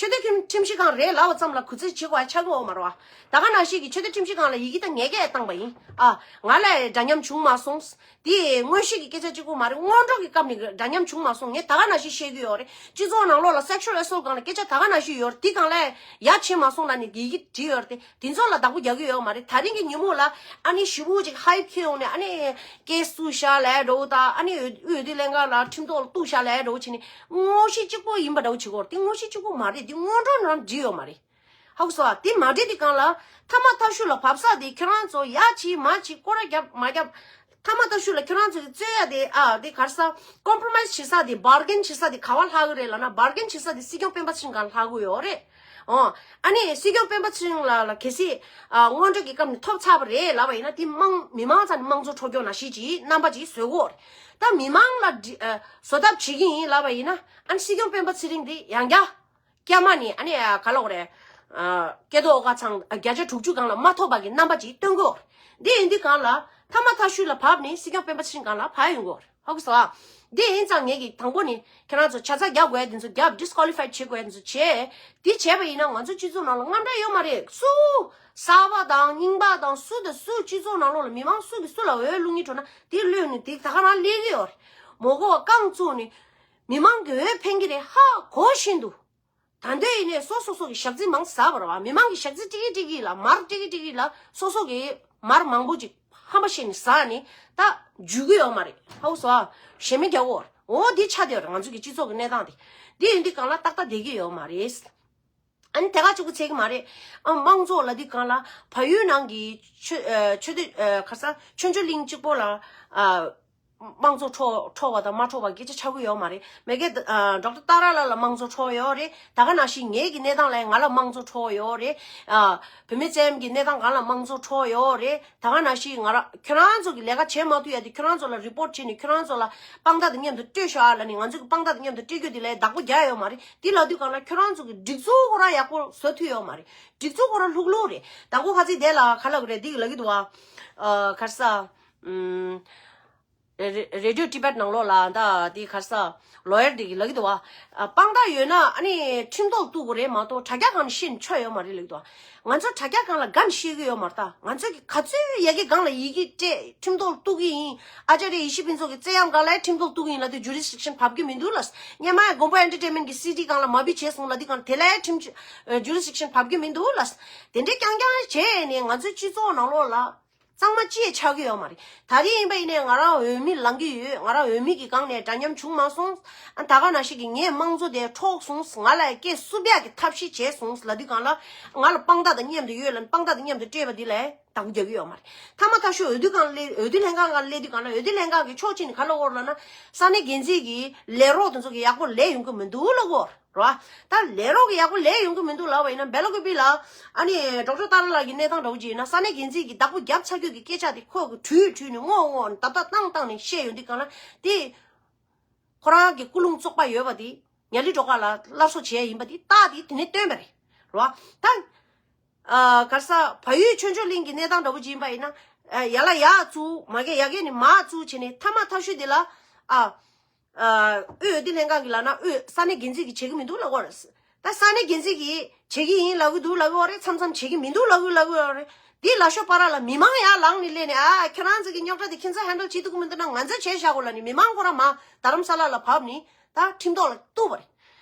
ཆོས་དད་ཁྲིམས་ཁྲིམས་ཞིབ་ཁང་རེད་ལབ་པ་ཙམ་ལ་གུས་བརྩི་བྱེད་དགོས་ཡ་ཆགས་ཀྱི་ཡོད་མ་རེད་བ། ད་ག་ནང་བཞིན་གྱི་ཆོས་དད་ཁྲིམས་ཞིབ་ཁང་ལ་ཡི་གེ་ད་ངས་སྐད་བཏང་པ་ཡིན། ཨ་ང་ལ་འདྲ་མཉམ་བྱུང་མ་སོང་། དེ་དངོས་གཞི་གི་སྐད་ཆ་གཅིག་པུ་མ་རེད། སྔོན་འགྲོ་གི་སྐབས་ནས་འདྲ་མཉམ་བྱུང་མ་སོང་། ངས་ད་ག་ནང་བཞིན་བཤད་ཀྱི་ཡོད་རེད། སྤྱི་ཚོགས་ནང་ལོགས་ལ་sexual assault སྒང་ལ་སྐད་ཆ་ད་ག་ནང་བཞིན་ཡོད་རེད། དེ་སྒང་ལ་ཡ་བྱེད་མ་སོང་ལབ་ནས་ཡི་གེ་བྲིས་ཡོད་རེད་དེ། དེ་ཚོ་ལ་བདག་པོ་རྒྱག་གི་ཡོད་མ་རེད། ད་རིང་གི་ཉིན་མོ་ལ་ཨ་ནི་ཞེ་པོ་ཅིག་hype ཁྱེར་ཡོང་ནས། ཨ་ནི་ཀེ་སི་བཙུགས་བཞག་ལབ་འདྲ་བོ་དང་། ཨ་ནི་འོས་འོས་བསྡུ་ལྷན་ཁང་ལ་ཁྲིམས་ཐོག་ལ་གཏུགས་བཞག་ལབ་འདྲ་བོ་བྱས་ནས་དངོས་གཞི་གཅིག་པོ་ཡིན་པ་འདྲ་བོ་བྱེད་ཀྱི་ཡོད་རེད། དེ་དངོས་གཞི་གཅིག་པོ་མ་རེད། དེ་སྔོན་འགྲོ་ནང་བྲིས་ཡོད་མ་རེད། ཧ་གོ་སོང་ཨ། དེ་མ་བྲིས་དེ་སྒང་ལ་ཐ་མ་ཐ་ཤུ་ལ་བབས་ས་དེ་ཁྱེད་རང་ཚོ་ཡ་བྱེད་མ་བྱེད། སྐོར་ར་རྒྱབ་མ་རྒྱབ། ཐ་མ་ལྟ་ཞུ་ལ་ཁྱོད་རང་ཚོ་གི་རྩོད་ཡ་དེ་ཨ་དེ་གར་ས་ཀོམ་པོ་རོ་མའི་ཛི་བྱེད་ས་དེ་བར་གེན་བྱེད་ས་དེ་ག་བ་ལྷག་གི་རེད་ལབ་ན། བར་གེན་བྱེད་ས་དེ་སྲིད་སྐྱོང་སྤེན་པ་ཚེ་རིང་སྒང་ལྷག་གི་ཡོད་རེད། ཨོ། ཨ་ནི་སྲིད་སྐྱོང་སྤེན་པ་ཚེ་རིང་ལ་ལ་གལ་སྲིད་ཨ་སྔོན་འགྲོ་གི་སྐབས་ནས་ཐོབ་ཚར་བ་རེད་ལབ་པ་ཡིན་ན། དེ་དམངས་མི་མང་ཚང་ནས་དམངས་གཙོ་འཕྲོ་སྐྱོང་ནང་བཞིན་གྱི་རྣམ་པ་ཅིག་བཟོ་དགོས་རེད། ད་མི་མང་ལ་འདྲི་ཨ་བཟོ་ཐབས་བྱེད་ཀྱི་ཡིན་ལབ་པ་ཡིན་ན། ཨ་ནི་སྲིད་སྐྱོང་སྤེན་པ་ཚེ་རིང་དེ་ཡང་བསྐྱར་སྐྱ་མ་ནི་ཨ་ནི་ག་ལ་འོ་རེད། སྐལ་རྡོར་ཨོ་དཀར་ཚང་བརྒྱ་ཆ་དྲུག་ཅུ་སྒང་ལ་མ་ཐོབ་པ་གི་རྣམ་པ་ཅིག་སྟོན་དགོས། འདི་ཡིན་དུས་སྒང་ལ་ཐ་མ་ཐ་ཤུལ་ལ་བབས་ནས་སྲིད་སྐྱོང་སྤེན་པ་ཚེ་རིང་སྒང་ལ་བབས་ཡོང་དགོས། ཧ་གོ་སོང་ཨ། འདི་ཡིན་ཙང་ངེད་ཀྱིས་དང་པོ་ནས་ཁྱེད་རང་ཚོ་ཆ་ཚང་རྒྱག་དགོས་ཡ་འདི་ཚོ་རྒྱབ། ཌི་སི་ཀོ་ལི་ཕའི་བྱེད་དགོས་ཡ་འདི་ཚོ་བྱས། འདི་བྱས་པ་ཡིན་ན་ང་ཚོ་སྤྱི་ཚོགས་ནང་ལ་དངངས་སྐྲག་ཡོད་མ་རེད། སུ་གསར་པ་དང་རྙིང་པ་དང་སུ་དང་སུ་སྤྱི་ཚོགས་ནང་ལོགས་ལ་མི་མང་སུ་གིས་སུ་ལ་འོས་བླུག་སྙིང་བྲོ་ན་དེ་བླུགས་ནས་དེ་ད་ག་རང་སླེབས་ཀྱི་ཡོད་རེད། མོ་གོ་བ་རྐང་བཙུགས་ནས་མི་མང་གི་འོས་འཕེན་གྱི་རེད། ཧ་གོ་བཞིན་དུ། ད་འདོད་ཡིན་ནས་སོ་སོ་སོ་གི་ཞག་རྩི་མང་ཟ་བར་བ། མི་མང་གི་ཞག་རྩི་ཀྲིག་ཀི་ཀྲིག་ཀི་ལ་མར་ཀྲིག་ཀི་ཀྲིག་ཀི་ལ་སོ་སོ་གི་མར་མང་པོ་ཅིག་ཧམ་པ་བཤད་ནས་ཟ་ནས་ད་འཇུ་གི་ཡོད་མ་རེད། ཧ་གོ་སོང་ཨ། ཞེ་མེད་རྒྱག་གོ། འོ་འདི་ཆ་དེ་ང་ཚོ་གི་སྤྱི་ཚོགས་ཀྱི་གནས་སྟངས་དེ། འདི་ཡིན་དུས་སྒང་ལ་ཏག་ཏག་བསྡད་ཀྱི་ཡོད་མ་རེད། ཨ་ནི་དེ་ག་གཅིག་པུ་ཚད་ཀྱི་མ་རེད། ཨ་དམངས་གཙོ་ལབ་དུས་སྒང་ལ་བལ་ཡུལ་ནང་གི་ཆོས་ཨ་ཆོས་སྡེ་ཨ་ག་ས་ཆོས་འབྱོར་གླིང་གཅིག་པོ་ལ་ཨ། དམངས་གཙོ་འཕྲོ་འཕྲོ་བ་དང་མ་འཕྲོ་བ་སྐད་ཆ་ཆགས་ཀྱི་ཡོད་མ་རེད། མ་གི་ཨ་ཌོག་ཊར་ཏཱ་ར་ལགས་ལ་དམངས་གཙོ་འཕྲོ་བ་ཡོད་རེད། ད་ག་ནང་བཞིན་ངེད་ཀྱི་གནས་སྟངས་ལ་ང་ལ་དམངས་གཙོ་འཕྲོ་བ་ཡོད་རེད། ཨ་བུད་མེད་ཚེ་རིང་གི་གནས་སྟངས་སྒང་ལ་དམངས་གཙོ་འཕྲོ་བ་ཡོད་རེད། ད་ག་ནང་བཞིན་ང་རང་ཁྱོད་རང་ཚོ་གི་ལས་ཀ་བྱེད་མ་ཐུབ་ཡ་དེ་ཁྱོད་རང་ཚོ་ལ་རི་པོ་ཊི་བྱས་ནས་ཁྱོད་རང་ཚོ་ལ་དཔང་རྟགས་དང་མཉམ་དུ་སྤྲོད་ཤོག་ཨ་ལབ་ནས། ང་ཚོ་གི་དཔང་རྟགས་དང་མཉམ་དུ་སྤྲོད་རྒྱུ་དེ་ལ་བདག་པོ་རྒྱག་ཡོད་མ་རེད། དེ་ལབ་དུས་སྒང་ལ་ཁྱོད་རང་ཚོ་གི་སྒྲིག་འཛུགས་ཁོ་རང་ཡག་པོ་བཟོ་ཐུབ་ཡོད་མ་རེད། སྒྲིག་འཛུགས་ཁོ་རང་ལྷུག་ལྷུག་རེད། དང་པོ་ཁ་ཚིག་དེ་ལ་ག་ལབ་དགོས་རེད། འདི་གི་ལབ་ཀྱི་འདུག་བ། ཨ་ག་རེ་ཟ། ཨམ། རེ་རེ་ཌི་ཡོ་ཊི་བེཊ་ནང་ལོགས་ལ་ད་འདི་ག་རེ་ཟ། ལོ་ཡར་འདི་གི་ལབ་ཀྱི་འདུག་བ། ཨ་དཔང་རྟགས་ཡོད་ན་ཨ་ནི་ཁྲིམས་ཐོག་གཏུག་དགོས་རེད་མ་གཏོགས་དྲ་རྒྱ་སྒང་ནས་བཤད་ནས་ཆོ་ཡོད་མ་རེད་ལབ་ཀྱི་འདུག་བ། ང་ཚོ་དྲ་རྒྱ་སྒང་ལ་དགའ་ནས་བཤད་ཀྱི་ཡོད་མ་རེད། ད་ང་ཚོ་གི་ག་ཚོད་ཡ་གི་སྒང་ལ་ཡི་གེ་སྤྲད་ཁྲིམས་ཐོག་གཏུག་གི་ཡིན། ཨ་ཅཱརྱ་ཡེ་ཤེས་ཕུན་ཚོགས་ཀྱི་བཙན་གཡེམ་སྒང་ལ་ཁྲིམས་ཐོག་གཏུག་གི་ཡིན་ལབ་དུས་ཇུ་རི་སི་ཌིག་ཤན་བབས་ཀྱི་མི་འདུག་ལབ། སྔོན་མ་མགོན་པོ་ཨེན་ཊར་ཊེན་མེན་ཊི་གི་སི་ཌི་སྒང་ལ་མ་བི་བྱས་སོང་ལབ་དུས་སྒང་དེ་ལ་ཁྲིམས་ཇུ་རི་སི་ཌིག་ཤན་བབས་ཀྱི་མི་འདུག་ལབ། དེ་འདྲའི་རྐྱང་རྐྱང་བྱས་ནས་ང་ཚོའི་སྤྱི་ཚོགས་ནང་ལོགས་ལ་གཙང་མ་ཅི་ཡང་ཆགས་ཀྱི་ཡོད་མ་རེད། ད་རེས་ཡིན་པ་ཡིན་ནའི་ང་རང་འོས་མི་ལངས་ཀྱི་ཡོད། ང་རང་འོས་མི་གི་སྒང་ནས་འདྲ་མཉམ་བྱུང་མ་སོང་། ཨ་ད་ག་ནང་བཞིན་གྱི་ངས་དམངས་གཙོ་དེ་འཕྲོག་སོང་། ང་ལ་སྐད་བསུབ་ཡག་གི་ཐབས་ཤེས་བྱས་སོང་ལབ་དུས་སྒང་ལ། ང་ལ་དཔང་རྟགས་དང་མཉམ་དུ་ཡོད་ལབ་ནས་དཔང་རྟགས་དང་མཉམ་དུ་སྤྲད་པ་འདི་ལ་བདག་པོ་རྒྱག་གི་ཡོད་མ་རེད། ཐ་མ་ཐ་ཤོས་འོས་བསྡུ་སྒང་སླེབས། འོས་བསྡུ་ལྷན་ཁང་སྒང་སླེབས་དུས་སྒང་ལ་འོས་བསྡུ་ལྷན་ཁང་གི་ཕྱོགས་གཅིག་ནས་ག་ལབ་ཀྱི་ཡོད་རེད་ལབ་ན། ས་གནས་འགན་འཛིན་གྱི་ལས་རོགས་དེ་ཚོ་གི་ཡག་པོ་ལས་ཡོང་གི་མི་འདུག་ལབ་ཀྱི་ཡོད་རེད། རེད་བ། ད་ལས་རོགས་ཀྱི་ཡག་པོ་ལས་ཡོང་གི་མི་འདུག་ལབ་པ་ཡིན་ན། སྦེལ་ཀོབ་ལ་ཨ་ནི་ཌོག་ཊར་ཏཱ་ར་ལགས་ཀྱི་གནས་སྟངས་འདྲ་བོ་ཅིག་ཡིན་ན། ས་གནས་འགན་འཛིན་གྱིས་བདག་པོ་རྒྱབ་ཚར་རྒྱུ་གི་སྐད་ཆ་དེ་ཁོ་གིས་དྲུད་དྲུད་ནས་སྔོག་སྔོག་ནས་བརྡབ་བརྡབ་བཏང་བཏང་ནས་བཤད་ཡོང་དུས་སྒང་ལ། དེ་ཁོ་རང་གི་ཀུན་སློང་བཙོག་པ་ཡོད་པ་དེ་ཉ་གླིང་སྒྲོལ་དཀར་ལ་སླར་གསོ་བྱས་ཡིན་པ་དེ་རྟགས་དེ་དེ་ནས་སྟོན་པ་རེད། རེད་བ། ད་ཨ་ག་རེ་ཟ། བལ་ཡུལ་ཆོས་འབྱོར་གླིང་གི་གནས་སྟངས་འདྲ་བོ་ཅིག་ཡིན་པ་ཡིན་ན། ཨ་ཡ་ལ་ཡ་བཙུགས། མ་གི་ཡ་གི་ནི་མ་བཙུགས་བྱས་ནས་ཐ་མ་ཐ་ཤོས་དེ་ལ་ཨ། ཨ་དབུས་འོས་བསྡུ་ལྷན་ཁང་གིས་ལབ་ན། དབུས་ས་གནས་འགན་འཛིན་གྱིས་བྱེད་ཀྱི་མི་འདུག་ལབ་ཀྱི་ཡོད་རེད། ད་ས་གནས་འགན་འཛིན་གྱིས་བྱེད་ཀྱི་ཡིན་ལབ་ཀྱི་འདུག་ལབ་ཀྱི་ཡོད་རེད། མཚམས་མཚམས་བྱེད་ཀྱི་མི་འདུག་ལབ་ཀྱི་ལབ་ཀྱི་ཡོད་རེད། དེའི་ལ་ཤོག་བར་ལ་མི་མང་ཡར་ལངས་ནས་སླེབས་ནས། ཨ་ཁྱོད་རང་ཚོ་གི་རྙོག་དྲ་དེ་ཁྱེད་ཚོ་ཧན་ཌལ་བྱེད་ཐུབ་ཀྱི་མི་འདུག་ན་ང་ཚོས་བྱས་བཞག་གོ་ལབ་ནས་མི་མང་ཁོ་རང་མར་རྡ་རམ་ས་ལ་ལ་བབས་ནས་ད་ཁྲིམས་ཐོག་ལ་གཏུགས་པ་རེད།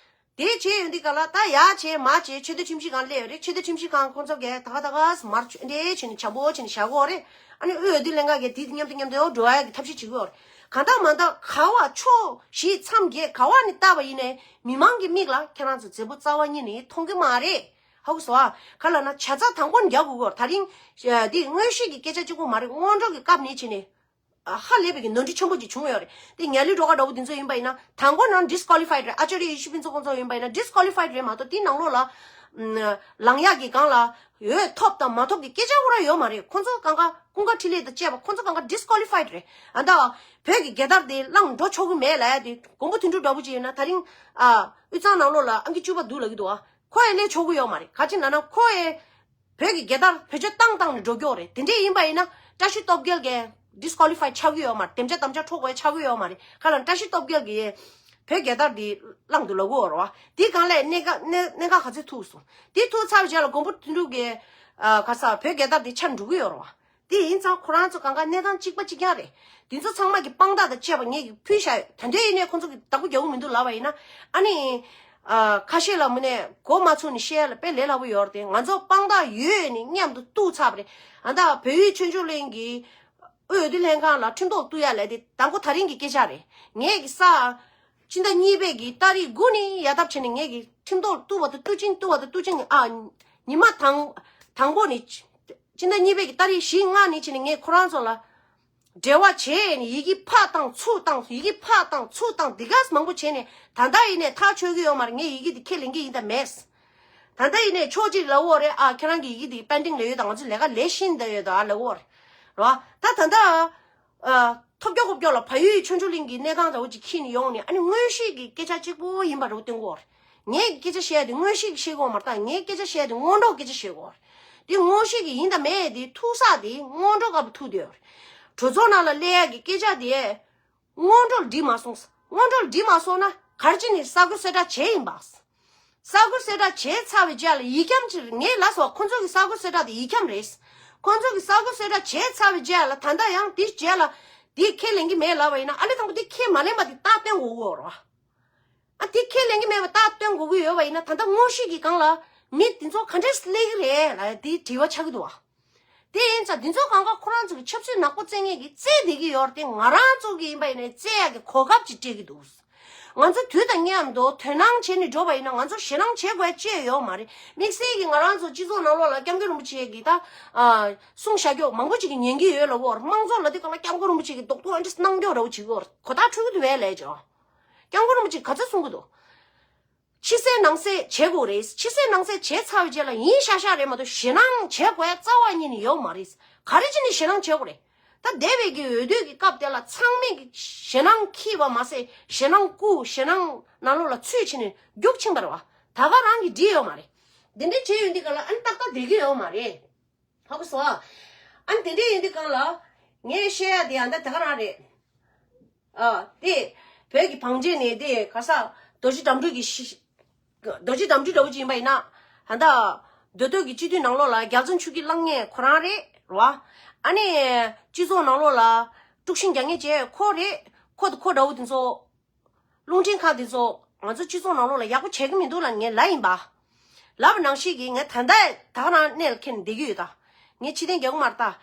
དེ་བྱས་ཡོང་དུས་སྒང་ལ་ད་ཡར་བྱས་མར་བྱས་ཆོས་དོན་ཁྲིམས་ཞིབ་ཁང་སླེབས་ཡོད་རེད། ཆོས་དོན་ཁྲིམས་ཞིབ་ཁང་ཁོང་ཚོ་གིས་ད་ག་ད་ག་མར་ཆོས་འབྲེལ་བྱས་ནས་བྱ་འབོར་བྱས་ནས་བཞག་གི་ཡོད་རེད། ཨ་ནི་དབུས་འོས་བསྡུ་ལྷན་ཁང་གིས་དེ་མཉམ་དུ་མཉམ་དུ་འགྲོ་ཡག་གི་ཐབས་ཤེས་བྱེད་ཀྱི་ཡོད་རེད། གང་ལྟར་མ་ལྟར་ག་བ་ཕྱོགས་བཞི་མཚམས་བརྒྱད་ག་བ་ནས་བལྟས་པ་ཡིན་ནའི་མི་མང་གི་མིག་ལ་ཁྱེད་རང་ཚོ་མཛེས་པོ་རྩ་བ་ཉིད་ནས་མཐོང་གི་མ་རེད། ཧ་གོ་སོང་ཨ། ག་ལབ་ན་བྱ་རྩ་དང་པོ་ནས་རྒྱག་དགོས་ཀྱི་ཡོད་རེད། ད་རིང་འདི་དངོས་གཞི་གི་སྐད་ཆ་གཅིག་པོ་མ་རེད། སྔོན་འགྲོ་གི་སྐབས་ནས་བྱས་ནས། ཧ་ལས་པའི་གི་ནོར་འཁྲུལ་ཆེན་པོ་ཅིག་བྱུང་ཡོད་རེད། དེ་ཉ་གླིང་སྒྲོལ་དཀར་འདྲ་བོ་དེ་ཚོ་ཡིན་པ་ཡིན་ན་དང་པོ་ནང་ཌི་སི་ཀོ་ལི་ཕའིཌ་རེད། ཨ་ཅཱརྱ་ཡེ་ཤེས་ཕུན་ཚོགས་ཁོང་ཚོ་ཡིན་པ་ཡིན་ན་ཌི་སི་ཀོ་ལི་ཕའིཌ་རེད་མ་གཏོགས་དེའི་ནང་ལོགས་ལ་ལངས་ཡག་གི་སྒང་ལ་འོས་ཐོབ་དང་མ་ཐོབ་ཀྱི་སྐད་ཆ་ཁོ་རང་ཡོད་མ་རེད། ཁོང་ཚོ་གང་ག་ཀུན་དགའ་འཕྲིན་ལས་དང་བཅས་པ་ཁོང་ཚོ་གང་ག་ཌི་སི་ཀོ་ལི་ཕའིཌ་རེད། ཨ་ད་བོད་ཀྱི་རྒྱལ་དར་དེ་བླངས་འགྲོ་ཆོག་གི་མེད་ལབ་ཡ་དེ་མགོན་པོ་དོན་གྲུབ་འདྲ་བོ་ཅིག་ཡིན་ན་ད་རིང་ཨ་དབུས་གཙང་ནང་ལོགས་ལ་ཨང་ཀི་བཅུ་པ་འདུག་ལབ་ཀྱི་འདུག་ཨ། ཁོ་ཡང་སླེབས་ཆོག་གི་ཡོད་མ་རེད། ག་ཅི་ན་ན་ཁོ་ཡང་བོད་ཀྱི་རྒྱལ་དར་བེད་སྤྱོད་བཏང་བཏང་ནས་འགྲོ་རྒྱུ་རེད། དེ་འདྲས་ཡིན་པ་ཡིན་ན་བཀྲ་ཤིས་སྟོབས་རྒྱལ་གྱིས་ཌི་སི་ཀོ་ལི་ཕའི་ཆགས་ཀྱི་ཡོད་མ་རེད། དམ་བཅའ་དམ་བཅའ་འཕྲོག་དགོས་ཆགས་ཀྱི་ཡོད་མ་རེད། ག་ལ་བཀྲ་ཤིས་སྟོབས་རྒྱལ་གྱིས་བོད་རྒྱལ་དར་འདི་བླངས་འདུག་ལབ་ཀྱི་ཡོད་རེད་བ། དེའི་སྒང་ལ་གནད་འགག་གནད་གནད་འགག་ག་ཚོད་ཐུག་སོང་། དེ་ཐུག་ཚར་བའི་རྗེས་ལ་མགོན་པོ་དོན་གྲུབ་ཀྱིས་ཨ་ག་ས་བོད་རྒྱལ་དར་འདི་འཕྱར་འགྲོ་གི་ཡོད་རེད་བ། དེ་ཡིན་ཙང་ཁོ་རང་ཚོ་གང་ག་གནས་སྟངས་གཅིག་པ་གཅིག་རྐྱང་རེད། དེ་ཚོ་ཚང་མ་གི་དཔང་རྟགས་དང་བཅས་པ་ངེད་ཀྱིས་ཕུལ་བཞག་ཡོད། ད་འདོད་ཡིན་ནའི་ཁོ་ཚོ་གི་བདག་པོ་རྒྱག་གི་མི་འདུག་ལབ་པ་ཡིན་ན། ཨ་ནི། ཨ། ཁ་ཤས་ལ་མི་ནས་མགོ་མ་ཚོས་ནས་བཤད་ཡ་ལ་དཔེ་ལས་སླ་པོ་ཡོད་རེད་དེ། ང་ཚོ་དཔང་རྟགས་ཡོད་ནས་མཉམ་དུ་གཏུགས་ཚར་བ་རེད། ཨ་ད་བལ་ཡུལ་ཆོས་འབྱོར་གླིང་གི་དབུས་འོས་བསྡུ་ལྷན་ཁང་ལ་ཁྲིམས་ཐོག་གཏུགས་ཡ་ལས་དེ་དང་པོ་ད་རིང་གི་སྐད་ཆ་རེད། ངེད་ཀྱི་ས། སྤྱི་ཟླ་གཉིས་པའི་གི་ཏ་རིག་དགུ་ནས་ཡར་ཐབས་བྱས་ནས་ངེད་ཀྱི་ཁྲིམས་ཐོག་གཏུགས་པ་དང་གཏུགས་ཕྱིན་གཏུགས་པ་དང་གཏུགས་ཕྱིན། ཨ། ཉི་མ་དང་དང་པོ་ནས་སྤྱི་ཟླ་གཉིས་པའི་གི་ཏ་རིག་བཞི་ལྔ་ནས་བྱས་ནས་ངས་ཁོ་རང་ཚོ་ལ་ འབྲེལ་བ་བྱས་ནས་ཡི་གེ་ཕར་བཏང་ཚུར་བཏང་ཡི་གེ་ཕར་བཏང་ཚུར་བཏང་འདི་ག་མང་པོ་བྱས་ནས། ད་ལྟ་ཡིན་ནས་ཐག་ཆོད་ཀྱི་ཡོད་མ་རེད། ངས་ཡི་གེ་འདི་ཁས་ལེན་གྱི་ཡིན་དང་མེད། ད་ལྟ་ཡིན་ནས་ཕྱོགས་གཅིག་ལབ་ཡོད་རེད། ཨ་ཁྱེད་རང་གི་ཡི་གེ་འདི་པེན་ཌིང་ལ་ཡོད་དང་ང་ཚོ་ལས་ཀ་ལས་བཞིན་བསྡད་ཡོད་དང་ཨ་ལབ་ཡོད་རེད། རེད་བ། ད་ད་ལྟ་ཨ་ཐོབ་སྐྱོ་ཁོབ་སྐྱོ་ལ་བལ་ཡུལ་ཆོས་འབྱོར་གླིང་གི་གནས་སྟངས་འདྲ་བོ་ཅིག་ཁྱེར་ནས་ཡོང་ནས། ཨ་ནི་དངོས་གཞི་གི་སྐད་ཆ་གཅིག་པོ་ཡིན་པ་འདྲ་བོ་སྟོན་གྱི་ཡོད་རེད། ངས་སྐད་ཆ་བཤད་དེ་དངོས་གཞི་གི་བཤད་དགོས་མ་རེད། ད་ངས་སྐད་ཆ་བཤད་དེ་སྔོན་འགྲོ་སྐད་ཆ་བཤད་དགོས་རེད། དེ་དངོས་གཞི་གི་ཡིན་དང་མེད་དེ་ཐུག་ས་དེ་སྔོན་འགྲོ་སྐབས་ཐུག་དེ་རེད། གྲོས་ཚོགས་ནང་ལ་སླེབས་ཡག་གི་སྐད་ཆ་དེ་སྔོན་འགྲོ་ལ་འགྲིག་མ་སོང་། སྔོན་འགྲོ་ལ་འགྲིག་མ་སོང་ན་ག་རེ་བྱས་ནས་ས་ཁུལ་གསལ་བསྒྲགས་བྱས་ཡིན་པ། ས་ཁུལ་གསལ་བསྒྲགས་བྱས་ཚར་བའི་རྗེས་ལ་ཡིག་སྐྱམ་ཅིག་ངས་ལབ་སོང་། ཁོ་ཚོ་གི་ས་ཁུལ་གསལ་བསྒྲགས་དེ་ཡིག་སྐྱམ་རེད། ཁོ་ཚོ་གི་ས་ཁུལ་གསལ་བསྒྲགས་བྱས་ཚར་བའི་རྗེས་ལ་ད་ལྟ་ཡང་དེ་རྗེས་ལ་དེ་ཁས་ལེན་གྱི་མེད་ལབ་པ་ཡིན་ན། ཨ་ལས་དང་པོ་དེ་ཁས་མ་ལེན་པ་དེ་རྟགས་སྟོན་དགོས་ཀྱི་ཡོད་རེད་བ། ཨ་དེ་ཁས་ལེན་གྱི་མེད་པ་རྟགས་སྟོན་དགོས་ཀྱི་ཡོད་པ་ཡིན་ན། ད་ལྟ་དངོས་གཞི་གི་སྒང་ལ་མི་དེ་ཚོ་ག་འདྲས་སླེབས་ཀྱི་རེད་ལབ་ཡ་དེ་དྲི་བ་ཆགས་ཀྱི་འདུག་བ། དེ་ཡིན་ཙང་དེ་ཚོ་སྒང་ག་ཁོ་རང་ཚོ་གི་ཆབ་སྲིད་ནག་པོ་རྩེ་མཁན་གྱིས་རྩེས་བསྡད་ཀྱི་ཡོད་རེད་དེ། ང་རང་ཚོ་གི་ཡིན་པ་ཡིན་ནའི་རྩེ་ཡག་གི་གོ་སྐབས་ཅིག་སྤྲད་ཀྱི་འདུག་ང་ཚོ་དུས་དང་མཉམ་དུ་དོ་སྣང་བྱས་ནས་འགྲོ་བ་ཡིན་ན་ང་ཚོ་ཞེད་སྣང་བྱེད་དགོས་ཡ་ཅི་ཡང་ཡོད་མ་རེད། དམིགས་བསལ་གྱི་ང་རང་ཚོ་སྤྱི་ཚོགས་ནང་ལོགས་ལ་སྐྱབས་མགོན་རིན་པོ་ཆེ་གིས་ད་ཨ་གསུང་བཤད་རྒྱུ་མང་པོ་ཅིག་གིས་ཉན་གྱི་ཡོད་ལབ་ཀྱི་ཡོད་རེད། དམངས་གཙོ་ལབ་དུས་སྒང་ལ་སྐྱབས་མགོན་རིན་པོ་ཆེ་གིས་རྡོག་རྡོག་ཨ་འདྲས་གནང་རྒྱུ་འདྲ་བོ་བྱེད་ཀྱི་ཡོད་རེད། གོ་བརྡ་འཕྲོད་ཀྱི་འདུག་བས་ལབ་ཀྱི་ཡོད། སྐྱབས་མགོན་རིན་པོ་ཆེས་ག་ཚོད་གསུང་གི་འདུག་ཕྱི་གསལ་ནང་གསལ་བྱེད་དགོས་རེད། ཕྱི་གསལ་ནང་གསལ་བྱས་ཚར་བའི་རྗེས་ལ་ཡིན་ཤག་ཤག་རེད་མ་གཏོགས་ཞེད་སྣང་བྱེད་དགོས་ཡ་རྩ་བ་ཉིད་ནས་ཡོད་མ་རེད། ག་རེ་བྱས་ནས་ཞེད་སྣང་བྱེད་དགོས་རེད། ད་འདས་པའི་གི་འོས་བསྡུ་གི་སྐབས་དེ་ལ་ཚང་མས་གི་ཞེད་སྣང་འཁྱེར་བ་མ་ཟད་ཞེད་སྣང་བཀུག་ཞེད་སྣང་ནང་ལོགས་ལ་ཚུད་བྱས་ནས་རྒྱུགས་ཕྱིན་པ་རེད་བ། ད་ག་རང་གིས་འགྲིག་ཡོད་མ་རེད། འདི་འདྲ་བྱས་ཡོད་འདི་ག་ལ་ཨ་ནི་ཏག་ཏག་བསྡད་ཀྱི་ཡོད་མ་རེད། ཧ་གོ་སོང་ཨ། ཨ་ནི་དེ་འདྲ་ཡིན་དུས་སྒང་ལ་ངས་བཤད་ཡ་དེ་ཡང་ད་དེ་ག་རང་རེད། ཨ་དེ་བོད་ཀྱི་བང་མཛོད་ནས་དེ་ག་ས་རྡོ་རྗེ་དམ་སྤྲུལ་གྱི་ཤི་རྡོ་རྗེ་དམ་སྤྲུལ་འདྲ་བོ་ཅིག་ཡིན་པ་ཡིན་ན། ད་ལྟ་མདོ་སྟོད་ཀྱི་སྤྱི་འཐུས་ནང་ལོགས་ལ་རྒྱལ་བཙུན་ཆོས་སྐྱིད་བླངས་མཁན་ཁོ་རང་རེད་རེད་བ། ཨ་ནི་སྤྱི་ཚོགས་ནང་ལོགས་ལ་དཀྲུག་ཤིང་རྒྱག་མཁན་བྱས་ཁོ་རེད། ཁོ་དང་ཁོ་འདྲ་བོ་དེ་ཚོ། རླུང་འཕྲིན་ཁང་དེ་ཚོ་ང་ཚོ་སྤྱི་ཚོགས་ནང་ལོགས་ལ་ཡག་པོ་བྱེད་ཀྱི་མི་འདུག་ལབ་ངས་ལབ་ཡིན་པ། ལབ་པ་ནང་བཞིན་གྱི་ངས་ད་ལྟ་ད་ག་རང་གནས་ལ་འཁེལ་ནས་བསྡད་ཀྱི་ཡོད་ད། ངས་ཕྱི་ཐེངས་རྒྱག་གི་མ་རེད་ད།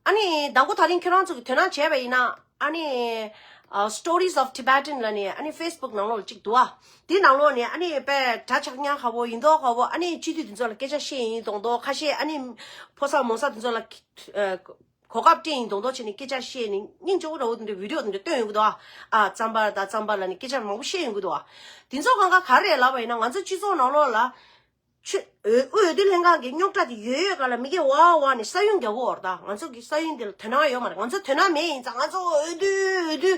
ཨ་ནི་དང་པོ་ད་རིང་ཁྱོད་རང་ཚོ་གི་དོ་སྣང་བྱས་པ་ཡིན་ན། ཨ་ནི་ཨ་Stories of Tibetan ལབ་ནས་ཨ་ནི་Facebook ནང་ལོགས་ལ་གཅིག་འདུག་ཨ། དེ་ནང་ལོགས་ནས་ཨ་ནི་དཔེ་གྲྭ་ཆགས་ཉག་ཁ་བོ་ཡིན་མདོག་ཁ་བོ། ཨ་ནི་སྤྱི་འཐུས་དེ་ཚོ་ལ་སྐད་ཆ་བཤད་ཡིན་མདོག་མདོག་ཁ་ཤས། ཨ་ནི་ཕོ་གསར་མོ་གསར་དེ་ཚོ་ལ་ཨ། གོ་སྐབས་སྤྲད་ཡིན་མདོག་མདོག་བྱས་ནས་སྐད་ཆ་བཤད་ནས་སྙིང་རྗེ་པོ་འདྲ་བོ་དེ་འདྲ་བི་ཌིའོ་དེ་འདྲ་སྟོན་ཡོང་གི་འདུག་ཨ། ཨ་རྩམ་པ་དང་རྩམ་པ་ལབ་ནས་སྐད་ཆ་མང་པོ་བཤད་ཡོང་གི་འདུག་ཨ། དེ་ཚོ་གང་ག་ག་རེ་རེད་ལབ་པ་ཡིན་ན། ང་ཚོ་སྤྱི་ཚོགས་ནང་ལོགས་ལ་ཆོས་འོས་འོས་བསྡུ་ལྷན་ཁང་གི་རྙོག་དྲ་དེ་ཡོད་ཡོད་ག་ལ་མི་སྐད་འོག་འོག་ནས་ས་ཡོམ་རྒྱག་གི་ཡོད་རེད་ད། ང་ཚོ་གི་ས་ཡོམ་དེ་ལ་དོ་སྣང་ཡོད་མ་རེད། ང་ཚོ་དོ་སྣང་མེད་ཡིན་ཙང་ང་ཚོ་འོས་བསྡུ་འོས་བསྡུ་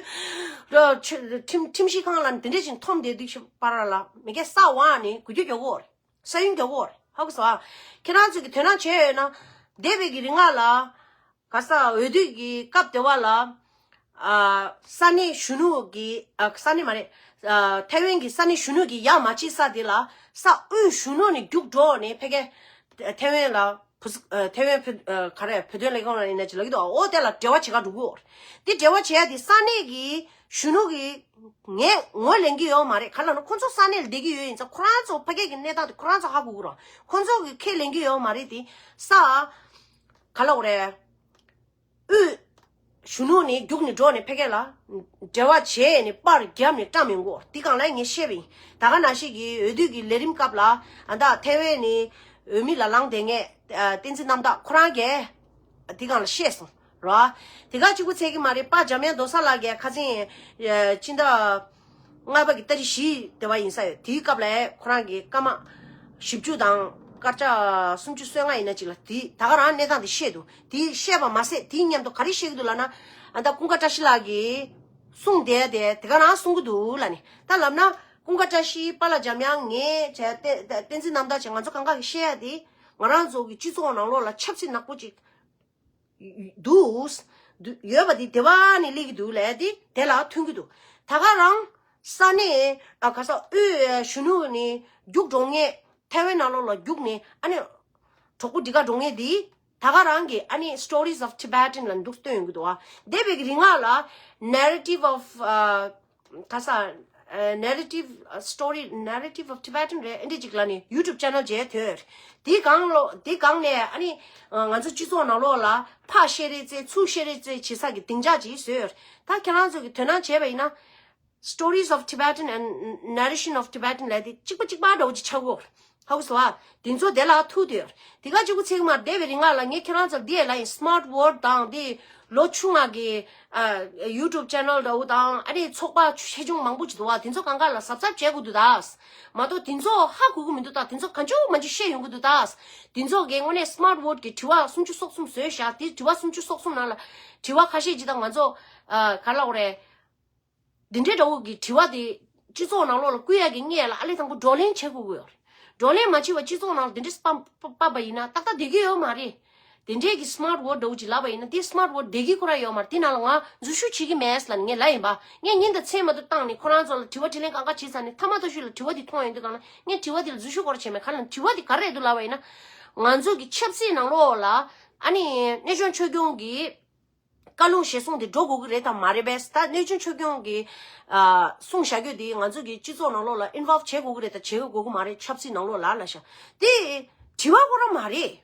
ར་ཆོས་ཁྲིམས་ཁྲིམས་ཞིབ་ཁང་ལ་འདི་འདྲ་ཞིག་འཐོམ་བསྡད་དུས་ཤིག་པ་ར་ལ་མི་སྐད་ས་འོག་ནས་འགུལ་སྐྱོད་རྒྱག་གི་ཡོད་རེད། ས་ཡོམ་རྒྱག་གི་ཡོད་རེད། ཧ་གོ་སོང་ཨ། ཁྱེད་རང་ཚོ་གི་དོ་སྣང་བྱས་ཡོད་ན། འདས་པའི་གི་རིང་ལ་ག་ས་འོས་བསྡུ་གི་སྐབས་དེ་བ་ལ་ཨ་ས་གནས་གཞོན་ནུ་གི་ཨ་ས་གནས་མ་རེད། ཨ་ཐའེ་ཝན་གི་ས་གནས་གཞོན་ནུ་གི་ཡག་མ་བྱེད་ས་དེ་ལ་ས་དབུས་གཞོན་ནུ་ནས་རྒྱུགས་འགྲོ་ནས་ཕ་གི་ཐའེ་ཝན་ལ་བུ་ཨ་ཐའེ་ཝན་བོད་ཨ་ག་རེ་བོད་དོན་ལས་ཁུངས་ལ་ཡིན་ན་ཅིག་ལབ་ཀྱི་འདུག་འོ་དེ་ལ་འབྲེལ་བ་བྱེད་ག་འགྲོ་གི་ཡོད་རེད། དེ་འབྲེལ་བ་བྱེད་ཡ་དེ་ས་གནས་གི་གཞོན་ནུ་གི་ངས་ངོས་ལེན་གྱི་ཡོད་མ་རེད། ག་ལ་ན་ཁོ་ཚོ་ས་གནས་ལ་བསྡད་ཀྱི་ཡོད་ཡིན་ཙང་ཁོ་རང་ཚོ་ཕ་གི་གི་གནས་སྟངས་དེ་ཁོ་རང་ཚོ་ཧ་གོ་གི་རེད། ཁོ་ཚོ་གི་ཁས་ལེན་གྱི་ཡོད་མ་རེད་དེ། ས་ག་ལ་འོ་རེད། དབུས་གཞོན་ནུ་ནས་རྒྱུགས་ནས་འགྲོ་ནས་ཕ་གི་ལ་འབྲེལ་བ་བྱས་ནས་པར་བརྒྱབ་ནས་བཀྲམ་ཡོང་གི་ཡོད་རེད། དེ་སྒང་ལ་ངས་བཤད་པ་ཡིན། ད་ག་ནང་བཞིན་གྱི་འོས་བསྡུ་གི་ལས་རིམ་སྐབས་ལ་ཨ་ད་ཐའེ་ཝན་ནས་འོས་མི་ལ་ལངས་བསྡད་མཁན་ཨ་བསྟན་འཛིན་རྣམ་དག་ཁོ་རང་གིས་དེ་སྒང་ལ་བཤད་སོང་ར། དེ་ག་གཅིག་པུ་ཚད་ཀྱི་མ་རེད། པ་འཇམ་དབྱངས་རྡོ་ས་ལགས་ཀྱིས་ཁ་སང་ཨ་སྤྱི་ཟླ་ལྔ་པ་གི་ཏ་རིག་བཞི་དེ་བ་ཡིན་ས་ཡོད། དེའི་སྐབས་ལ་ཁོ་རང་གིས་སྐར་མ་བཞི་བཅུ་དང་སྐར་ཆ་སུམ་ཅུ་སོ་ལྔ་ཡིན་ན་ཅིག་ལ་དེ་ད་ག་རང་གནས་སྟངས་དེ་བཤད་འདུག་དེ་བཤད་པ་མ་ཟད་དེའི་མཉམ་དུ་ག་རེ་བཤད་ཀྱི་འདུག་ལབ་ན། ཨ་ད་ཀུན་དགའ་བཀྲ་ཤིས་ལགས་ཀྱིས་གསུངས་བསྡད་དེ་དེ་ག་རང་གསུང་གི་འདུག་ལབ་ནས། ད་ལབ་ན་ཀུན་དགའ་བཀྲ་ཤིས་པཱ་ལགས་འཇམ་དབྱངས་ངས་བྱས་བསྟན་བསྟན་འཛིན་རྣམ་དག་བྱས་ང་ཚོ་གང་ག་གིས་བཤད་ཡ་དེ་ང་རང་ཚོ་གི་སྤྱི་ཚོགས་ནང་ལོགས་ལ་ཆབ་སྲིད་ནག་པོ་ཅིག་འདུག་འདུག་ཡོད་པ་དེ་དེ་བ་ནས་སླེབས་ཀྱི་འདུག་ལབ་དེ་དེ་ལ་མཐུན་གྱི་འདུག་ད་ག་རང་ས་གནས་ཨ་ག་ས་དབུས་གཞོན་ནུ་ནས་རྒྱུགས་འགྲོ་མཁན་ཐའེ་ཝན་ནང་ལོགས་ལ་རྒྱུགས་ནས་ཨ་ནི་གྲོགས་པོ་འདི་ག་འགྲོ་མཁན་དེ་ད་ག་རང་གི་ཨ་ནི་Stories of Tibetan ལ་འདུག་སྟོན་ཡོང་གི་འདུག་ཨ་འདས་པའི་གི་རིང་ལ་Narrative of ཨ་ག་ས་ཨ་Narrative ཨ་Story Narrative of Tibetan རེད། ཨེ་འདྲ་ཅིག་ལ་ནི་YouTube channel བྱས་དོན་དེའི་སྒང་ལོ་དེའི་སྒང་ནས་ཨ་ནི་ང་ཚོ་སྤྱི་ཚོགས་ནང་ལོགས་ལ་ཕར་བཤད་རེས་རྩེ་ཚུར་བཤད་རེས་རྩེ་བྱེད་ས་གི་སྡིངས་ཆ་ཅིག་བཟོས། ད་ཁྱེད་རང་ཚོ་གི་དོ་སྣང་བྱས་པ་ཡིན་ན་Stories of Tibetan and Narration of Tibetan ལབ་དེ་གཅིག་པ་གཅིག་པ་འདྲ་བོ་ཅིག་ཆགས་ཡོད། ཧ་གོ་སོང་ཨ། དེ་ཚོ་དེ་ལ་ཐུག་དུས་དེ་ག་གཅིག་པུ་ཚིག་མ་བསྡད་པའི་རིང་ལ་ངས་ཁྱེད་རང་ཚོར་འདི་ལ་ཡིན་Smart Word དང་དེ་ ལོ་ཆུང་ང་གི་ཨ་YouTube channel འདྲ་བོ་དང་ཨ་ནི་ཚོགས་པ་ཆེ་ཆུང་མང་པོ་ཅིག་འདུག་བ། དེ་ཚོ་གང་ག་ལ་གཟབ་གཟབ་བྱེད་དགོས་འདུག་ད། མ་གཏོགས་དེ་ཚོ་ཧ་གོ་གི་མི་འདུག་ད། དེ་ཚོ་གང་བྱུང་མང་བྱུང་བཤད་ཡོང་གི་འདུག་ད། དེ་ཚོ་གི་དངོས་གནས་smart vote གི་དྲི་བ་སུམ་ཅུ་སོ་གསུམ་བཟོས་བཞག་དེ་དྲི་བ་སུམ་ཅུ་སོ་གསུམ་ནང་ལ་དྲི་བ་ཁ་ཤས་ཅིག་དང་ང་ཚོ་ཨ་ག་ལ་འོ་རེད། འདི་འདྲའི་འདྲ་བོ་གི་དྲི་བ་དེ་སྤྱི་ཚོགས་ནང་ལོགས་ལ་བསྐུལ་ཡག་གི་སྔོན་ལ་ཨ་ལས་དང་པོ་བགྲོ་གླེང་བྱེད་དགོས་ཀྱི་ཡོད་རེད། བགྲོ་གླེང་མ་བྱས་པ་སྤྱི་ཚོགས་ནང་ལ་དེ་འདྲའི་སྤམ་སྤམ་པ་ཡིན་ན་ཏག་ཏག་བསྡད་ཀྱི་ཡོད་མ་རེད། དེ་འདྲའི་གི་smart vote འདྲ་བོ་ཅིག་ལབ་པ་ཡིན་ན་དེ་smart vote བསྡད་ཀྱི་ཁོ་རང་ཡོད་མ་རེད། དེ་ནང་ལ་ང་འཛུལ་ཞུགས་བྱེད་ཀྱི་མེད་ལབ་ནས་ངས་ལབ་ཡིན་པ། ངས་ཉིན་དང་མཚན་མ་གཏོགས་བཏང་ནས་ཁོ་རང་ཚོ་ལ་དྲི་བ་དྲིས་ལན་གང་ག་བྱས་ཚར་ནས་མཐའ་མ་ཐོག་ཤུལ་ལ་དྲི་བ་དེ་མཐོང་ཡོང་དུས་གང་ལ་ངས་དྲི་བ་དེ་ལ་འཛུལ་ཞུགས་སྐོར་བྱས་མེད། ག་ལ་དྲི་བ་དེ་ག་རེ་རེད་འདུག་ལབ་པ་ཡིན་ན། ང་ཚོ་གི་ཆབ་སྲིད་ནང་ལོགས་ལ་ཨ་ནི་གནས་ཆུང་ཆོས་སྐྱོང་གི་བཀའ་ལུང་ཞེས་གསུངས་ཏེ་འགྲོ་དགོས་ཀྱི་རེད་དམ་མ་རེད་པས། ད་གནས་ཆུང་ཆོས་སྐྱོང་གིས་ཨ་གསུངས་བཞག་རྒྱུ་དེ་ང་ཚོ་གི་སྤྱི་ཚོགས་ནང་ལོགས་ལ་involve བྱེད་དགོས་ཀྱི་རེད་དམ་བྱེད་དགོས་ཀྱི་མ་རེད། ཆབ་སྲིད་ནང་ལོགས་ལ་ལབ་ཤག་དེ་དྲི་བ་ཁོ་རང་མ་རེད།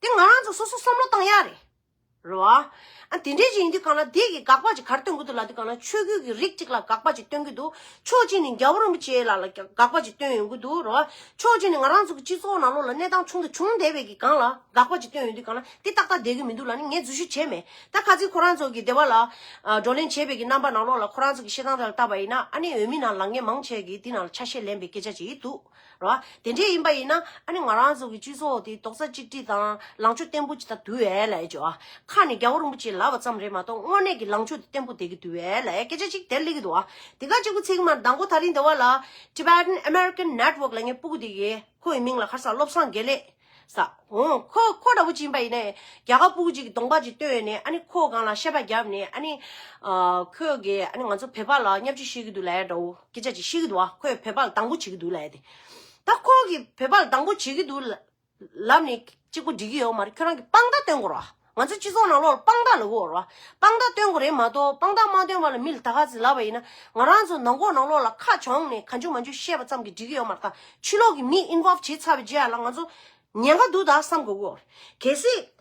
དེ་ང་རང་ཚོ་སོ་སོ་བསམ་བློ་བཏང་ཡག་རེད། རེད་བ། ཨ་དེ་འདྲའི་ཅིག་ཡིན་དུས་གང་ལ་དེ་གི་དགག་པ་ཅིག་ག་རེ་སྟོན་གྱི་འདུག་ལབ་དུས་གང་ལ་ཆོས་བརྒྱུད་ཀྱི་རིགས་གཅིག་ལ་དགག་པ་ཅིག་སྟོན་གྱི་འདུག་ཕྱོགས་གཅིག་ནས་རྒྱལ་བ་རིན་པོ་ཆེ་ལ་ལ་དགག་པ་ཅིག་སྟོན་ཡོང་གི་འདུག་རེད་བ། ཕྱོགས་གཅིག་ནས་ང་རང་ཚོ་གི་སྤྱི་ཚོགས་ནང་ལོགས་ལ་གནས་སྟངས་བྱུང་དང་བྱུང་བསྡད་པའི་གི་སྒང་ལ་དགག་པ་ཅིག་སྟོན་ཡོང་དུས་གང་ལ་དེ་ཏག་ཏག་བསྡད་ཀྱི་མི་འདུག་ལབ་ནས་ངས་འཛུལ་ཞུགས་བྱས་མེད། ད་ཁ་ཚིག་ཁོ་རང་ཚོ་གི་སྡེ་བ་ལ་ཨ་བགྲོ་གླེང་བྱས་པའི་གི་རྣམ་པ་ནང་ལོགས་ལ་ཁོ་རང་ཚོ་གི་བཤད་སྟངས་དེ་ལ་བལྟས་པ་ཡིན་ན་ཨ་ནི་འོས་མི་ནང་ལ་ངས་མང་ཆེ་གི་དེ་ནང་ལ་ཆ་ཤས་ལེན་པའི་སྐད་ཆ་ཅིག་འདུག་རེད་བ། དེ་འདྲས་ཡིན་པ་ཡིན་ན་ཨ་ནི་ང་རང་ཚོ་གི་སྤྱི་ཚོགས་དེ་རྡོག་རྩ་གཅིག་སྒྲིལ་དང་ལངས་ཕྱོགས་བརྟན་པོ་ཅིག་ད་འདུག་ཨེ་ལབ་ཡ་ཅོ་ཨ། ཁ་ནས་རྒྱལ་བ་རིན་པོ་ཆེ་ལབ་པ་ཙམ་རེད་མ་གཏོགས་དངོས་གནས་ཀྱི་ལངས་ཕྱོགས་དེ་བརྟན་པོ་བསྡད་ཀྱི་འདུག་ཨེ་ལབ་ཡ་སྐད་ཆ་ཅིག་དེར་སླེབས་ཀྱི་འདུག་ཨ། དེ་ག་གཅིག་པུ་ཚིག་མ་དང་པོ་ད་རིང་འདི་བ་ལ་Tibetan American Network ལབ་མཁན་སྤུ་གུ་དེ་གི་ཁོ་ཡི་མིང་ལ་ཁར་ས་བློ་བཟང་དགེ་ལེགས་ས། འོ་ཁོ་ཁོ་འདྲ་བོ་ཅིག་ཡིན་པ་ཡིན་ནའི་རྒྱ་གར་སྤུ་གུ་ཅིག་གི་གདོང་པ་ཅིག་སྟོན་ནས་ཨ་ནི་ཁོ་སྒང་ལ་བཤད་པ་བརྒྱབ་ནས་ཨ་ནི་ཨ་ཁོས་གི་ཨ་ནི་ང་ཚོ་བོད་པ་ལ་བརྙས་བཅོས་བྱེད་ཀྱི་འདུག་ལབ་ཡ་འདྲ་བོ་སྐད་ཆ་ཅིག་བཤད་ཀྱི་འདུག་ཨ། ཁོས་བོད་པ་ལ་སྡང་པོ་བྱེད་ཀྱི་འདུག་ལབ་ཡ་དེ། ད་ཁོ་གིས་བོད་པ་ལ་སྡང་པོ་བྱེད་ཀྱི་འདུག་ལབ་ནས་གཅིག་པོ་འགྲིག་གི་ཡོད་མ་རེད། ཁྱོད་རང་གིས་དཔང་རྟགས་སྟོན་དགོས་རེད་བ། ང་ཚོ་སྤྱི་ཚོགས་ནང་ལོགས་ལ་དཔང་རྟགས་ལབ་དགོས་རེད་བ། དཔང་རྟགས་སྟོན་དགོས་རེད་མ་གཏོགས་དཔང་རྟགས་མ་སྟོན་པ་ལ་མི་ལ་ད་ག་ཚོད་ལབ་པ་ཡིན་ན་ང་རང་ཚོ་ནང་ཁོག་ནང་ལོགས་ལ་ཁ་བྱུང་ནས་གང་བྱུང་མང་བྱུང་བཤད་པ་ཙམ་གྱིས་འགྲིག་གི་ཡོད་མ་རེད། ད་ཕྱི་ལོགས་ཀྱི་མི་involve བྱེད་ཚར་བའི་རྗེས་ལ་ང་ཚོ་ཉེན་ཁ་འདུག་ད་བསམ་དགོས་ཀྱི་ཡོད་རེད། གལ་སྲིད།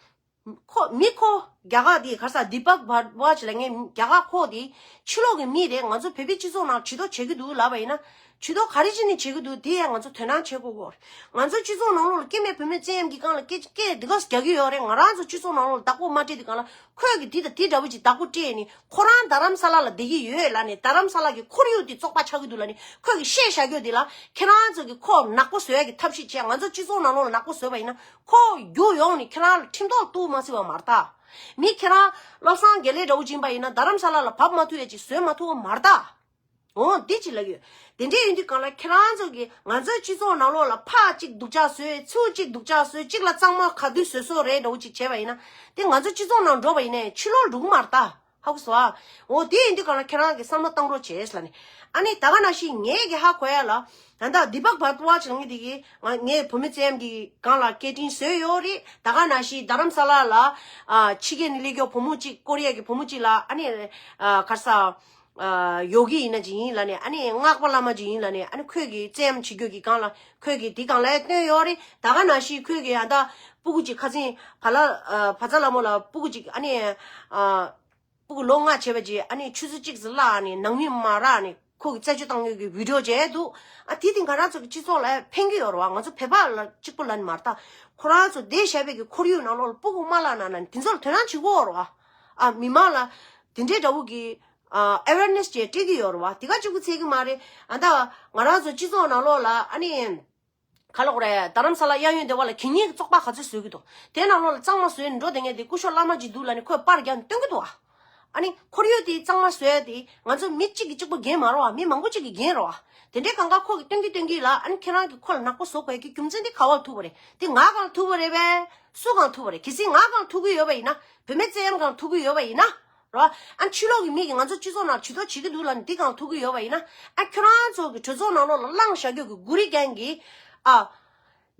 ཁོ་མི་ཁོ་རྒྱ་གར་དེ་ག་ས་དི་པག་བྷར་ཝཱཇ་ལབ་མཁན་རྒྱ་གར་ཁོ་དེ་ཕྱི་ལོགས་ཀྱི་མི་རེད། ང་ཚོ་བོད་པའི་སྤྱི་ཚོགས་ནང་བྱེད་དོ་བྱེད་ཀྱི་འདུག་ལབ་པ་ཡིན་ན་བྱེད་དོ་ག་རེ་བྱས་ནས་བྱེད་ཀྱི་འདུག་དེ་ཡང་ང་ཚོ་དོ་སྣང་བྱེད་དགོས་ཀྱི་ཡོད་རེད། ང་ཚོ་སྤྱི་ཚོགས་ནང་ལོགས་ལ་སྐྱེ་དམན་བུད་མེད་བཙན་གཡེམ་གྱི་སྒང་ལ་སྐད་སྐད་འདི་ག་རྒྱག་གི་ཡོད་རེད། ང་རང་ཚོ་སྤྱི་ཚོགས་ནང་ལོགས་ལ་བདག་པོ་མ་སྤྲད་དུས་སྒང་ལ་ཁོས་ཀྱི་འདི་དང་འདི་འདྲ་བོ་ཅིག་བདག་པོ་སྤྲད་ནས་ཁོ་རང་རྡ་རམ་ས་ལ་ལ་བསྡད་ཀྱི་ཡོད་ལབ་ནས་རྡ་རམ་ས་ལ་གི་ཁོར་ཡུག་དེ་བཙོག་པ་ཆགས་ཀྱི་འདུག་ལབ་ནས་ཁོས་ཀྱི་བཤད་བཞག་རྒྱུ་དེ་ལ་ཁྱེད་རང་ཚོ་གི་ཁོ་ནག་པོ་བཟོ་ཡ་གི་ཐབས་ཤེས་བྱས། ང་ཚོ་སྤྱི་ཚོགས་ནང་ལོགས་ལ་ནག་པོ་བཟོས་པ་ཡིན་ན་ཁོ་རྒྱུགས་ཡོང་ནས་ཁྱེད་རང་ལ་ཁྲིམས་ཐོག་གཏུག་མ་སྲིད་པ་མ་རེད་ད། མི་ཁྱེད་རང་བློ་བཟང་དགེ་ལེགས་འདྲ་བོ་ཅིག་ཡིན་པ་ཡིན་ན་རྡ་རམ་ས་ལ་ལ་བབས་མ་ཐུབ་ཡ་ཅིག་བཟོས་མ་ཐུབ་པ་མ་རེད་ད། འོ་འདི་ཅིག་ལབ་ཡོད། དེ་འདྲས་ཡིན་དུས་གང་ལ་ཁྱེད་རང་ཚོ་གིས་ང་ཚོའི་སྤྱི་ཚོགས་ནང་ལོགས་ལ་ཕར་གཅིག་སྡུག་ཅག་བཟོས་ཚུར་གཅིག་སྡུག་ཅག་བཟོས་གཅིག་ལ་གཙང་མ་ག་དུས་བཟོས་བཟོས་རེད་འདྲ་བོ་ཅིག་བྱས་པ་ཡིན་ན་དེ་ང་ཚོ་སྤྱི་ཚོགས་ནང་འགྲོ་བ་ཡིན་ནའི་ཕྱི་ལོགས་འགྲོ་གི་མ་རེད་ད། ཧ་གོ་སོང་ཨ། འོ་དེ་ཡིན་དུས་གང་ལ་ཁྱེད་རང་གིས་བསམ་བློ་བཏང་རོགས་བྱེད་ལབ་ནས། ཨ་ནི་ད་ག་ནང་བཞིན་ངས་ཀྱི་ཧ་གོ་ཡ་ལ། ད་ལྟ་དི་པག་བྷར་ཏི་ཝཱཇ་ལབ་མཁན་དེ་གིས་ང་ངས་བུད་མེད་བཙན་གཡེམ་གྱི་སྒང་ལ་སྐད་འཕྲིན་བཟོས་ཡོད་རེད། ད་ག་ནང་བཞིན་རྡ་རམ་ས་ལ་ལ་ཨ་ཕྱི་རྒྱལ་ནས་སླེབས་མཁན་བུ་མོ་གཅིག་ཀོ་རི་ཡ་གི་བུ་མོ་གཅིག་ལ་ཨ་ནི་ཨ་ག་རེ་ཟ་ཨ་ཡོ་གི་ཡིན་ན་ཅིག་ཡིན་ལབ་ནས་ཨ་ནི་སྔགས་པ་བླ་མ་ཅིག་ཡིན་ལབ་ནས་ཨ་ནི་ཁོས་ཀྱི་བཙན་གཡེམ་བྱེད་རྒྱུ་གི་སྒང་ལ་ཁོས་ཀྱི་དེ་སྒང་ལ་བསྟན་ཡོད་རེད། ད་ག་ནང་བཞིན་ཁོས་ཀྱི་ཨ་ད་སྤུ་གུ་གཅིག་ཁ་སང་བ་ལ་ཨ་བ་ཚ་ལྷ་མོ་ལ་སྤུ་གུ་གཅིག་ཨ་ནི་ཨ། སྤུ་གུ་ལོ་ལྔ་བྱས་པ་ཅིག་ཨ་ནི་ཆུ་ཚོད་གཅིག་ཙམ་བརླག་ནས་ནང་མི་མ་རག་ནས་ཁོ་གི་རྩད་གཅོད་བཏང་ཡོད་ཀྱི་བི་ཌིའོ་མཇལ་འདུག་ཨ་དེ་དེ་ང་རང་ཚོ་གི་སྤྱི་ཚོགས་ལ་ཕན་གྱི་ཡོད་རེད་བ། ང་ཚོ་བོད་པ་ལ་གཅིག་པུ་ལ་ནི་མ་རེད་ད། ཁོ་རང་ཚོ་བསྡད་བཞག་པའི་གི་ཁོར་ཡུག་ནང་ལོགས་ལ་སྤུ་གུ་མ་བརླག་ན་ན་དེ་ཚོ་ལ་དོ་སྣང་བྱེད་དགོས་རེད་བ། ཨ་མི་མང་ལ་དེ་འདྲའི་འདྲ་བོ་གི་ཨ་ཨེ་ཝེར་ནེ་སི་ཅིག་སྤྲད་ཀྱི་ཡོད་རེད་བ། དེ་ག་གཅིག་པུ་ཚད་ཀྱི་མ་རེད། ཨ་ད་ང་རང་ཚོ་སྤྱི་ཚོགས་ནང་ལོགས་ལ་ཨ་ནི། ག་ལ་གོ་རེད། རྡ་རམ་ས་ལ་གཡས་གཡོན་སྡེ་བ་ལ་གད་སྙིགས་ཀྱི་བཙོག་པ་ག་ཚོད་བཟོས་ཀྱི་འདུག་དེ་ནང་ལོགས་ལ་གཙང་མ་བཟོས་ནས་འགྲོ་བསྡད་མཁན་དེ་སྐུ་ཞབས་བླ་མ་ཅིག་འདུག་ལབ་ནས་ཁོས་པར་རྒྱག་ནས་སྟོན་གྱི་འདུག་ཨ། ཨ་ནི་ཁོར་ཡུག་དེ་གཙང་མ་བཟོས་ཡ་དེ་ང་ཚོ་མི་གཅིག་གིས་གཅིག་པོ་འགན་མ་རེད་བ། མི་མང་པོ་གཅིག་གི་འགན་རེད་བ། དེ་འདྲའི་གང་ག་ཁོ་གིས་སྟོན་གྱི་སྟོན་གྱི་ལ་ཨ་ནི་ཁྱེད་རང་གིས་ཁོ་ལ་ནག་པོ་བཟོ་དགོས་ཡ་གི་རྒྱུ་མཚན་དེ་ག་བ་ལ་ཐུག་པ་རེད། དེ་ང་གང་ལ་ཐུག་པ་རེད་པས། སུ་གང་ལ་ཐུག་པ་རེད། གལ་སྲིད་ང་གང་ལ་ཐུག་གི་ཡོད་པ་ཡིན་ན། བུད་མེད་བཙན་གཡེམ་གང་ལ་ཐུག་གི་ཡོད་པ་ཡིན་ན། རོ། ཨ་ཕྱི་ལོགས་ཀྱི་མི་གིས་ང་ཚོ་སྤྱི་ཚོགས་ནང་ཇུས་གཏོགས་བྱེད་ཀྱི་འདུག་ལབ་ནས་འདི་གང་ཐུག་གི་ཡོད་པ་ཡིན་ན། ཨ་ཁྱོད་རང་ཚོ་གི་གྲོས་ཚོགས་ནང་ལོགས་ལ་བླངས་བཞག་རྒྱུ་གི་གུ་རི་གན་གི། ཨ།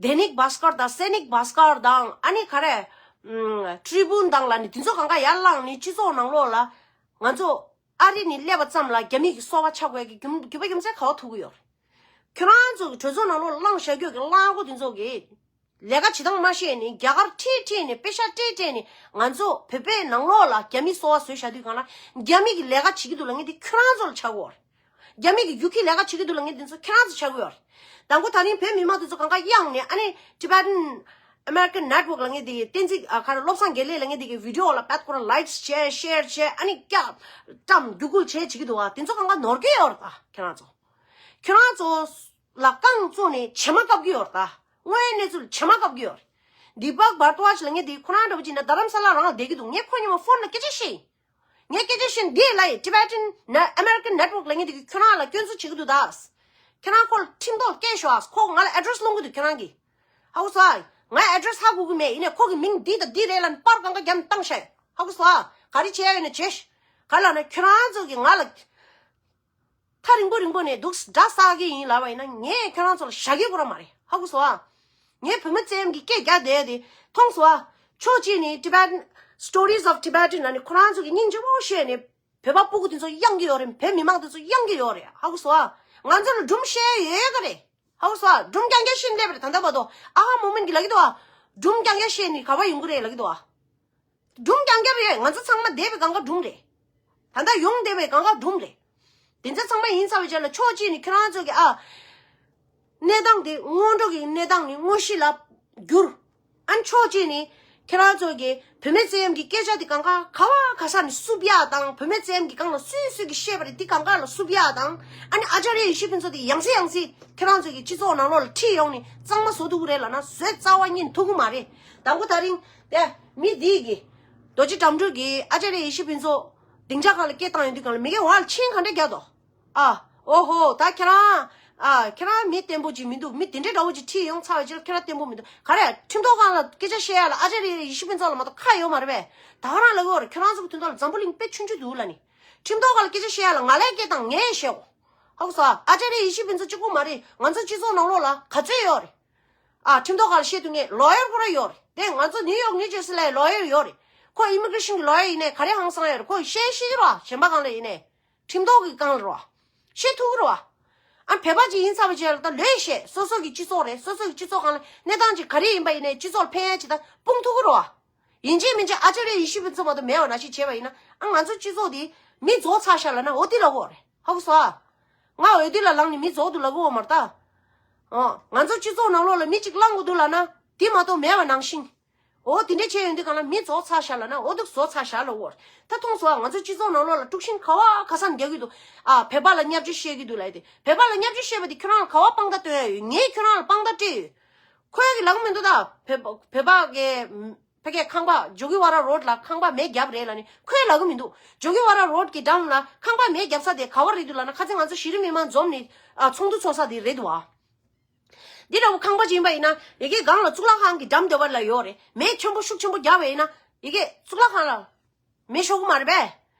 དེ་ནིག་བྷ་སྐར་དང་སེ་ནིག་བྷ་སྐར་དང་ཨ་ནི་ག་རེ། ཨམ། ཊི་རི་བུན་དང་ལབ་ནས་དེ་ཚོ་གང་ག་ཡར་བླངས་ནས་སྤྱི་ཚོགས་ནང་ལོགས་ལ། ང་ཚོ་ཨ་རི་ནས་སླེབས་པ་ཙམ་ལ་རྒྱ་མི་གི་སོ་པ་ཆགས་དགོས་ཀྱི་རྒྱུ་རྒྱུ་བ་རྒྱུ་མཚན་ག་བ་ཐུག་གི་ཡོད་རེད། ཁྱོད་རང་ཚོ་གི་གྲོས་ཚོགས་ནང་ལོགས་ལ་བླངས་བཞག་རྒྱུ་གི་གླང་གོ་དེ་ཚོ་གི། ལས་ཀ་བྱེད་སྟངས་མ་ཤེས་ནས་རྒྱ་གར་ཁྲིད་ཁྲིད་ནས་པེ་ཤ་སྤྲད་སྤྲད་ནས་ང་ཚོ་བོད་པའི་ནང་ལོགས་ལ་རྒྱ་མི་སོ་པ་བཟོས་བཞག་དུས་གང་ལ་རྒྱ་མི་གི་ལས་ཀ་བྱེད་ཀྱི་འདུག་ལབ་མཁན་དེ་ཁྱོད་རང་ཚོ་ལ་ཆགས་ཀྱི་ཡོད་རེད། རྒྱ་མི་གི་རྒྱུག་ཁྱི་ལས་ཀ་བྱེད་ཀྱི་འདུག་ལབ་མཁན་དེ་ཚོ་ཁྱོད་རང་ཚོ་ཆགས་ཀྱི་ཡོད་རེད། དང་པོ་ད་རིང་བོད་མི་མང་དེ་ཚོ་གང་ག་གཡེངས་ནས་ཨ་ནི་Tibetan American Network ལབ་མཁན་དེ་གི་བསྟན་འཛིན་ཨ་ག་རེ་བློ་བཟང་དགེ་ལེགས་ལབ་མཁན་དེ་གི་བི་ཌི་ཡོ་ལ་བད་ཁོ་རང་ལའིཀ་བྱས་ཤེར་བྱས་ཨ་ནི་སྐྱག་བཀྲམ་རྒྱུག་རྒྱུག་བྱས་བྱེད་ཀྱི་འདུག་བ། དེ་ཚོ་གང་ག་ནོར་གྱི་ཡོད་རེད་ད་ཁྱེད་རང་ཚོ། ཁྱེད་རང་ཚོ་ལ་རྐང་བཙུགས་ནས་བྱེ་མ་བཀབ་ཀྱི་ཡོད་རེད་ད། དངོས་ཡོད་གནས་ཚུལ་བྱེ་མ་བཀབ་ཀྱི་ཡོད་རེད། དི་པག་བར་ཏུ་ཝཱ་ཇི་ལབ་མཁན་དེ་ཁོ་རང་འདྲ་པོ་ཅིག་ན་རྡ་རམ་ས་ལ་རང་ལ་བསྡད་ཀྱི་འདུག་ངས་ཁོ་ཉི་མ་ཕོན་ལ་སྐད་ཆ་བཤད་ཡིན། ངས་སྐད་ཆ་བཤད་འདི་ལ་ཡི་Tibetan American Network ལབ་མཁན་དེ་གི་ཁྱོད་རང་ལ་སྐྱོན་འཛུགས་བྱེད་ཀྱི་འདུག་ད། ཁྱེད་རང་ཁོ་ལ་ཁྲིམས་ཐོག་སྐད་ཤོག་ཨ། ཁོ་ང་ལ་ཨེ་ཌི་རེ་སི་སློང་གི་འདུག་ཁྱེད་རང་གིས། ཧ་གོ་སོང་ཨ། ང་ཨེ་ཌི་རེ་སི་ཧ་གོ་གི་མེད། ཡིན་ནའི་ཁོ་གི་མིང་འདི་དང་འདི་རེད་ལབ་ནས་པར་གང་ག་བརྒྱབ་ནས་བཏང་ཤག་ཧ་གོ་སོང་ཨ། ག་རེ་བྱས་ཡོད་ན་བྱས་ཤག་ག་ལབ་ན་ཁྱོད་རང་ཚོ་གིས་ང་ལ་ཐག་རིང་པོ་རིང་པོ་ནས་འདུག་དགྲ་བསགས་ཀྱི་ཡིན་ལབ་པ་ཡིན་ན་ངས་ཁྱོད་རང་ཚོ་ལ་ཞག་གི་གོ་ར་མ་རེད། ཧ་གོ་སོང་ཨ། ངས་བོད་མི་བཙན་གྱི་སྐད་རྒྱག་བསྡད་དེ་མཐོང་སོང་ཨ། ཕྱོགས་གཅིག་ནས་Tibetan Stories of Tibetan ལབ་ནས་ཁོ་རང་ཚོ་གི་སྙིང་རྗེ་པོ་བཤད་ནས་བོད་པ་སྤུ་གུ་དེ་ཚོ་གཡང་གི་ཡོད་རེད། བོད་མི་མང་དེ་ཚོ་གཡང་གི་ཡོད་རེད། ཧ་གོ་སོང་ཨ། ང་ཚོ་ལ་སྒྲུང་བཤད་ཡོད་ག་རེད། ཧ་གོ་སོང་ཨ། སྒྲུང་རྐྱང་རྐྱང་བཤད་སླེབས་རེད། ད་ལྟ་བར་དུ་ཨ་ཧ་མོ་མིན་གྱི་ལབ་ཀྱི་འདུག་ཨ། སྒྲུང་རྐྱང་རྐྱང་བཤད་ནས་ག་བ་ཡོང་གི་རེད་ལབ་ཀྱི་འདུག་ཨ། སྒྲུང་རྐྱང་རྐྱང་རེད། ང་ཚོ་ཚང་མ་བསྡད་པའི་སྒང་ག་སྒྲུང་རེད། ད་ལྟ་ཡོང་བསྡད་པའི་སྒང་ག་སྒྲུང་རེད། དེ་ཚོ་ཚང་མ་ཡིན་ཚར་བའི་རྗེས་ལ་ཕྱོགས་གཅིག་ནས་ཁྱེད་རང་ཚོ་གི་ཨ། གནས་སྟངས་དེ་སྔོན་འགྲོ་གི་གནས་སྟངས་ནས་དངོས་གཞི་ལ་བསྒྱུར། ཨ་ནི་ཕྱོགས་གཅིག་ནས་ཁྱེད་རང་ཚོ་གི་བུད་མེད་བཙན་གཡེམ་གྱི་སྐད་ཆ་དེ་གང་ག་ག་བ་ག་ས་ནས་བསུབ་ཡག་དང་བུད་མེད་བཙན་གཡེམ་གྱི་སྒང་ལ་སུས་སུས་ཀྱི་བཤད་པ་རེད། དེ་གང་ག་ལ་བསུབ་ཡག་དང་ཨ་ནི་ཨ་ཅཱརྱ་ཡེ་ཤེས་ཕུན་ཚོགས་དེ་ཡང་སེ་ཡང་སེ་ཁྱེད་རང་ཚོ་གི་སྤྱི་ཚོགས་ནང་ལོགས་ལ་ཁྲིད་ཡོང་ནས་གཙང་མ་བཟོ་ཐུབ་ཀྱི་རེད་ལབ་ན་བཟོས་རྩ་བ་ཉིད་ཐུབ་ཀྱི་མ་རེད། དང་པོ་ད་རིང་དེ་མི་འདིས་གི་རྡོ་རྗེ་ཁྲ་འབྲུག་གིས་ཨ་ཅཱརྱ་ཡེ་ཤེས་ཕུན་ཚོགས་སྡིངས་ཆ་སྒང་ལ་སྐད་བཏང་ཡོང་དུས་སྒང་ལ་མི་གའི་འོག་ལ་མཆན་ག་འདྲ་རྒྱག་དོ། ཨ། ཨོ་ཧོ། ད་ཁྱེད་རང་། ཨ། ཁྱེད་རང་མི་བརྟན་པོ་ཅིག་མི་འདུག་མི་དེ་འདྲའི་འདྲ་བོ་ཅིག་ཁྲིད་ཡོང་ཚར་བའི་ཕྱིར་ཁྱེད་རང་བརྟན་པོ་མི་འདུག་ག་རེ། ཁྲིམས་ཐོག་སྒང་ལ་སྐད་ཆ་བཤད་ཡ་ལ་ཨ་ཅཱརྱ་ཡེ་ཤེས་ཕུན་ཚོགས་ལ་མ་གཏོགས་ཁ་ཡོད་མ་རེད་པས། ད་ག་རང་ལབ་ཀྱི་ཡོད་རེད། ཁྱེད་རང་ཚོ་གི་དོན་དག་ལ་འཛམ་བུ་གླིང་དཔེ་ཆུང་ཆུང་འདུག་ལབ་ནི། ཁྲིམས་ཐོག་སྒང་ལ་སྐད་ཆ་བཤད་ཡ་ལ་ང་ལ་སྐད་བཏང་ངས་བཤད་གོ། ཧ་གོ་སོང་ཨ། ཨ་ཅཱརྱ་ཡེ་ཤེས་ཕུན་ཚོགས་གཅིག་པོ་མ་རེད། ང་ཚོ་སྤྱི་ཚོགས་ནང་ལོགས་ལ་ག་ཚོད་ཡོད་རེད། ཨ། ཁྲིམས་ཐོག་སྒང་ལ་བཤད་ཐུབ་མཁན་ལོ་ཡར་ཁོ་རང་ཡོད་རེད། དེ་ང་ཚོ་ནིའུ་ཡོག་ནིའུ་ཇར་སི་ལ་ཡི་ལོ་ཡར་ཡོད་རེད། ཁོ་ཨི་མི་གྷི་རེ་ཤན་གི་ལོ་ཡར་ཡིན་ནའི་ག་རེ་ཧང་སང་ཡོད་རེད། ཁོ་བཤད་ཤེས་ཀྱི་རེད་བ། གཞན་པ་སྒང་ལ་ཡིན་ནའི། ཁྲིམས་ཐོག་གི་སྒང་ལ་རེད་བ། བཤད་ཐུབ་ཀྱི་རེད་བ། ཨ། བོད་པ་ཅིག་ཡིན་ཚར་བའི་རྗེས་ལ་ད་ལོས་བཤད། སོ་སོ་གི་སྤྱི་ཚོགས་རེད། སོ་སོ་གི་སྤྱི་ཚོགས་སྒང་ལ་གནས་སྟངས་ཅིག་ག་རེ་ཡིན་པ་ཡིན་ནའི་སྤྱི་ཚོགས་ལ་ཕན་ཡ་ཅིག་ད་སྤུངས་ཐུབ་ཀྱི་རེད་བ། ཡིན་གཅིག་མིན་གཅིག་ཨ་ཅཱརྱ་ཡེ་ཤེས་ཕུན་ཚོགས་མ་གཏོགས་མེད་པ་ནང་བཞིན་བྱས་པ་ཡིན་ན་ཨ་ང་ཚོ་སྤྱི་ཚོགས་འདི་མི་རྫོགས་ཚར་ཤག་ལབ་ན་འོ་དེ་ལབ་དགོས་རེད། ཧ་གོ་སོང་ཨ། ང་འོ་དེ་ལ་ལངས་ནས་མི་རྫོགས་འདུག་ལབ་དགོས་མ་རེད་ད། ཨོ། ང་ཚོ་སྤྱི་ཚོགས་ནང་ལོགས་ལ་མི་གཅིག་ལངས་དགོས་འདུག་ལབ་ན་དེ་མ་གཏོགས་མེད་པ་ནང་བཞིན། འོ་དེ་འདྲ་བྱས་ཡོང་དུས་སྒང་ལ་མི་རྫོགས་ཚར་ཤག་ལབ་ན་འོ་འདུག་རྫོགས་ཚར་ཤག་ལབ་དགོས་རེད། ད་མཐོང་སོང་ཨ། ང་ཚོ་སྤྱི་ཚོགས་ནང་ལོགས་ལ་དཀྲུག་ཤིང་ག་བ་ག་ས་ནས་རྒྱག་གི་འདུག་ཨ། བོད་པ་ལ་བརྙས་བཅོས་བཤད་ཀྱི་འདུག་ལབ་ཡ་དེ། བོད་པ་ལ་བརྙས་བཅོས་བཤད་པ་དེ་ཁྱོད་རང་ལ་ག་བ་དཔང་རྟགས་སྟོན་ཡ་ཡོད། ངས་ཁྱོད་རང་ལ་དཔང་རྟགས་སྤྲད་ཡོད། ཁོས་གི་ལབ་གི་མི་འདུག་ད། བོད་པ་བོད་པ་གི་ཕ་གིའི་ཁང་པ་ཇོ་གི་ཝ་ར་རོཌ་ལ་ཁང་པ་མེ་བརྒྱབ་རེད་ལབ་ནི་ཁོས་ལབ་གི་མི་འདུག་ཇོ་གི་ཝ་ར་རོཌ་གི་འགྲམ་ལ་ཁང་པ་མེ་བརྒྱབ་ས་དེ་ག་བ་རེད་འདུག་ལབ་ན་ཁ་སང་ང་ཚོ་གཞི་རིམ་མི་མང་འཛོམས་ནས་ཨ་ཚོགས་འདུ་ཚོགས་ས་དེ་རེད་འདུག་ཨ། འདི་འདྲ་བོ་ཁང་པ་ཅིག་ཡིན་པ་ཡིན་ན་ཡ་གི་སྒང་ལ་གཙུག་ལག་ཁང་གི་འགྲམ་དེ་བ་ལ་ཡོད་རེད། མེ་ཆེན་པོ་ཤུགས་ཆེན་པོ་བརྒྱབ་པ་ཡིན་ན་ཡ་གི་གཙུག་ལག་ཁང་ལ་མེ་ཤོར་གི་མ་རེད་པས།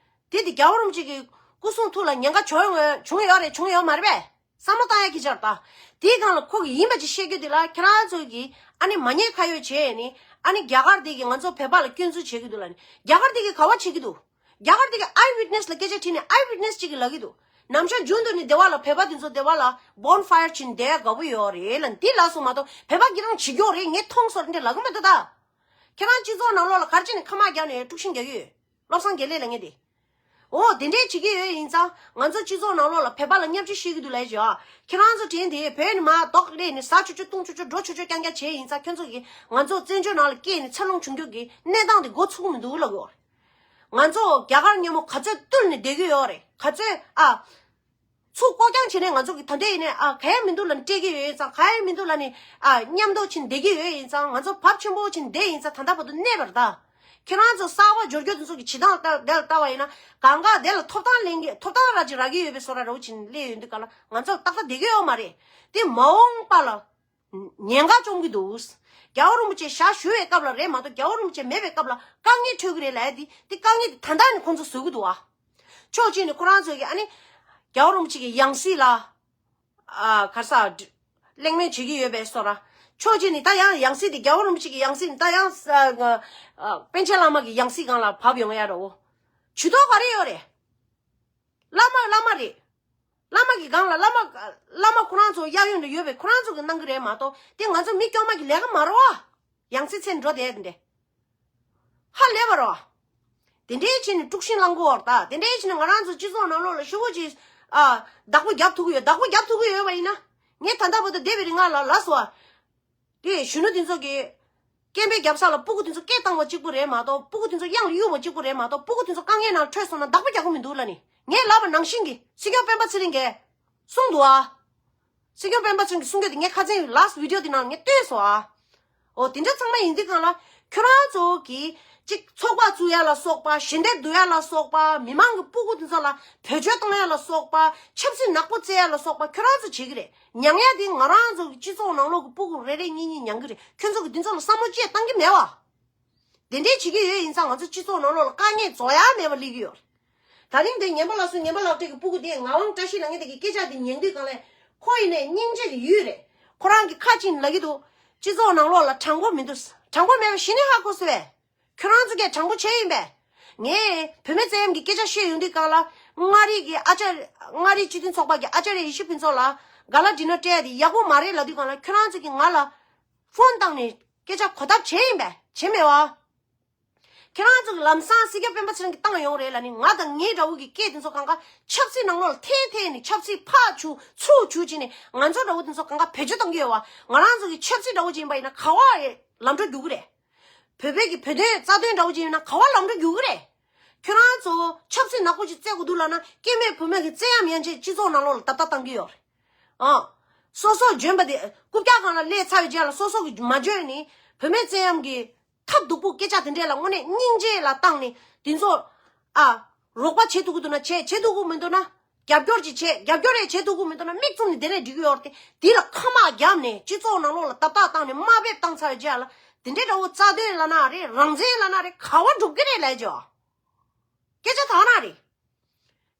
དེ་དེ་རྒྱལ་བ་རིན་པོ་ཆེ་གི་སྐུ་གསུང་ཐུགས་ལ་ཉེན་ཁ་བྱུང་ཡོད་བྱུང་ཡོད་རེད། བྱུང་ཡོད་མ་རེད་པས། བསམ་བློ་བཏང་ཡ་གི་ཆར་ད། དེའི་སྒང་ལ་ཁོ་གི་ཡིན་པ་ཅིག་བཤད་རྒྱུ་དེ་ལ་ཁྱེད་རང་ཚོ་གིས་ཨ་ནི་མ་ཉེས་ཁ་གཡོགས་བྱས་ནི་ཨ་ནི་རྒྱ་གར་དེ་གིས་ང་ཚོ་བོད་པ་ལ་སྐྱོན་འཛུགས་བྱེད་ཀྱི་འདུག་ལབ་ནི་རྒྱ་གར་དེ་གིས་ག་བ་བྱེད་ཀྱི་འདུག་རྒྱ་གར་དེ་གིས་ཨའི་ཝིཊ་ནེ་སི་ལ་སྐད་ཆ་དྲིས་ནས་ཨའི་ཝིཊ་ནེ་སི་གཅིག་གིས་ལབ་ཀྱི་འདུག་ནམ་ཞག་རྒྱུན་དུ་ནི་སྡེ་བ་ལ་བོད་པ་དེ་ཚོ་སྡེ་བ་ལ་བོན་ཕ་ཡར་བྱིན་བསྡད་དགའ་པོ་ཡོད་རེད་ལབ་ནི་དེ་ལབ་སོང་མ་གཏོགས་བོད་པ་གིས་རང་བྱེད་ཀྱི་ཡོད་རེད། ངས་མཐོང་སོང་རེད་འདྲ་ལབ་ཀྱི་མི་འདུག་ད། ཁྱེད་རང་སྤྱི་ཚོགས་ནང་ལོགས་ལ་ག་རེ་བྱས་ནས་ཁ་དམག་རྒྱག་ནས་དཀྲུག་ཤིང་རྒྱག་གི་ཡོད། བློ་བཟང་དགེ་ལེགས་ལབ་མཁན་དེ། འོ་དེ་འདྲས་བྱེད་ཀྱི་ཡོད་ཡིན་ཙང་ང་ཚོ་སྤྱི་ཚོགས་ནང་ལོགས་ལ་བོད་པ་ལ་བརྙས་བཅོས་བཤད་ཀྱི་འདུག་ལབ་ཡོད་ཨ། ཁྱེད་རང་ཚོ་དྲན་དེ་བོད་ནས་མར་རྡོག་སླེབས་ནས་ཟ་ཆོག་ཆོག་བཏུང་ཆོག་ཆོག་འགྲོ་ཆོག་ཆོག་རྐྱང་རྐྱང་བྱས་ཡིན་ཙང་ཁྱོད་ཚོ་གིས་ང་ཚོ་བཙན་བྱོལ་ནང་ལ་སྐྱེས་ནས་འཚར་ལོངས་བྱུང་རྒྱུ་གི་གནས་སྟངས་དེ་མགོ་ཚུགས་མི་འདུག་ལབ་ཡོད་རེད། ང་ཚོ་རྒྱ་གར་མཉམ་པོ་ག་ཚོད་བཏུལ་ནས་བསྡད་ཀྱི་ཡོད་རེད། ག་ཚོད་ཨ། ཚུར་ལྐོག་རྐྱང་བྱས་ནས་ང་ཚོ་གི་ད་ལྟའི་ཡིན་ནའི་ཨ་ག་ཡང་མི་འདུག་ལབ་ནས་སྤྲད་ཀྱི་ཡོད་ཡིན་ཙང་ག་ཡང་མི་འདུག་ལབ་ནས་ཨ་མཉམ་དུ་ཕྱིན་བསྡད་ཀྱི་ཡོད་ཡིན་ཙང་ང་ཚོ་བབ་ཆེན་པོ་ཕྱིན་བསྡད་ཡིན་ཙང་ད་ལྟ་བར་དུ་གནས་པ་རེད་ད། ཁྱེད་རང་ཚོ་གསར་པ་འབྱོར་རྒྱུ་དེ་ཚོ་གི་བྱེད་སྟངས་ལྟ་དེ་ལ་ལྟ་བ་ཡིན་ན་གང་ག་དེ་ལ་ཐོབ་ཐང་ལེན་གྱི་ཐོབ་ཐང་ར་ཅིག་རག་གི་ཡོད་པའི་བཟོ་འདྲ་འདྲ་བོ་ཅིག་སླེབས་ཡོང་དུས་ག་ལ་ང་ཚོ་ཏག་ཏག་བསྡད་ཀྱི་ཡོད་མ་རེད། དེ་མ་འོངས་པ་ལ། ཉེན་ཁ་བཅོམ་གྱི་འདུག་རྒྱལ་བ་རིན་པོ་ཆེ་ཞལ་བཞུགས་པའི་སྐབས་ལ་རེད་མ་གཏོགས་རྒྱལ་བ་རིན་པོ་ཆེ་མེད་པའི་སྐབས་ལ་དཀའ་ངལ་འཕྲད་ཀྱི་རེད་ལབ་ཡ་དེ་དེ་དཀའ་ངལ་དེ་ད་ལྟ་ནས་ཁོང་ཚོ་བཟོ་གི་འདུག་ཨ། ཕྱོགས་གཅིག་ནས་ཁོ་རང་ཚོས་ཀྱི་ཨ་ནི་རྒྱལ་བ་རིན་པོ་ཆེ་གི་ཡང་སྲིད་ལ་ཨ་ག་རེ་ཟ་གླེང་མོལ་བྱེད་ཀྱི་ཡོད་པའི་བཟོ་འདྲ། ཕྱོགས་གཅིག་ནས་ད་ཡང་ཡང་སྲིད་དེ་རྒྱལ་བ་རིན་པོ་ཆེ་གི་ཡང་སྲིད་ད་ཡང་ཨ་ཨ་པཎ་ཆེན་བླ་མ་གི་ཡང་སྲིད་སྒང་ལ་བབས་ཡོང་ཡ་འདྲ་བོ། ཇུས་གཏོགས་ག་རེ་ཡོད་རེད། བླ་མ་བླ་མ་རེད། བླ་མ་གི་སྒང་ལ་བླ་མ་བླ་མ་ཁོ་རང་ཚོ་གཡས་གཡོན་དུ་ཡོད་པའི་ཁོ་རང་ཚོ་གི་གནང་གི་རེད་མ་གཏོགས་དེ་ང་ཚོ་མི་སྐྱོ་མ་གི་ལས་ཀ་མ་རེད་བ། ཡང་སྲིད་མཚན་འགྲོ་བསྡད་དེ་འདྲ། ཧ་ལས་པ་རེད་བ། དེ་འདྲའི་བྱས་ནས་དཀྲུག་ཤིང་བསླང་གི་ཡོད་རེད་ད། དེ་འདྲའི་བྱས་ནས་ང་རང་ཚོ་སྤྱི་ཚོགས་ནང་ལོགས་ལ་ཤུགས་པོ་ཅིག་ཨ་བདག་པོ་རྒྱབ་ཐུབ་ཀྱི་ཡོད། བདག་པོ་རྒྱབ་ཐུབ་ཀྱི་ཡོད་པ་ཡིན་ན་ངས་ད་ལྟ་བར་དུ་བསྡད་པའི་རིང་ང་ལ་ལབ་སོང་བ། དེ་གཞོན་ནུ་དེ་ཚོ་གིས་ སྐད་འབོད་རྒྱབ་ས་ལ་སྤུ་གུ་དེ་ཚོ་སྐད་བཏང་བ་གཅིག་པུ་རེད་མ་གཏོགས། སྤུ་གུ་དེ་ཚོ་གཡང་ལ་གཡུག་པ་གཅིག་པུ་རེད་མ་གཏོགས། སྤུ་གུ་དེ་ཚོ་དཀའ་ངལ་ནང་འཕྲོད་སོང་ན་བདག་པོ་རྒྱག་གི་མི་འདུག་ལབ་ནི། ངས་ལབ་པ་ནང་བཞིན་གྱི་སྲིད་སྐྱོང་སྤེན་པ་ཚེ་རིང་གིས་གསུངས་འདུག་ཨ། སྲིད་སྐྱོང་སྤེན་པ་ཚེ་རིང་གིས་གསུང་རྒྱུ་དེ་ངས་ཁ་སང་last video དེ་ནང་ངས་བཏོན་སོང་ཨ། འོ་དེ་འདྲ་ཚང་མ་ཡིན་དུས་སྒང་ལ་ཁྱོད་རང་ཚོ་གིས་གཅིག་ཚོགས་པ་བཙུགས་ཡ་ལ་སོགས་པ། ཞལ་འདེབས་བསྡུ་ཡ་ལ་སོགས་པ། མི་མང་གི་སྤུ་གུ་དེ་ཚོ་ལ་བེད་སྤྱོད་གཏོང་ཡ་ལ་སོགས་པ། ཆབ་སྲིད་ནག་པོ་རྩེ་ཡ་ལ་སོགས་པ་ཁྱོད་རང་ཚོ་བྱེད་ཀྱི་རེད། མྱང་ཡ་དེ་ང་རང་ཚོ་གི་སྤྱི་ཚོགས་ནང་ལོགས་ཀྱི་སྤུ་གུ་རེ་རེ་གཉིས་གཉིས་མྱང་གི་རེད། ཁྱོད་ཚོ་གི་དེ་ཚོ་ལ་བསམ་བློ་ཅིག་བཏང་གི་མེད་བ། དེ་འདྲའི་བྱེད་ཀྱི་ཡོད་ཡིན་ཙང་ང་ཚོ་སྤྱི་ཚོགས་ནང་ལོགས་ལ་དཀའ་ངལ་རྫོགས་ཡ་མེད་པ་སླེབས་ཀྱི་ཡོད་རེད། ད་རིང་དེ་ངན་པ་ལགས་སུ་ངན་པ་ལགས་སྤྲད་ཀྱི་སྤུ་གུ་དེ་ངག་དབང་བཀྲ་ཤིས་ལགས་ངས་དེ་གི་སྐད་ཆ་དེ་ཉན་དུས་སྒང་ལས། ཁོ་ཡིན་ནས་སྙིང་རྗེ་གི་ཡུལ་རེད། ཁོ་རང་གི་ཁ་ཅིག་ལབ་ཀྱི་འདུག་སྤྱི་ཚོགས་ནང་ལོགས་ལ་དྲང་པོ་མི་འདུག་དྲང་པོ་མེད་པ་གཞི་ནས་ཧ་གོ་སོང་བས། ཁྱོད་རང་ཚོ་གས་དྲང་པོ་བྱས་ཡིན་པས། ངས་བུད་མེད་བཙན་གཡེམ་གྱི་སྐད་ཆ་བཤད་ཡོང་དུས་སྒང་ལ། མངའ་རིས་ཀྱི་ཨ་ཅར། མངའ་རིས་སྤྱི་མཐུན་ཚོགས་པ་གི་ཨ་ཅར་ཡེ་ཤེས་ཕུན་ཚོགས་ལ་ག་ལ་འགྲིག་ན་སྤྲད་ཡ་དེ་ཡག་པོ་མ་རེད་ལབ་དུས་སྒང་ལ། ཁྱོད་རང་ཚོ་གིས་ང་ལ་ཕོན་བཏང་ནས་སྐད་ཆ་གོ་ཐབས་བྱས་ཡིན་པས། བྱས་མེད་བ། ཁྱེད་རང་ཚོ་གི་ལམ་སང་སྲིད་སྐྱོང་སྤེན་པ་ཚེ་རིང་གིས་བཏང་ཡོང་རེད་ལབ་ནི། ང་དང་ངའི་འདྲ་བོ་གི་སྐད་དེ་ཚོ་གང་ག་ཆབ་སྲིད་ནང་ལོགས་ལ་ཐེ་ཐེ་ནི་ཆབ་སྲིད་ཕར་བྱུག་ཚུར་བྱུག་བྱས་ནི་ང་ཚོ་འདྲ་བོ་དེ་ཚོ་གང་ག་བེད་སྤྱོད་གཏོང་གི་ཡོད་བ། ང་རང་ཚོ་གི་ཆབ་སྲིད་འདྲ་བོ་ཅིག་ཡིན་པ་ཡིན་ན་ག་བ་ལམ་འགྲོ་རྒྱུག་གི་རེད། བོད་པའི་གི་བོད་དོན་རྩ་དོན་འདྲ་བོ་ཅིག་ཡིན་ན་ག་བ་ལམ་འགྲོ་རྒྱུག་གི་རེད། ཁྱོད་རང་ཚོ་ཆབ་སྲིད་ནག་པོ་ཅིག་རྩེ་དགོས་འདུག་ལབ་ན། སྐྱེ་དམན་བུད་མེད་ཀྱི་བཙན་གཡེམ་ཡན་ཆད་སྤྱི་ཚོགས་ནང་ལོགས་ལ་ཏག་ཏག་བཏང་གི་ཡོད་རེད། ཨང་། སོ་སོ་འཇོན་པ་དེ་རྐུབ་བཀྱག་སྒང་ལ་སླེབས་ཚར་བའི་རྗེས་ལ་སོ་སོ་གི་མ་འཇོན་ནི་བུད་མེད་བཙན་གཡེམ་གི་ཐབས་སྡུག་པོ་སྐད་ཆ་དེ་འདྲས་ལ་དངོས་གནས་སྙིང་རྗེ་ལ་བཏང་ནས་དེ་ཚོ། ཨ། རོགས་པ་བྱེད་ཐུབ་ཀྱི་འདུག་ན་བྱེད། བྱེད་ཐུབ་ཀྱི་མི་འདུག་ན་རྒྱབ་སྐྱོར་ཅིག་བྱེད། རྒྱབ་སྐྱོར་རེ་བྱེད་ཐུབ་ཀྱི་མི་འདུག་ན་མིག་བཙུམ་ནས་དེ་ནས་འགྲིག་གི་ཡོད་རེད་དེ། དེ་ལ་ཁ་དམག་བརྒྱབ་ནས་སྤྱི་ཚོགས་ནང་ལོགས་ལ་ཏག་ཏག་བཏང་ནས་དམའ་འབེབས་བཏང་ཚར་བའི་རྗེས་ལ། དེ་འདྲའི་འདྲ་བོ་རྩ་དོན་ལབ་ན་རེད། རང་བཙན་ལབ་ན་རེད། ག་བ་འགྲུབ་ཀྱི་རེད་ལབ་བྱས། སྐད་ཆ་དག་ན་རེད།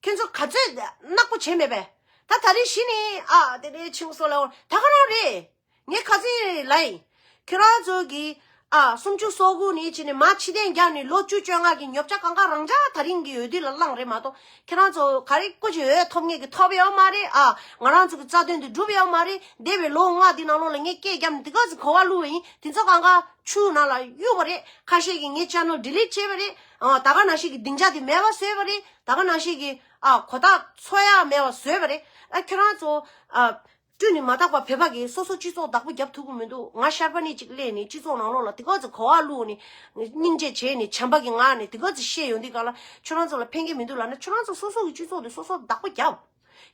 ཁྱེད་ཚོ་ག་ཚོད་ནག་པོ་བྱས་མེད་པས། ད་ད་རེས་གཞི་ནས་ཨ་དེ་ནས་ཆིང་སོ་ལ་འོ་ད་ག་རང་རེད། ངས་ཁ་སང་ལབ་ཡིན། ཁྱོད་རང་ཚོ་གི་ཨ་སུམ་ཅུ་སོ་དགུ་ནས་བྱས་ནས་མར་ཕྱི་གཏན་རྒྱག་ནས་ལོ་བཅུ་བཅོ་ལྔ་གི་ཉོ་ཆ་གང་ག་རང་ཅག་ད་རིང་གི་འོས་བསྡུ་ལ་བླངས་རེད་མ་གཏོགས། ཁྱེད་རང་ཚོ་ག་རེ་སྐུ་མཁྱེན་འོས་ཐོབ་མཁན་གི་ཐོབ་ཡོད་མ་རེད། ཨ་ང་རང་ཚོ་གི་རྩ་དོན་དེ་འགྲུབ་ཡོད་མ་རེད། འདས་པའི་ལོ་ལྔ་འདི་ནང་ལོགས་ལ་ངས་སྐད་བརྒྱབ་ནས་དེ་ག་ཚོད་གོ་བ་བླུགས་པ་ཡིན། དེ་ཚོ་གང་ག་ཆུ་ནང་ལ་གཡུགས་པ་རེད། ཁ་ཤས་ཀྱིས་ངའི་channel delete བྱས་པ་རེད། ཨ་ད་ག་ནང་བཞིན་གྱི་སྡིངས་ཆ་དེ་མེད་པ་བཟོས་པ་རེད། ད་ག་ནང་བཞིན་གྱི་ཨ་གོ་རྟགས་འཚོལ་ཡག་མེད་པ་བཟོས་པ་རེད། ཨ་ཁྱོད་རང་ཚོ་ཨ་སྤྲུལ་ནས་མ་དག་པ་བོད་པ་གིས་སོ་སོ་སྤྱི་ཚོགས་བདག་པོ་རྒྱབ་ཐུབ་ཀྱི་མི་འདུག་ང་ཤར་པ་ནི་གཅིག་སླེབས་ནས་སྤྱི་ཚོགས་ནང་ལོགས་ལ་དེ་ག་ཚོད་གོ་བ་བླུགས་ནས་སྙིང་རྗེ་བྱས་ནས་བྱམས་པ་གི་ངང་ནས་དེ་ག་ཚོད་བཤད་ཡོང་དུས་ག་ལ་ཁྱོད་རང་ཚོ་ལ་ཕན་གྱི་མི་འདུག་ལབ་ན། ཁྱོད་རང་ཚོ་སོ་སོ་གི་སྤྱི་ཚོགས་དེ་སོ་སོ་བདག་པོ་རྒྱབ།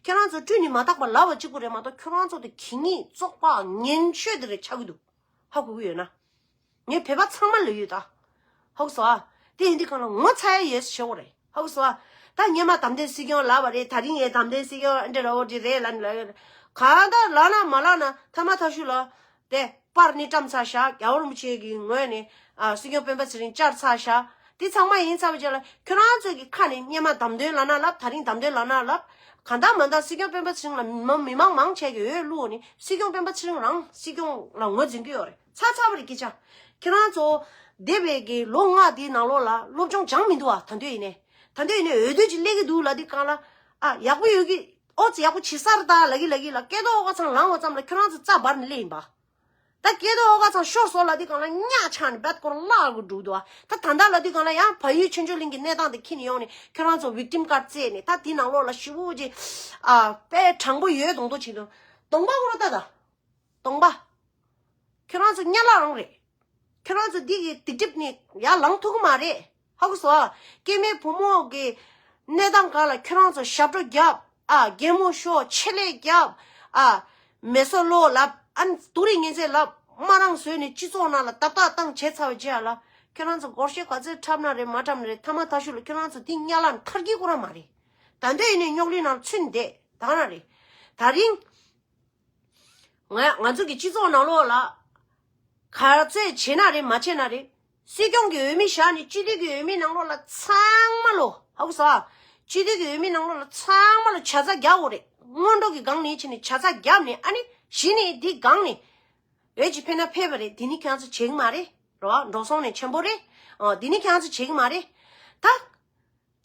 ཁྱོད་རང་ཚོ་སྤྲུལ་ནས་མ་དག་པ་ལབ་པ་གཅིག་པུ་རེད་མ་གཏོགས། ཁྱོད་རང་ཚོ་དེ་གད་སྙིགས་བཙོག་པ་ངན་ཤོས་དེ་རེད་ཆགས་ཀྱི་འདུག་ཧ་གོ་གི་ཡོད་ན། ངས་བོད་པ་ཚང་མ་ལ་ཡོད་ད། ཧ་གོ་སོང་ཨ། དེ་ཡིན་དུས་གང་ལ་ངོ་ཚ་ཡ་ཡོད་ཟེར་བྱེད་དགོས་རེད། ཧ་གོ་སོང་ཨ། ད་སྔོན་མ་དམ་དོན་སྲིད་སྐྱོང་ལབ་པ་རེད། ད་རིང་ཡང་དམ་དོན་སྲིད་སྐྱོང་འདྲ་ར་འོ་འདྲ་རེད་ལབ་ནས་ལབ་ཡོད་རེད། གང་ལྟར་ལབ་ན་མ་ལབ་ན་ཐ་མ་ཐག་ཤུལ་ལ་དེ་པར་ནི་བཀྲམ་ཚར་ཤག་རྒྱལ་བ་རིན་པོ་ཆེ་གི་ངོས་ནས་ཨ་སྲིད་སྐྱོང་སྤེན་པ་ཚེ་རིང་བཅར་ཚར་ཤག་དེ་ཚང་མ་ཡིན་ཚར་བའི་རྗེས་ལ་ཁྱོད་རང་ཚོ་གི་ཁ་ནས་སྔོན་མ་དམ་དོན་ལབ་ན་ལབ། ད་རིང་དམ་དོན་ལབ་ན་ལབ། གང་ལྟར་མ་ལྟར་སྲིད་སྐྱོང་སྤེན་པ་ཚེ་རིང་ལ་མི་མང་མི་མང་མང་ཆེ་གི་འོས་བླུགས་ནས་སྲིད་སྐྱོང་སྤེན་པ་ཚེ་རིང་རང་སྲིད་སྐྱོང་ལ་ངོས་འཛིན་གྱི་ཡོད་རེད། ཚར་ཚར་བ་རེད་སྐད་ཆ། ཁྱེད་རང་ཚོ་འདས་པའི་གི་ལོ་ལྔ་དེའི་ནང་ལོགས་ལ་སློབ་སྦྱོང་སྦྱངས་མི་འདུག་བ། ད་འདོད་ཡིན་ནས། ད་འདོད་ཡིན་ནས་འོས་བསྡུ་ཅིག་སླེབས་ཀྱི་འདུག་ལབ་དུས་གང་ལ། ཨ་ཡག་པོ་ཡོད་ཀྱི། ཨོ་ཙི་ཡག་པོ་བྱེད་ས་རེད་ད་ལབ་ཀྱི་ལབ་ཀྱི་ལ། སྐལ་རྡོར་ཨོ་དཀར་ཚང་ལངས་པ་ཙམ་ལ་ཁྱོད་རང་ཚོ་རྩ་འབར་ནས་སླེབས་ཡིན་པ། ད་སྐལ་རྡོར་ཨོ་དཀར་ཚང་ཤོར་སོང་ལབ་དུས་གང་ལ་གཉའ་ཆག་ནས་བད་སྐོར་བརླག་གི་འགྲོ་འདུག་བ། ད་ད་ལྟ་ལབ་དུས་གང་ལ་ཡང་བལ་ཡུལ་ཆོས་འབྱོར་གླིང་གི་གནས་སྟངས་དེ་ཁྱེར་ནས་ཡོང་ནས་ཁྱོད་རང་ཚོ་victim card བཙལ་ནས་ད་དེ་ནང་ལོགས་ལ་ཞེ་པོ་ཅིག་ཨ་དཔེ་དྲང་པོ་ཡོད་མདོག་མདོག་བྱེད་འདུག་གདོང་པ་ཁོ་རང་ལྟ་ད། གདོང་པ། ཁྱོད་རང་ཚོ་གཉའ་ལག་རང་རེད། ཁྱོད་རང་ཚོ་འདི་གི་སྡིག་སྒྲིབ་ནས་ཡར་ལངས་ཐུབ་ཀྱི་མ་རེད། ཧ་གོ་སོང་ཨ། སྐྱེ་དམན་བུ་མོ་གི་གནས་སྟངས་སྒང་ལ་ཁྱོད་རང་ཚོ་ཞབས་བྲོ་རྒྱབ། ཨ་གད་མོ་ཤོར། ཆེད་ལས་རྒྱབ། ཨ་མེ་སོ་ལོ་ལབ། ཨ་ནི་སྡུག་རུས་ངན་ཚད་ལབ། དམར་རང་བཟོས་ནས་སྤྱི་ཚོགས་ནང་ལ་ཏག་ཏག་བཏང་བྱས་ཚར་བའི་རྗེས་ལ་ཁྱོད་རང་ཚོ་སྒོར་གཞས་ག་ཚོད་འཁྲབ་ན་རེད་མ་འཁྲབ་ན་རེད། ཐ་མ་ཐག་ཤུལ་ལ་ཁྱོད་རང་ཚོ་འདི་གཉའ་ལག་ནི་ཐར་གྱི་ཁོ་རང་མ་རེད། ད་འདོད་ཡིན་ནས་རྙོག་གླིང་ནང་ཚུད་བསྡད་ད་ག་རང་རེད། ད་རིང་ང་ང་ཚོ་གི་སྤྱི་ཚོགས་ནང་ལོགས་ལ་ག་ཚོད་བྱེད་ན་རེད་མ་བྱེད་ན་རེད། སྲིད་སྐྱོང་གི་འོས་མི་བཞག་ནས་སྤྱི་འཐུས་ཀྱི་འོས་མི་ནང་ལོགས་ལ་ཚང་མ་ལོ་ཧ་གོ་སོང་ཨ། སྤྱི་འཐུས་ཀྱི་འོས་མི་ནང་ལོགས་ལ་ཚང་མ་ལོ་ཇ་ཚ་རྒྱག་དགོས་རེད། སྔོན་འགྲོ་གི་སྒང་ནས་བྱས་ནས་ཇ་ཚ་བརྒྱབ་ནས་ཨ་ནི་གཞི་ནས་འདི་སྒང་ནས་འོས་ཅིག་ཕེབས་ན་ཕེབས་པ་རེད། དེ་ནི་ཁྱེད་རང་ཚོ་བྱེད་ཀྱི་མ་རེད། རེད་བ། འགྲོ་སོང་ནི་ཆེན་པོ་རེད། ཨ་དེ་ནི་ཁྱེད་རང་ཚོ་བྱེད་ཀྱི་མ་རེད། ད།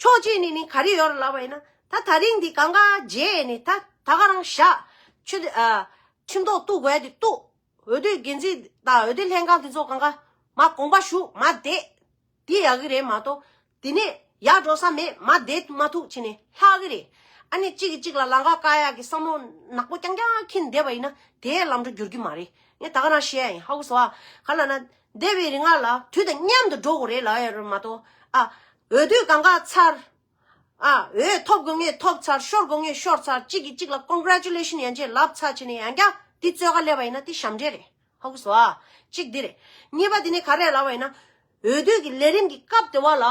ཕྱོགས་གཅིག་ནས་ནི་ག་རེ་ཡོད་རེད་ལབ་པ་ཡིན་ན། ད་ད་རིང་འདི་གང་ག་བརྗེད་ནས་ད་ད་ག་རང་བཞག་ཆུ་ཨ་ཁྲིམས་ཐོག་གཏུག་དགོས་ཡ་དེ་གཏུག་འོས་བསྡུ་འགན་འཛིན་དང་འོས་བསྡུ་ལྷན་ཁང་དེ་ཚོ་གང་ག་མ་དགོངས་པ་ཞུ་མ་བསྡད། དེ་ཡག་གི་རེད་མ་གཏོགས། དེ་ནས་ཡར་འགྲོ་ས་མེད་མ་བསྡད་མ་ཐུབ་བྱས་ནས་ལྷག་གི་རེད། ཨ་ནི་གཅིག་གིས་གཅིག་ལ་ལམ་ཁ་བཀག་ཡ་གི་བསམ་བློ་ནག་པོ་རྐྱང་རྐྱང་འཁྱེར་བསྡད་པ་ཡིན་ན་དེ་ལམ་འགྲོ་འགྱུར་གི་མ་རེད། ངས་ད་ག་རང་བཤད་ཡ་ཡིན། ཧ་གོ་སོང་ཨ། ག་ལབ་ན། འདས་པའི་རིང་ལ་དུས་དང་མཉམ་དུ་འགྲོ་དགོས་རེད་ལབ་ཡ་རེད་མ་གཏོགས། ཨ། འོས་བསྡུ་གང་ག་ཚར། ཨ། འོས་ཐོབ་དགོས་ངེས་ཐོབ་ཚར། ཤོར་དགོས་ངེས་ཤོར་ཚར། གཅིག་གིས་གཅིག་ལ་ཀོང་གྷེ་རེ་ཅུ་ལེ་ཤན་ཡན་ཆད་ལབ་ཚར་བྱས་ནས་ཡང་བསྐྱར་འདི་རྩོད་ག་སླེབས་པ་ཡིན་ན་འདི་ཞབས་འདྲེན་རེད། ཧ་གོ་སོང་ཨ། གཅིག་འདི་རེད། གཉིས་པ་འདི་ནི་ག་རེ་ལབ་པ་ཡིན་ན། འོས་བསྡུ་གི་ལས་རིམ་གྱི་སྐབས་དེ་བ་ལ།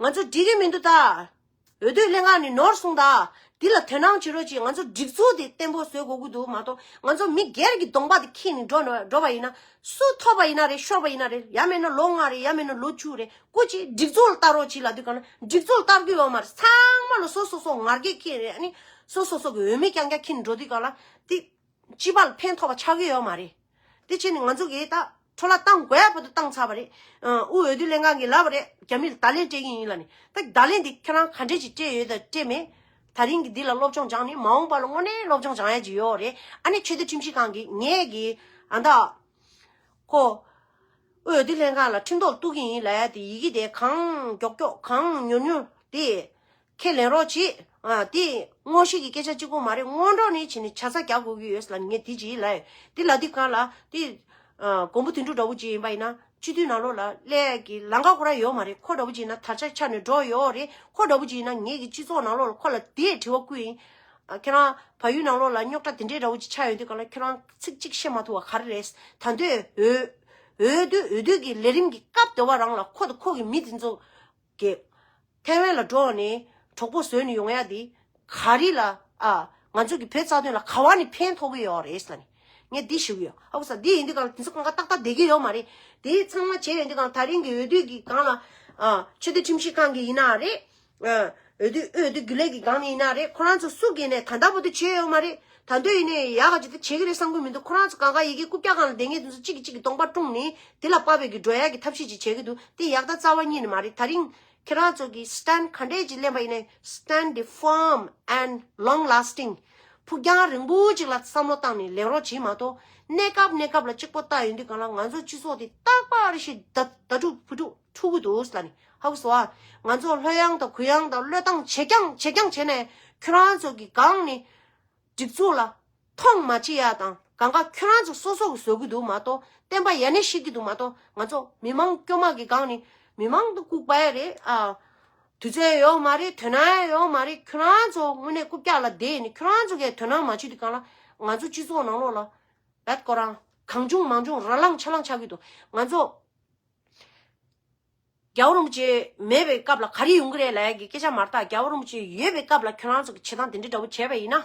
ང་ཚོ་འགྲིག་གི་མི་འདུག་ད། འོས་བསྡུ་ལྷན་ཁང་ནས་ནོར་སོང་ད། འདི་ལ་དོ་སྣང་བྱེད་རོགས་གྱིས། ང་ཚོ་སྒྲིག་འཛུགས་དེ་བརྟན་པོ་བཟོ་དགོས་ཀྱི་འདུག་མ་གཏོགས། ང་ཚོ་མི་སྒེར་གྱི་གདོང་པ་དེ་འཁྱེར་ནས་འགྲོ་ན་འགྲོ་བ་ཡིན་ན། སུ་ཐོབ་པ་ཡིན་ན་རེད། ཤོར་བ་ཡིན་ན་རེད། ཡང་མིན་ན་ལོ་ལྔ་རེད། ཡང་མིན་ན་ལོ་བཅུ་རེད། སྐུ་མཁྱེན་སྒྲིག་འཛུགས་ལ་ལྟ་རོགས་གྱིས་ལབ་དུས་གང་ལ་སྒྲིག་འཛུགས་ལ་ལྟ་གི་ཡོད་མ་རེད། ཚང་མ་ལ་སོ་སོ་སོ་ངར་སྐད་འཁྱེར་རེད། ཨ་ནི་སོ་སོ་སོ་གི་འོས་མི་རྐྱང་རྐྱང་འཁྱེར་ནས་འགྲོ་དུས་གང་ལ་དེ། སྤྱི་པ་ལ་ཕན་ཐོགས་པ་ཆགས་ཀྱི་ཡོད་མ་རེད། དེ་བྱས་ནས་ང་ཚོ་གིས་ད་འཕྲོ་བརླག་བཏང་དགོས་ཡ་བར་དུ་བཏང་ཚར་བ་རེད། ཨ། དབུས་འོས་བསྡུ་ལྷན་ཁང་གིས་ལབ་པ་རེད། རྒྱ་མིར་བརྡ་ལན་སྤྲད་ཀྱི་ཡིན་ལབ་ནས། ད་བརྡ་ལན་འདི་ཁྱེད་རང་ག་འདྲས་ཅིག་སྤྲད་ཡོད་དང་སྤྲད་མེད། ད་རིང་གི་འདི་ལ་སློབ་སྦྱོང་སྦྱངས་ནས་མ་འོངས་པ་ལ་དངོས་གནས་སློབ་སྦྱོང་སྦྱང་ཡ་ཅིག་ཡོད་རེད། ཨ་ནི་ཆོས་དད་ཁྲིམས་ཞིབ་ཁང་གིས་ངས་གི་ཨ་ད། ཁོ། འོས་བསྡུ་ལྷན་ཁང་ལ་ཁྲིམས་ཐོག་གཏུག་གི་ཡིན་ལབ་ཡ་དེ་ཡི་གེ་དེ་གང་མགྱོགས་མགྱོགས་གང་མྱུར་མྱུར་དེ། ཁས་ལེན་རོགས་གྱིས། ཨ། དེ་དངོས་གཞི་གི་སྐད་ཆ་གཅིག་པོ་མ་རེད། སྔོན་འགྲོ་ནས་བྱས་ནས་ཆ་ཚང་རྒྱག་དགོས་ཀྱི་ཡོད་ལབ་ངས་དེ་ཅིག་ལབ་ཡོད། དེ་ལབ་དུས་གང་ལ་དེ། ཨ། མགོན་པོ་དོན་གྲུབ་འདྲ་བོ་ཅིག་ཡིན་པ་ཡིན་ན་སྤྱི་འཐུས་ནང་ལོགས་ལ་སླེབས་ཀྱི་ལམ་ཁ་ཁོ་རང་ཡོད་མ་རེད། ཁོ་འདྲ་བོ་ཅིག་ཡིན་ན་དར་ཆ་ཆགས་ནས་འགྲོ་ཡོད་རེད། ཁོ་འདྲ་བོ་ཅིག་ཡིན་ན་ངེད་ཀྱི་སྤྱི་ཚོགས་ནང་ལོགས་ལ་ཁོ་ལ་དེ་དྲི་བ་བསྐུར་ཡིན། ཨ། ཁྱེད་རང་བལ་ཡུལ་ནང་ལོགས་ལ་རྙོག་དྲ་དེ་འདྲའི་འདྲ་བོ་ཅིག་ཆགས་ཡོང་དུས་གང་ལ་ཁྱེད་རང་ཚིག་གཅིག་བཤད་མ་ཐུབ་པ་ག་རེ་རེད། ད་དུང་འོས་འོས་བསྡུ་འོས་བསྡུ་གི་ལས་རིམ་གྱི་སྐབས་དེ་བ་རང་ལ་ཁོ་དང་ཁོ་གི་མི་དེ་ཚོ་གི་ཐའེ་ཝན་ལ་འགྲོ་ནས་གྲོགས་པོ་བཟོས་ནས་ཡོང་ཡ་དེ་ག་རེ་ལ། ཨ། ང་ཚོ་གི་བོད་རྩ་དོན་ལ་ག་བ་ནས་ཕན་ཐོགས་ཀྱི་ཡོད་རེད་ལབ་ནས་ངས་འདི་ཞུ་གི་ཡོད། ཧ་གོ་སོང་། འདི་ཡིན་དུས་གང་ལ་དེ་ཚོ་གང་ག་ཏག་ཏག་བསྡད་ཀྱི་ཡོད་མ་རེད། དེ་ཚང་མ་བྱས་ཡོང་དུས་གང་ལ་ད་རིང་གི་འོས་བསྡུ་གི་སྒང་ལ། ཨ། ཆོས་དད་ཁྲིམས་ཞིབ་ཁང་གི་ཡིན་ན་རེད། ཨ། འོས་བསྡུ་འོས་བསྡུ་རྒྱུན་ལས་ཀྱི་སྒང་ནས་ཡིན་ན་རེད། ཁོ་རང་ཚོ་སུ་གིས་ནས་ད་ལྟ་བར་དུ་བྱས་ཡོད་མ་རེད། ད་དུང་ཡིན་ནའི་ཡག་ག་ཅིག་ད་བྱེད་ཀྱི་རེད་བསམ་གྱི་མི་འདུག་ཁོ་རང་ཚོ་གང་ག་ཡི་གེ་རྐུབ་བཀྱག་སྒང་ལ་བསྡད་མཁན་དེ་ཚོ་གཅིག་གིས་གཅིག་གི་གདོང་པ་བཀྲུངས་ནས་དེ་ལ་དཔག་པའི་གི་འགྲོ་ཡ་གི་ཐབས་ཤེས་ཅིག་བྱེད་ཀྱི་འདུག་དེ་ཡག་ད་རྩ་བ་ཉིད་ནས་མ་རེད། ད་རིང་ཁྱེད་རང་ཚོ་གི་stand ག་འདྲས་ཅིག་ལེན་པ་ཡིན་ནའི་stand the firm and long lasting ཕུགས་རྒྱང་རིང་པོ་ཅིག་ལ་བསམ་བློ་བཏང་ནས་ལེན་རོགས་བྱེད་མ་གཏོགས། གནས་སྐབས་གནས་སྐབས་ལ་གཅིག་པོ་བལྟ་ཡོང་དུས་གང་ལ་ང་ཚོ་སྤྱི་ཚོགས་དེ་རྟག་པར་ཞིག་ད་ད་དཀྲུག་ཕུ་དཀྲུག་འཁྲུག་གི་འདུག་ལབ་ནས་ཧ་གོ་སོང་ཨ། ང་ཚོ་ལྷོད་ཡངས་དང་གུ་ཡངས་དང་བློས་བཏང་ཇེ་རྐྱང་ཇེ་རྐྱང་བྱས་ནས་ཁྱོད་རང་ཚོ་གི་སྒང་ནས་སྒྲིག་འཛུགས་ལ་མཐོང་མ་བྱེད་ཡ་དང་གང་ག་ཁྱོད་རང་ཚོ་སོ་སོ་གི་བཟོ་གི་འདུག་མ་གཏོགས། བསྟན་པ་ཡ་ནས་བཤིག་གི་འདུག་མ་གཏོགས། ང་ཚོ་མི་མང་སྐྱོ་མ་གི་སྒང་ནས་མི་མང་དུ་ལྐུགས་པ་ཡ་རེད་ཨ། དུས་ཚོད་ཡོད་མ་རེད། དོ་སྣང་ཡོད་མ་རེད། ཁྱོད་རང་ཚོ་དངོས་གནས་རྐུབ་བཀྱག་ལ་བསྡད་ནས་ཁྱོད་རང་ཚོ་གས་དོ་སྣང་མ་བྱེད་དུས་གང་ལ་ང་ཚོ་སྤྱི་ཚོགས་ནང་ལོགས་ལ་བད་ཁོ་རང་གང་བྱུང་མང་བྱུང་ར་ལངས་ཆ་ལངས་ཆགས་ཀྱི་འདུག་ང་ཚོ་རྒྱལ་བ་རིན་པོ་ཆེ་མེད་པའི་སྐབས་ལ་ག་རེ་ཡོང་གི་རེད་ལབ་ཡ་གི་སྐད་ཆ་མ་རེད་ད། རྒྱལ་བ་རིན་པོ་ཆེ་ཡོད་པའི་སྐབས་ལ་ཁྱོད་རང་ཚོ་གི་བྱེད་སྟངས་དེ་འདྲ་འདྲ་བོ་བྱས་པ་ཡིན་ན།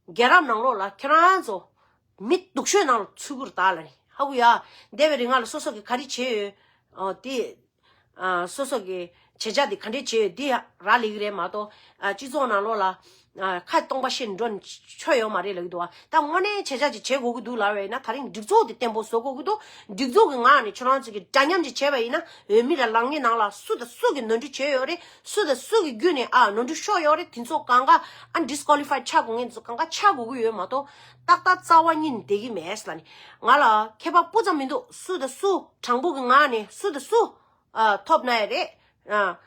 རྒྱལ་རབས་ནང་ལོགས་ལ་ཁྱོད་རང་ཚོ་མི་སྡུག་ཤོས་ནང་ལ་ཚུད་ཀྱི་རེད་ད་ལབ་ནས་ཧ་གོ་ཡ། འདས་པའི་རིང་ལ་སོ་སོ་གི་ག་རེ་བྱས་ཡོད། ཨོ་དེ། ཨ། སོ་སོ་གི་བྱེད་བྱ་དེ་ག་འདྲས་བྱས་ཡོད་དེ་རག་ལས་ཀྱི་རེད་མ་གཏོགས། ཨ། སྤྱི་ཚོགས་ནང་ལོགས་ལ། ཨ། ཁ་སྟོང་པ་བཤད་འགྲོ་ནས་ཆོ་ཡོད་མ་རེད་ལབ་ཀྱི་འདུག་བ། ད་དངོས་གནས་བྱེད་བྱ་ཅིག་བྱེད་དགོས་ཀྱི་འདུག་ལབ་པ་ཡིན་ན་ད་རིང་སྒྲིག་འཛུགས་དེ་བརྟན་པོ་བཟོ་དགོས་ཀྱི་འདུག་སྒྲིག་འཛུགས་ཀྱི་ངག་ནས་ཁྱོད་རང་ཚོ་གི་འདྲ་མཉམ་ཅིག་བྱས་པ་ཡིན་ན་འོས་མི་ལ་ལངས་མཁན་ནང་ལ་སུ་དང་སུ་གི་ནོར་འཁྲུལ་བྱས་ཡོད་རེད། སུ་དང་སུ་གི་བརྒྱུད་ནས་ཨ་ནོར་འཁྲུལ་ཤོར་ཡོད་རེད། དེ་ཚོ་གང་ག་ཨ་disqualify ཆགས་དགོས་མཁན་དེ་ཚོ་གང་ག་ཆགས་དགོས་ཀྱི་ཡོད་མ་གཏོགས། ཏག་ཏག་རྩ་བ་ཉིད་ནས་བསྡད་ཀྱི་མེད་ལབ་ནས་ང་ལ་ཁྱད་པར་སྤུ་ཙམ་མི་འདུག་སུ་དང་སུ་དྲང་པོ་གི་ངག་ནས་སུ་དང་སུ། ཨ། ཐོབ་ན་ཡ་རེད། ཨ།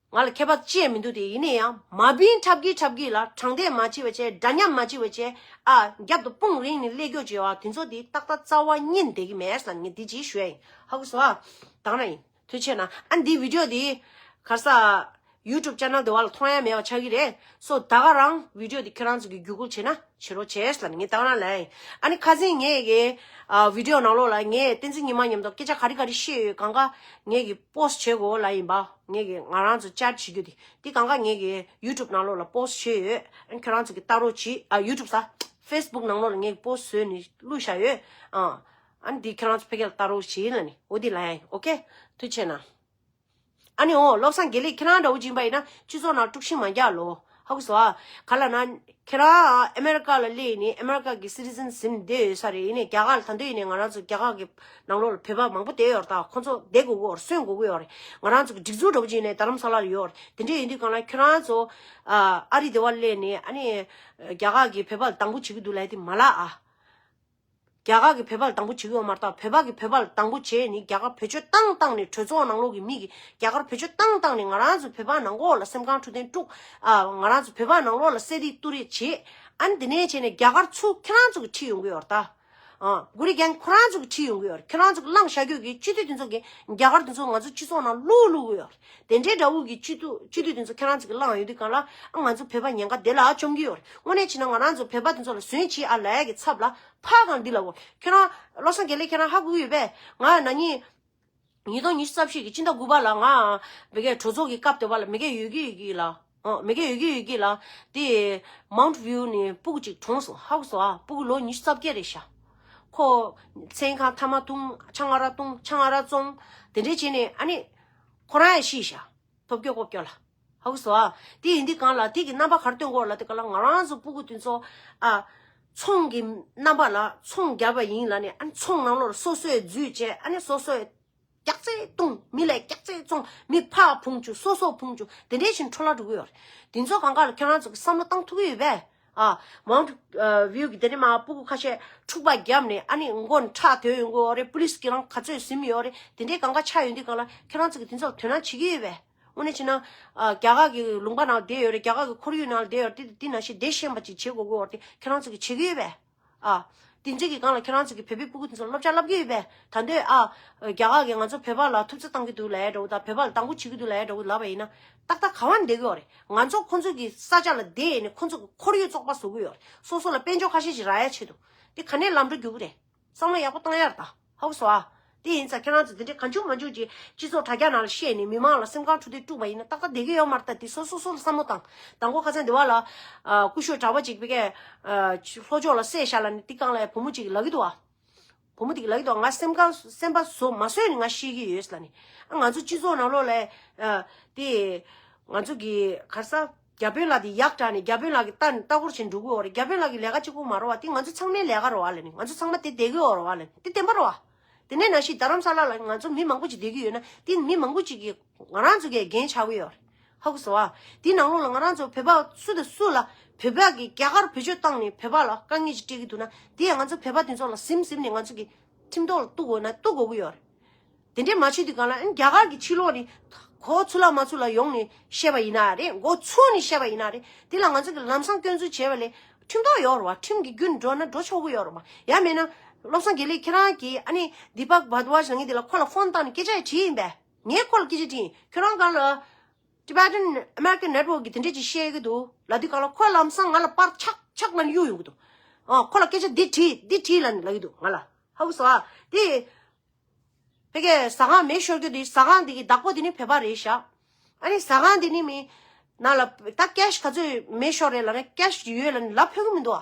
ང་ལ་ཁྱད་པར་ཅི་ཡང་མི་འདུག་དེ་ཡིན་ན་ཡང་མ་བིན་འཁྲབ་ཀྱི་འཁྲབ་ཀྱི་ལ་དྲང་བདེན་མ་བྱེད་པ་བྱས། འདྲ་མཉམ་མ་བྱེད་པ་བྱས། ཨ། རྒྱབ་ཏུ་དཔུང་རིང་ནས་སླེབས་རྒྱུ་བྱེད་པ་དེ་ཚོ་དེ་ཏག་ཏག་རྩ་བ་ཉིད་བསྡད་ཀྱི་མེད་ལབ་ངས་འདི་ཅིག་ཞུ་ཡ་ཡིན། ཧ་གོ་སོང་ཨ། དང་ན་ཡིན། ཐུགས་རྗེ་ཆེ་གནང་། ཨ། འདི་video འདི་ག་རེ་ཟ། YouTube channel དེ་བ་ལ་མཐོང་ཡ་མེད་པ་ཆགས་ཀྱི་རེད། སོ་ད་ག་རང་video འདི་ཁྱེད་རང་ཚོ་གིས་བརྒྱུད་སྐུལ་བྱེད་ན་བྱེད་རོགས་བྱས་ལབ་ནས་ངས་ད་ག་རང་ལབ་ཡ་ཡིན། ཨ་ནི་ཁ་སང་ངས་ཀྱི་ཨ་video ནང་ལོགས་ལ་ངས་བསྟན་འཛིན་ཉི་མ་མཉམ་དུ་སྐད་ཆ་ག་རེ་ག་རེ་བཤད་ཡོད་གང་ག་ངས་ཀྱི་post བྱེད་དགོས་ལབ་ཡིན་པ། ངས་ཀྱི་ང་རང་ཚོ་chat བྱེད་རྒྱུ་དེ་དེ་གང་ག་ངས་ཀྱི་YouTube ནང་ལོགས་ལ་post བྱས་ཡོད། ཨ་ནི་ཁྱེད་རང་ཚོ་གིས་ལྟ་རོགས་གྱིས། ཨ། YouTube ཟ། Facebook ནང་ལོགས་ལ་ངས་post བཟོས་ནས་བླུགས་བཞག་ཡོད། ཨ། ཨ་ནི་འདི་ཁྱེད་རང་ཚོ་ཕ་གི་ལ་ལྟ་རོགས་གྱིས་ལབ་ནས་འོ་འདི་ལབ་ཡ་ཡིན། ཨོ་ཀེ། ཐུགས་རྗེ་ཆེ་གནང་། ཨ་ནི་འོ་བློ་བཟང་དགེ་ལེགས་ཁྱེད་རང་འདྲ་བོ་ཅིག་ཡིན་པ་ཡིན་ན་སྤྱི་ཚོགས་ནང་དཀྲུག་ཤིང་མ་རྒྱག་ལོ། ཧ་གོ་སོང་ཨ། ག་ལབ་ན་ཁྱེད་རང་ཨ་ཨ་མེ་རི་ཀ་ལ་སླེབས་ནས་ཨ་མེ་རི་ཀ་གི་citizen ཟིན་བསྡད་ཡོད་ས་རེད། ཡིན་ནའི་རྒྱ་གར་ལ་ད་དུང་ཡིན་ནའི་ང་རང་ཚོ་རྒྱ་གར་གི་ནང་ལོགས་ལ་བོད་པ་མང་པོ་བསྡད་ཡོད་རེད། ད་ཁོང་ཚོ་བསྡད་དགོས་ཀྱི་ཡོད་རེད། གསོན་དགོས་ཀྱི་ཡོད་རེད། ང་རང་ཚོ་གི་སྒྲིག་འཛུགས་འདྲ་བོ་ཅིག་ཡིན་ནའི་རྡ་རམ་ས་ལ་ལ་ཡོད་རེད། དེ་འདྲ་ཡིན་དུས་གང་ལ་ཁྱེད་རང་ཚོ་ཨ་ཨ་རི་དེ་བ་སླེབས་ནས་ཨ་ནི་རྒྱ་གར་གི་བོད་པ་ལ་སྡང་པོ་བྱེད་ཀྱི་འདུག་ལབ་ཡ་དེ་མ་ལབ་ཨ། རྒྱ་གར་གྱིས་བོད་པ་ལ་སྡང་པོ་བྱེད་ཀྱི་ཡོད་མ་རེད་ད། བོད་པ་གིས་བོད་པ་ལ་སྡང་པོ་བྱས་ནས་རྒྱ་གར་བེད་སྤྱོད་བཏང་བཏང་ནས་གྲོས་ཚོགས་ནང་ལོགས་ཀྱི་མི་གིས་རྒྱ་གར་བེད་སྤྱོད་བཏང་བཏང་ནས་ང་རང་ཚོ་བོད་པ་ནང་ལོགས་ལ་སེམས་ཁམས་འཕྲོད་བསྟེན་དཀྲུགས། ཨ། ང་རང་ཚོ་བོད་པ་ནང་ལོགས་ལ་བསད་རྡེག་གཏོར་རེས་བྱེད། ཨ་ནི་དེ་ནས་བྱས་ནས་རྒྱ་གར་ཚུར་ཁྱེད་རང་ཚོ་གིས་ཁྲིད་ཡོང་གི་ཡོད་རེད་ད། ཨ། གུ་རི་གན་ཁོ་རང་ཚོ་གིས་ཁྲིད་ཡོང་གི་ཡོད་རེད། ཁྱེད་རང་ཚོ་གིས་བླངས་བཞག་རྒྱུ་གི་སྤྱི་འཐུས་དེ་ཚོ་གིས་རྒྱ་གར་དེ་ཚོ་ང་ཚོ་སྤྱི་ཚོགས་ནང་བླུག་བླུག་གི་ཡོད་རེད། དེ་འདྲའི་འདྲ་བོ་གི་སྤྱི་འཐུས་སྤྱི་འཐུས་དེ་ཚོ་ཁྱེད་རང་ཚོ་གིས་བླངས་ཡོང་དུས་གང་ལ། ཨ། ང་ཚོ་བོད་པ་ཉེན་ཁ་དེ་ལ་བཅོམ་གི་ཡོད་རེད། དངོས་གནས་བྱས་ན་ང་རང་ཚོ་བོད་པ་དེ་ཚོ་ལ་ཟོན་བྱེད་ཨ་ལ་ཡ་གི་ཚབ་ལ་ཕར་གང་འདི་ལ་འོ། ཁྱེད་རང་བློ་བཟང་དགེ་ལེགས་ཁྱེད་རང་ཧ་གོ་གི་ཡོད་པས། ང་ན་ནིང་ཉིས་སྟོང་ཉི་ཤུ་རྩ་བཞི་གི་སྤྱི་ཟླ་དགུ་པ་ལ་ང་མི་སྒེར་གྲོས་ཚོགས་ཀྱི་སྐབས་དེ་བ་ལ་མི་སྒེར་ཡོད་ཀྱི་ཡོད་ཀྱི་ལ། ཨོ། མི་སྒེར་ཡོད་ཀྱི་ཡོད་ཀྱི་ལ། དེ་མའུན་ཊི་ཝིའུ་ནས་སྤུ་གུ་གཅིག་གྲོངས་སོང་། ཧ་གོ་སོང་ཨ། སྤུ་གུ་ལོ་ཉི་ཤུ་རྩ་བརྒྱད་རེད་ཤག་ཁོ་མཚན་གང་ཐ་མག་འཐུང་། ཆང་ཨ་རག་འཐུང་། ཆང་ཨ་རག་བཙོང་། དེ་འདྲས་བྱས་ནས་ཨ་ནི་ཁོ་རང་ཡང་ཤི་ཤག་ཐོབ་སྐྱོ་ཀོབ་སྐྱོ་ལ། ཧ་གོ་སོང་ཨ། དེ་ཡིན་དུས་གང་ལ་དེ་གི་རྣམ་པ་ག་རེ་སྟོན་གོ་ལ། དེ་ག་ལ་ང་རང་ཚོ་སྤུ་གུ་དེ་ཚོ་ཨ། ཚོང་གི་རྣམ་པ་ལ་ཚོང་བརྒྱབ་པ་ཡིན་ལ་ནི། ཨ་ནི་ཚོང་ནང་ལོགས་ལ་སོ་སོས་འཛུལ་བྱས། ཨ་ནི་སོ་སོས་རྒྱག་རྩེ་བཏུང་། མི་ལ་རྒྱག་རྩེ་བཙོང་། མི་ཕར་ཕུང་བཅུག། སོ་སོ་ཕུང་བཅུག། དེ་འདྲས་ཕྱིན་འཕྲོ་བརླག་འགྲོ་གི་ཡོད་རེད། དེ་ཚོ་གང་ག་ལ་ཁྱེད་རང་ཚོ་གི་བསམ་བློ་བཏང་ཐུབ་ཀྱི་ཡོད་པས། ཨ། མའུན་ཊི་ཝིའུ་གི་དེ་ནས་མ་སྤུ་གུ་ཁ་ཤས་འཁྲུག་པ་བརྒྱབ་ནས་ཨ་ནི་མགོ་ཁྲག་ཐོན་ཡོང་གི་ཡོད་རེད། པུ་ལིས་ཀྱིས་རང་ག་ཚོད་ཟིན་ཡོད་རེད། དེ་འདྲས་གང་ག་ཆགས་ཡོང་དུས་གང་ལ་ཁྱེད་རང་ཚོ་གི་དེ་ཚོ་ལ་དོ་སྣང་བྱེད་ཀྱི་ཡོད་པས། དངོས་གནས་བྱས་ན། ཨ། རྒྱ་གར་གྱི་ལུང་པ་ནང་བསྡད་ཡོད་རེད། རྒྱ་གར་གྱི་ཁོར་ཡུག་ནང་བསྡད་ཡོད་རེད། དེ་དེ་ནང་བཞིན་བསྡད་ཤེས་པ་ཅིག་བྱེད་དགོས་ཀྱི་ཡོད་རེད། དེ་ཁྱེད་རང་ཚོ་གིས་བྱེད་ཀྱི་ཡོད་པས། ཨ། དེ་འདྲ་གི་སྒང་ལ་ཁྱེད་རང་ཚོ་གི་བོད་པའི་སྤུ་གུ་དེ་ཚོ་སློབ་གྲྭ་བསླབ་ཀྱི་ཡོད་པས། ད་འདོད་ཨ། རྒྱ་གར་གྱིས་ང་ཚོ་བོད་པ་ལ་ཐུབ་ཚོད་བཏང་གི་འདུག་ལབ་ཡ་འདྲ་བོ་དང་། བོད་པ་ལ་སྡང་པོ་བྱེད་ཀྱི་འདུག་ལབ་ཡ་འདྲ་བོ་ལབ་པ་ཡིན་ན། ཏག་ཏག་ག་བ་ནས་བསྡད་ཀྱི་ཡོད་རེད། ང་ཚོ་ཁོ་ཚོ་གི་ས་ཆ་ལ་བསྡད་ནས་ཁོ་ཚོ་གི་ཁོར་ཡུག་བཙོག་པ་བཟོ་གི་ཡོད་རེད། སོ་སོ་ལ་དཔལ་འབྱོར་ཁ་ཤས་ཤིག་རག་ཡ་ཆེད་དུ། དེ་ག་ནས་ལམ་འགྲོ་རྒྱུག་གི་རེད། བསམ་བློ་ཡག་པོ་བཏང་ཡ་རེད་ད། ཧ་གོ་སོང་ཨ། དེ་ཡིན་ཙང་ཁྱེད་རང་ཚོ་དེ་འདྲའི་གང་བྱུང་མང་བྱུང་ཅིག་སྤྱི་ཚོགས་དྲ་རྒྱ་ནང་ལ་བཤད་ནས་མི་མང་ལ་སེམས་ཁམས་འཁྲུག་དེ་དཀྲུགས་པ་ཡིན་ན་ཏག་ཏག་བསྡད་ཀྱི་ཡོད་མ་རེད་ད། དེ་སོ་སོ་སོ་ལ་བསམ་བློ་བཏང་། དང་པོ་ཁ་སང་དེ་བ་ལ། ཨ། སྐུ་ཞབས་གྲྭ་པ་ཅིག་བི་ཀའི། ཨ། ལྷོ་ཕྱོགས་ལ་བསད་བཞག་ལབ་ནས་དེ་སྒང་ལ་བུ་མོ་ཅིག་ལབ་ཀྱི་འདུག་ཨ། བུ་མོ་དེ་གིས་ལབ་ཀྱི་འདུག་ང་སེམས་ཁམས་སེམས་པ་བཟོ་མ་བཟོས་ནས་ང་ཤི་གི་ཡོད་ལབ་ནས། ཨ། ང་ཚོ་སྤྱི་ཚོགས་ནང་ལོགས་ལ། ཨ། དེ་ང་ཚོ་གི་ག་རེ་ཟ། བརྒྱ་དཔོན་ལགས་དེ་ཡག་དྲགས་ནས་བརྒྱ་དཔོན་ལགས་ཀྱི་ལྟ་ལྟ་སྐོར་བྱས་འགྲོ་གི་ཡོད་རེད། བརྒྱ་དཔོན་ལགས་ཀྱི་ལས་ཀ་གཅིག་པོ་མ་རེད་བ། དེ་ང་ཚོ་ཚང་མའི་ལས་ཀ་རེད་བ་ལབ་ནས། ང་ཚོ་ཚང་མ་དེ་བསྡད་ཀྱི་ཡོད་རེད་བ་ལབ་ནས། དེ་བདེན་པ་རེད་བ། དེ་ནས་ནང་བཞིན་རྡ་རམ་ས་ལ་ལ་ང་ཚོ་མི་མང་པོ་ཅིག་བསྡད་ཀྱི་ཡོད་ན། དེ་མི་མང་པོ་ཅིག་གིས་ང་རང་ཚོ་གི་འགན་ཆགས་ཀྱི་ཡོད་རེད། ཧ་གོ་སོང་ཨ། དེའི་ནང་ལོགས་ལ་ང་རང་ཚོ་བོད་པ་སུ་དང་སུ་ལ་བོད་པ་གིས་རྒྱ་གར་བེད་སྤྱོད་བཏང་ནས་བོད་པ་ལ་དཀའ་ངལ་ཅིག་སྤྲད་ཀྱི་འདུག་ན། དེ་ཡང་ང་ཚོ་བོད་པ་དེ་ཚོ་ལ་ཟིམ་ཟིམ་ནས་ང་ཚོ་གི་ཁྲིམས་ཐོག་ལ་གཏུག་དགོས་ན་གཏུག་དགོས་ཀྱི་ཡོད་རེད། དེ་འདྲས་མ་བྱེད་དུས་གང་ལ་ཨ་ནི་རྒྱ་གར་གྱི་ཕྱི་ལོགས་ནས་མགོ་ཚོས་ལ་མ་ཚོས་ལ་ཡོང་ནས་བཤད་པ་ཡིན་ན་རེད། མགོ་ཚོས་ནས་བཤད་པ་ཡིན་ན་རེད། དེ་ལ་ང་ཚོ་གི་ལམ་སང་སྐྱོན་འཛུགས་བྱས་པ་ལས་ཁྲིམས་ཐོག་ཡོད་རེད་བ། ཁྲིམས་ཀྱི་བརྒྱུད་འགྲོ་ན་འགྲོ་ཆོག་གི་ཡོད་རེད་བ། ཡང་མིན་ན་བློ་བཟང་དགེ་ལེགས་ཁྱེད་རང་གིས་ཨ་ནི་དི་པག་བྷར་དི་ཝཱཇ་ལབ་མཁན་དེ་ལ་ཁོ་ལ་ཕོན་བཏང་ནས་སྐད་ཆ་ཡང་དྲིས་ཡིན་པས། ངས་ཁོ་ལ་སྐད་ཆ་དྲིས་ཡིན། ཁྱོད་རང་སྒང་ལ་Tibetan American Network གི་དེ་འདྲས་ཅིག་བཤད་ཀྱི་འདུག་ལབ་དུས་སྒང་ལ་ཁོས་ལམ་སང་ང་ལ་པར་ཆག་ཆག་ལབ་ནས་གཡུག་ཡོང་གི་འདུག་ཨ། ཁོ་ལ་སྐད་ཆ་འདི་དྲིས་འདི་དྲིས་ལབ་ནས་ལབ་ཀྱི་འདུག་ང་ལ། ཧ་གོ་སོང་ཨ། དེ་ཕ་གིའི་ཟ་ཁང་མེ་ཤོར་རྒྱུ་དེ། ཟ་ཁང་དེ་གི་བདག་པོ་དེ་ནི་བོད་པ་རེད་ཤག་ཨ་ནི་ཟ་ཁང་དེ་ནི་མི་ནང་ལ་ད་ཀེཤ་ག་ཚོད་མེ་ཤོར་རེད་ལབ་ན་ཀེཤ་ཡོད་ལབ་ནས་ལབ་ཕོད་ཀྱི་མི་འདུག་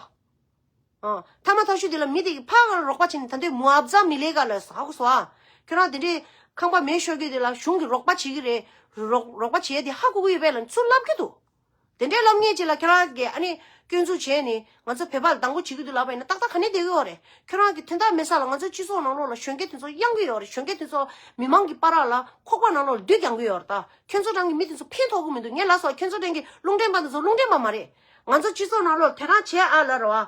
ཨ། ཨ། ཐ་མ་ཐག་ཆོད་དེ་ལ་མི་དེ་གིས་ཕར་རོགས་པ་བྱས་ནས་ད་དུང་མུ་ཨབ་ཛ་མི་ལེ་ག་ལ་ཧ་གོ་སོང་ཨ། ཁྱོད་རང་དེ་འདྲའི་ཁང་པ་མེ་ཤོར་རྒྱུ་དེ་ལ་གཞུང་གིས་རོགས་པ་བྱེད་ཀྱི་རེད། རོགས་རོགས་པ་བྱེད་ཡ་དེ་ཧ་གོ་གི་ཡོད་པས་ལབ་ཚུར་ལབ་ཀྱི་འདུག་དེ་འདྲའི་ལབ་མཁན་ཅིག་ལ་ཁྱོད་རང་གིས་ཨ་ནི་སྐྱོན་འཛུགས་བྱས་ནས་ང་ཚོ་བོད་པ་ལ་སྡང་པོ་བྱེད་ཀྱི་འདུག་ལབ་པ་ཡིན་ན་ཏག་ཏག་ག་ནས་བསྡད་ཀྱི་ཡོད་རེད། ཁྱོད་རང་གི་དོན་དག་མེད་ས་ལ་ང་ཚོ་སྤྱི་ཚོགས་ནང་ལོགས་ལ་གཞོན་སྐྱེས་དེ་ཚོ་གཡང་གི་ཡོད་རེད། གཞོན་སྐྱེས་དེ་ཚོ་མི་མང་གི་བར་ལ་ཁོག་པ་ནང་ལོགས་ལ་བདུད་རྒྱག་གི་ཡོད་རེད། ད་ཁྱོད་ཚོ་རང་གི་མི་དེ་ཚོ་ཕན་ཐོགས་ཀྱི་མི་འདུག་ངས་ལབ་སོང་། ཁྱོད་ཚོ་རང་གི་རླུང་འཕྲིན་པ་དེ་ཚོ་རླུང་འཕྲིན་པ་མ་རེད། ང་ཚོ་སྤྱི་ཚོགས་ནང་ལོགས་དེ་རང་བྱས་ཨ་ལབ་རོགས་ཨ།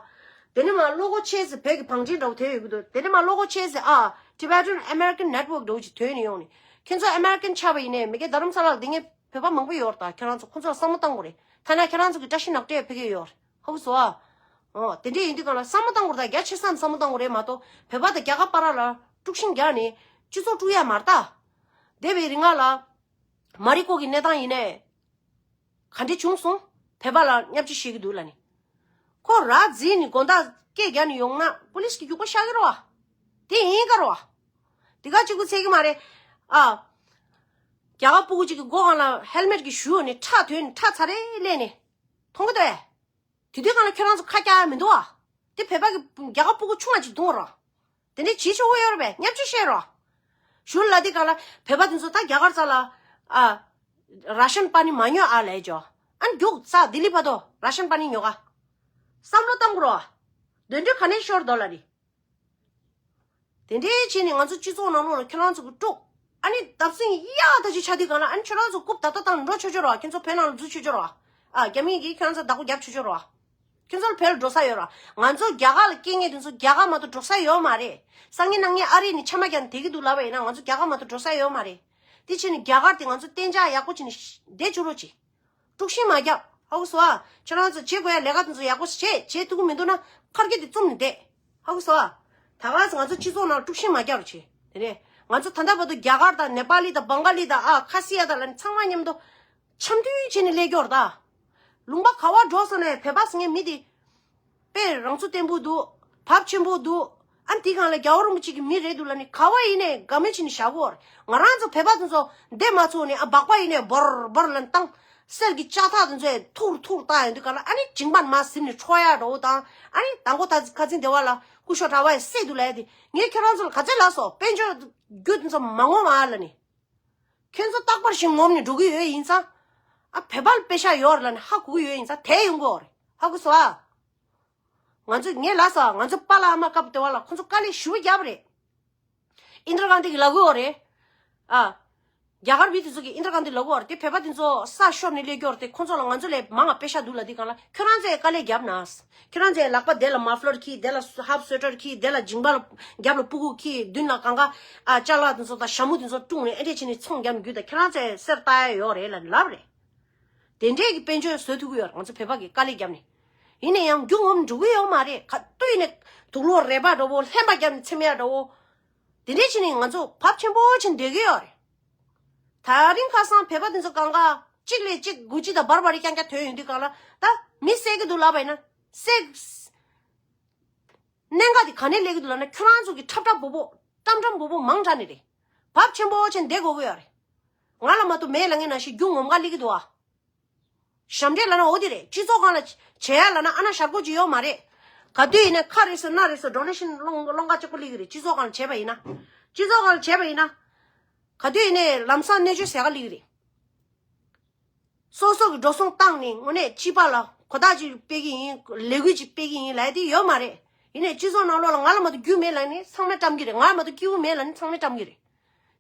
དེ་ནས་མ་བློ་སྒོ་ཕྱེས་ཟེར་བོད་ཀྱི་བང་ཁྲིད་འདྲ་བོ་དེ་ཡོད་ཀྱི་འདུག་དེ་ནས་མ་བློ་སྒོ་ཕྱེས་ཟེར་ཨ། Tibetan American Network འདྲ་བོ་ཅིག་ཐོན་ནས་ཡོང་ནས་ཁྱོད་ཚོ་ཨ་མེ་རི་ཀན་ཆགས་པ་ཡིན་ནའི་མི་སྒེར་རྡ་རམ་ས་ལ་ལ་དེ་ངས་བོད་པ་མང་པོ་ཡོད་རེད། ད་ཁྱེད་རང་ཚོ་ཁོ་ཚོ་ལ་བསམ་བློ་བཏང་དགོས་རེད། ཐ་ན་ཁྱེད་རང་ཚོ་གི་བཀྲ་ཤིས་ནག་ཏྲེ་ཕ་གི་ཡོད་རེད། ཧ་གོ་སོང་ཨ། ཨོ། དེ་འདྲས་ཡིན་དུས་གང་ལ་བསམ་བློ་བཏང་དགོས་རེད། ད་རྒྱ་ཆེ་ས་ནས་བསམ་བློ་བཏང་དགོས་རེད་མ་གཏོགས་བོད་པ་དང་རྒྱ་གར་བར་ལ་དཀྲུག་ཤིང་རྒྱག་ནས་སྤྱི་ཚོགས་དཀྲུག་ཡ་མ་རེད་ད། འདས་པའི་རིང་ལ་མ་རི་ཀོ་གི་གནས་སྟངས་ཡིན་ནའི་ག་འདྲས་བྱུང་སོང་། བོད་པ་ལ་བརྙས་བཅོས་བྱེད་ཀྱི་འདུག་ལབ་ནས། ཁོ་ར་འཛིན་ནས་དགོང་དག་སྐད་རྒྱག་ནས་ཡོང་ན་པུ་ལིས་ཀྱིས་རྒྱུག་པ་བཤགས་ཀྱི་རེད་བ། དེ་ཡིན་ག་རེད་བ། དེ་ག་གཅིག་པུ་ཚད་ཀྱི་མ་རེད། ཨ། རྒྱ་གར་སྤུ་གུ་གཅིག་གི་མགོ་སྒང་ལ་ཧེལ་མེད་ཀྱི་གཞུ་ནས་ཁྲག་ཐོན་ནས་ཁྲག་ཚ་རེ་ལས་ནས། མཐོང་གི་འདུག་ཨེ། དེ་དུས་སྒང་ལ་ཁྱོད་རང་ཚོ་ཁ་རྒྱག་ཡ་མི་འདུག་ཨ། དེ་བོད་པ་གི་རྒྱ་གར་སྤུ་གུ་ཆུང་བ་ཅིག་བརྡུངས་རོགས། དེ་འདྲའི་བྱེད་ཆོག་གི་ཡོད་རེད་པས། བརྙས་བཅོས་བཤད་རོགས། གཞུ་ལ་དེ་སྒང་ལ་བོད་པ་དེ་ཚོ་ད་རྒྱ་གར་རྩ་ལ། ཨ། ར་ཤན་པ་ནི་མ་ཉོ་ཨ་ལས་ཇོ། ཨ་ནི་རྒྱུགས་ས་ལྡི་ལི་བར་དུ་ར་ཤན་པ་ནི་ཉོ་ག་བསམ་བློ་བཏང་དགོས་རོགས། འདོན་འདོད་ག་ནས་ཤོར་དོ་ལ་རེད། དེ་འདྲའི་བྱས་ནས་ང་ཚོ་སྤྱི་ཚོགས་ནང་ལོགས་ལ་ཁྱོད་རང་ཚོ་གི་དཀྲུག་ཨ་ནི་བརྡབ་གསིག་གཡག་ད་ཅིག་ཆགས་དུས་སྒང་ལ་ཨ་ནི་ཁྱོད་རང་ཚོ་རྐུབ་ད་ལྟ་བཏང་འགྲོ་ཆོག་ཆོག་རོགས། ཁྱོད་ཚོ་བོད་ནང་ལ་འཛུལ་ཆོག་ཆོག་རོགས། ཨ། རྒྱ་མི་གིས་ཁྱོད་རང་ཚོ་བདག་པོ་རྒྱབ་ཆོག་ཆོག་རོགས། ཁྱོད་ཚོ་ལ་བོད་ལ་འགྲོ་ས་ཡོད་རོགས། ང་ཚོ་རྒྱ་གར་ལ་སྐྱེས་མཁན་དེ་ཚོ་རྒྱ་གར་མ་གཏོགས་འགྲོ་ས་ཡོད་མ་རེད། སང་ཉིན་གནངས་ཉིན་ཨ་རི་ནས་ཆ་མ་རྒྱག་ནས་བསྡད་ཀྱི་འདུག་ལབ་པ་ཡིན་ན་ང་ཚོ་རྒྱ་གར་མ་གཏོགས་འགྲོ་ས་ཡོད་མ་རེད། དེ་བྱས་ནས་རྒྱ་གར་དེ་ང་ཚོ་གཏན་འཇགས་ཡག་པོ་བྱས་ནས་བསྡད་བཅུག་རོགས་གྱིས། དཀྲུག་ཤིང་མ་རྒྱབ། ཧ་གོ་སོང་ཨ། ཁྱེད་རང་ཚོ་བྱེད་དགོས་ཡ་ལས་ཀ་དེ་ཚོ་ཡག་པོ་བྱེད། བྱེད་ཐུབ་ཀྱི་མི་འདུག་ན་ཁར་གི་དེ་བཙུམ་ནས་བསྡད། ཧ་གོ་སོང་ཨ། ད་ག་ང་ཚོ་སྤྱི་ཚོགས་ནང་དཀྲུག་ཤིང་མ་རྒྱག་རོགས་བྱེད། དེ་ནས་ང་ཚོ་ད་ལྟ་བར་དུ་རྒྱ་གར་དང་ནེ་པ་ལི་དང་བང་ག་ལི་དང་ཨ་ཁ་སི་ཡ་དང་ལ་ནི་ཚང་མ་མཉམ་དུ་འཆམ་མཐུན་བྱས་ནས་སླེབས་ཀྱི་ཡོད་རེད་ད། ལུང་པ་ག་བ་འགྲོ་སོང་ནས་བོད་པ་ཟེར་མཁན་མི་དེ་དཔེ་རང་ཚུགས་བརྟན་པོ་འདུག་བབ་ཆེན་པོ་འདུག་ཨ་ནི་དེ་སྒང་ལ་རྒྱལ་བ་རིན་པོ་ཆེ་གི་མི་རེད་འདུག་ལ་ནི་ག་བ་ཡིན་ནས་དགའ་མོས་བྱས་ནས་བཞག་གི་ཡོད་རེད། ང་རང་ཚོ་བོད་པ་དེ་ཚོ་འདེམས་མ་ཚུགས་ནས་ཨ་སྦག་པ་ཡིན་ནས་འབོར་འབོར་ལ་བཏང་། གསེར་གྱི་ལྕགས་ཐག་དེ་ཚོས་ཐུར་ཐུར་བཏང་ཡོང་དུས་སྒང་ལ་ཨ་ནི་མཇིང་པ་མར་ཟིམ་ནས་འཕྲོག་ཡག་འདྲ་བོ་དང་ཨ་ནི་དང་པོ་ད་ཁ་འཛིན་སྡེ་བ་ལ་སྐུ་ཞབས་གྲྭ་པ་ཡིས་བསད་འདུག་ལབ་ཡ་དེ་ངས་ཁྱེད་རང་ཚོ་ལ་ག་ཚོད་ལབ་སོང་། དཔལ་འབྱོར་རྒྱུ་དེ་ཚོ་མ་ངོམ་ཨ་ལབ་ནས། ཁྱོད་ཚོ་རྟག་པར་ཞིག་ངོམ་ནས་འགྲོ་གི་ཡོད་ཡིན་ཙང་། ཨ་བོད་པ་ལ་པེ་ཤ་ཡོད་རེད་ལབ་ནས་ཧ་གོ་གི་ཡོད་ཡིན་ཙང་དེ་ཡོང་གི་ཡོད་རེད། ཧ་གོ་སོང་ཨ། ང་ཚོ་ངས་ལབ་སོང་ང་ཚོ་པཱ་ལགས་ཨ་མ་སྐབས་དེ་བ་ལ་ཁོ་ཚོ་དཀའ་ལས་ཞེ་པོ་བརྒྱབ་པ་རེད། ཨིན་དྲ་གྷན་དྷི་གིས་ལབ་གི་ཡོད་རེད། ཨ། རྒྱ་གར་མི་དེ་ཚོ་གིས་ཨིན་དྲ་གྷན་དྷི་ལབ་གི་ཡོད་རེད་དེ་བོད་པ་དེ་ཚོ་ས་ཤོར་ནས་སླེབས་ཀྱི་ཡོད་རེད་དེ་ཁོ་ཚོ་ལ་ང་ཚོ་ལས་མང་ང་པེ་ཤ་འདུག་ལབ་དུས་སྒང་ལ་ཁྱོད་རང་ཚོས་དཀའ་ལས་བརྒྱབ་ན། ཁྱོད་རང་ཚོས་ལག་པ་དེ་ལ་མ་ཕ་ལར་འཁྱེར་དེ་ལ་ཧབ་སུ་ཝེ་ཊར་འཁྱེར་དེ་ལ་མཇིང་པ་ལ་རྒྱབ་ལ་སྤུ་གུ་འཁྱེར་མདུན་ལ་གང་ག་ཨ་ཅ་ལག་དེ་ཚོ་དང་ཞྭ་མོ་དེ་ཚོ་བཀྲུངས་ནས་ཨེ་འདྲས་བྱས་ནས་ཚོང་བརྒྱབ་ནས་རྒྱུ་དང་ཁྱོད་རང་ཚོས་གསེར་བཏགས་ཡ་ཡོད་རེད་ལབ་ལབ་རེད། དེ་འདྲས་ཀྱི་དཔལ་འབྱོར་བཟོ་ཐུབ་ཀྱི་ཡོད་རེད། ང་ཚོ་བོད་པ་གིས་དཀའ་ལས་བརྒྱབ་ནས། ཡིན་ན་ཡང་རྒྱུ་ངོམ་འགྲོ་གི་ཡོད་མ་རེད། ག་དུས་ནས་དུག་ལོག་རལ་པ་འདྲ་བོ་ལྷན་པ་བརྒྱབ་ནས་འཚེམ་ཡ་འདྲ་བོ། དེ་འདྲས་བྱས་ནས་ང་ཚོ་བབ་ཆེན་པོ་ཕྱིན་བསྡད་ཀྱི་ཡོད་རེད། དེ་རིང་ཁ་སང་བོད་པ་དེ་ཚོ་གང་ག་གཅིག་ལས་གཅིག་དགུ་གཅིག་དང་བར་བར་རེ་རྐྱང་རྐྱང་ཐོན་ཡོང་དུས་སྒང་ལ་ད་མི་བསད་ཀྱི་འདུག་ལབ་པ་ཡིན་ན་བསད། གནད་འགག་དེ་ག་ནས་སླེབས་ཀྱི་འདུག་ལབ་ན་ཁྱོད་རང་ཚོ་གི་འཁྲབ་འཁྲབ་འབོ་བོ་བཀྲམ་བཀྲམ་འབོ་བོ་མང་དྲགས་ནས་རེད། བབ་ཆེན་པོ་ཕྱིན་བསྡད་དགོས་ཀྱི་ཡོད་རེད། ང་ལ་མ་གཏོགས་མེད་ལབ་མཁན་ནང་བཞིན་རྒྱུ་ངོམ་ག་སླེབས་ཀྱི་འདུག་ཨ། ཞབས་འདྲེན་ལབ་ན་འོ་དེ་རེད། སྤྱི་ཚོགས་སྒང་ལ་བྱེད་ཡ་ལབ་ན་ཨ་ན་ཞར་གོ་ཅིག་ཡོད་མ་རེད། ག་དུས་ཡིན་ན་ཁ་རེ་སོ་སྣ་རེ་སོ་ཌོ་ནེ་ཤན་སློང་སློང་ག་གཅིག་པོ་སླེབས་ཀྱི་རེད། སྤྱི་ཚོགས་སྒང་ལ་བྱས་པ་ཡིན་ན། སྤྱི་ཚོགས་སྒང་ལ་བྱས་པ་ཡིན་ན། ག་དུས་ཡིན་ནའི་ལམ་སང་གནས་ཚུལ་ཟེར་ག་སླེབས་ཀྱི་རེད། སོ་སོ་གི་འགྲོ་སོང་བཏང་ནས་དངོས་གནས་སྤྱི་པ་ལ་གོ་རྟོགས་ཅིག་སྤེལ་གྱི་ཡིན། ལས་འགུལ་ཅིག་སྤེལ་གྱི་ཡིན་ལབ་ཡ་དེ་ཡོད་མ་རེད། ཡིན་ནའི་སྤྱི་ཚོགས་ནང་ལོགས་ལ་ང་ལ་མ་གཏོགས་རྒྱུ་མེད་ལབ་ནས་ཚང་མས་བཀྲམ་གྱི་རེད། ང་ལ་མ་གཏོགས་སྐྱིད་པོ་མེད་ལབ་ནས་ཚང་མས་བཀྲམ་གྱི་རེད།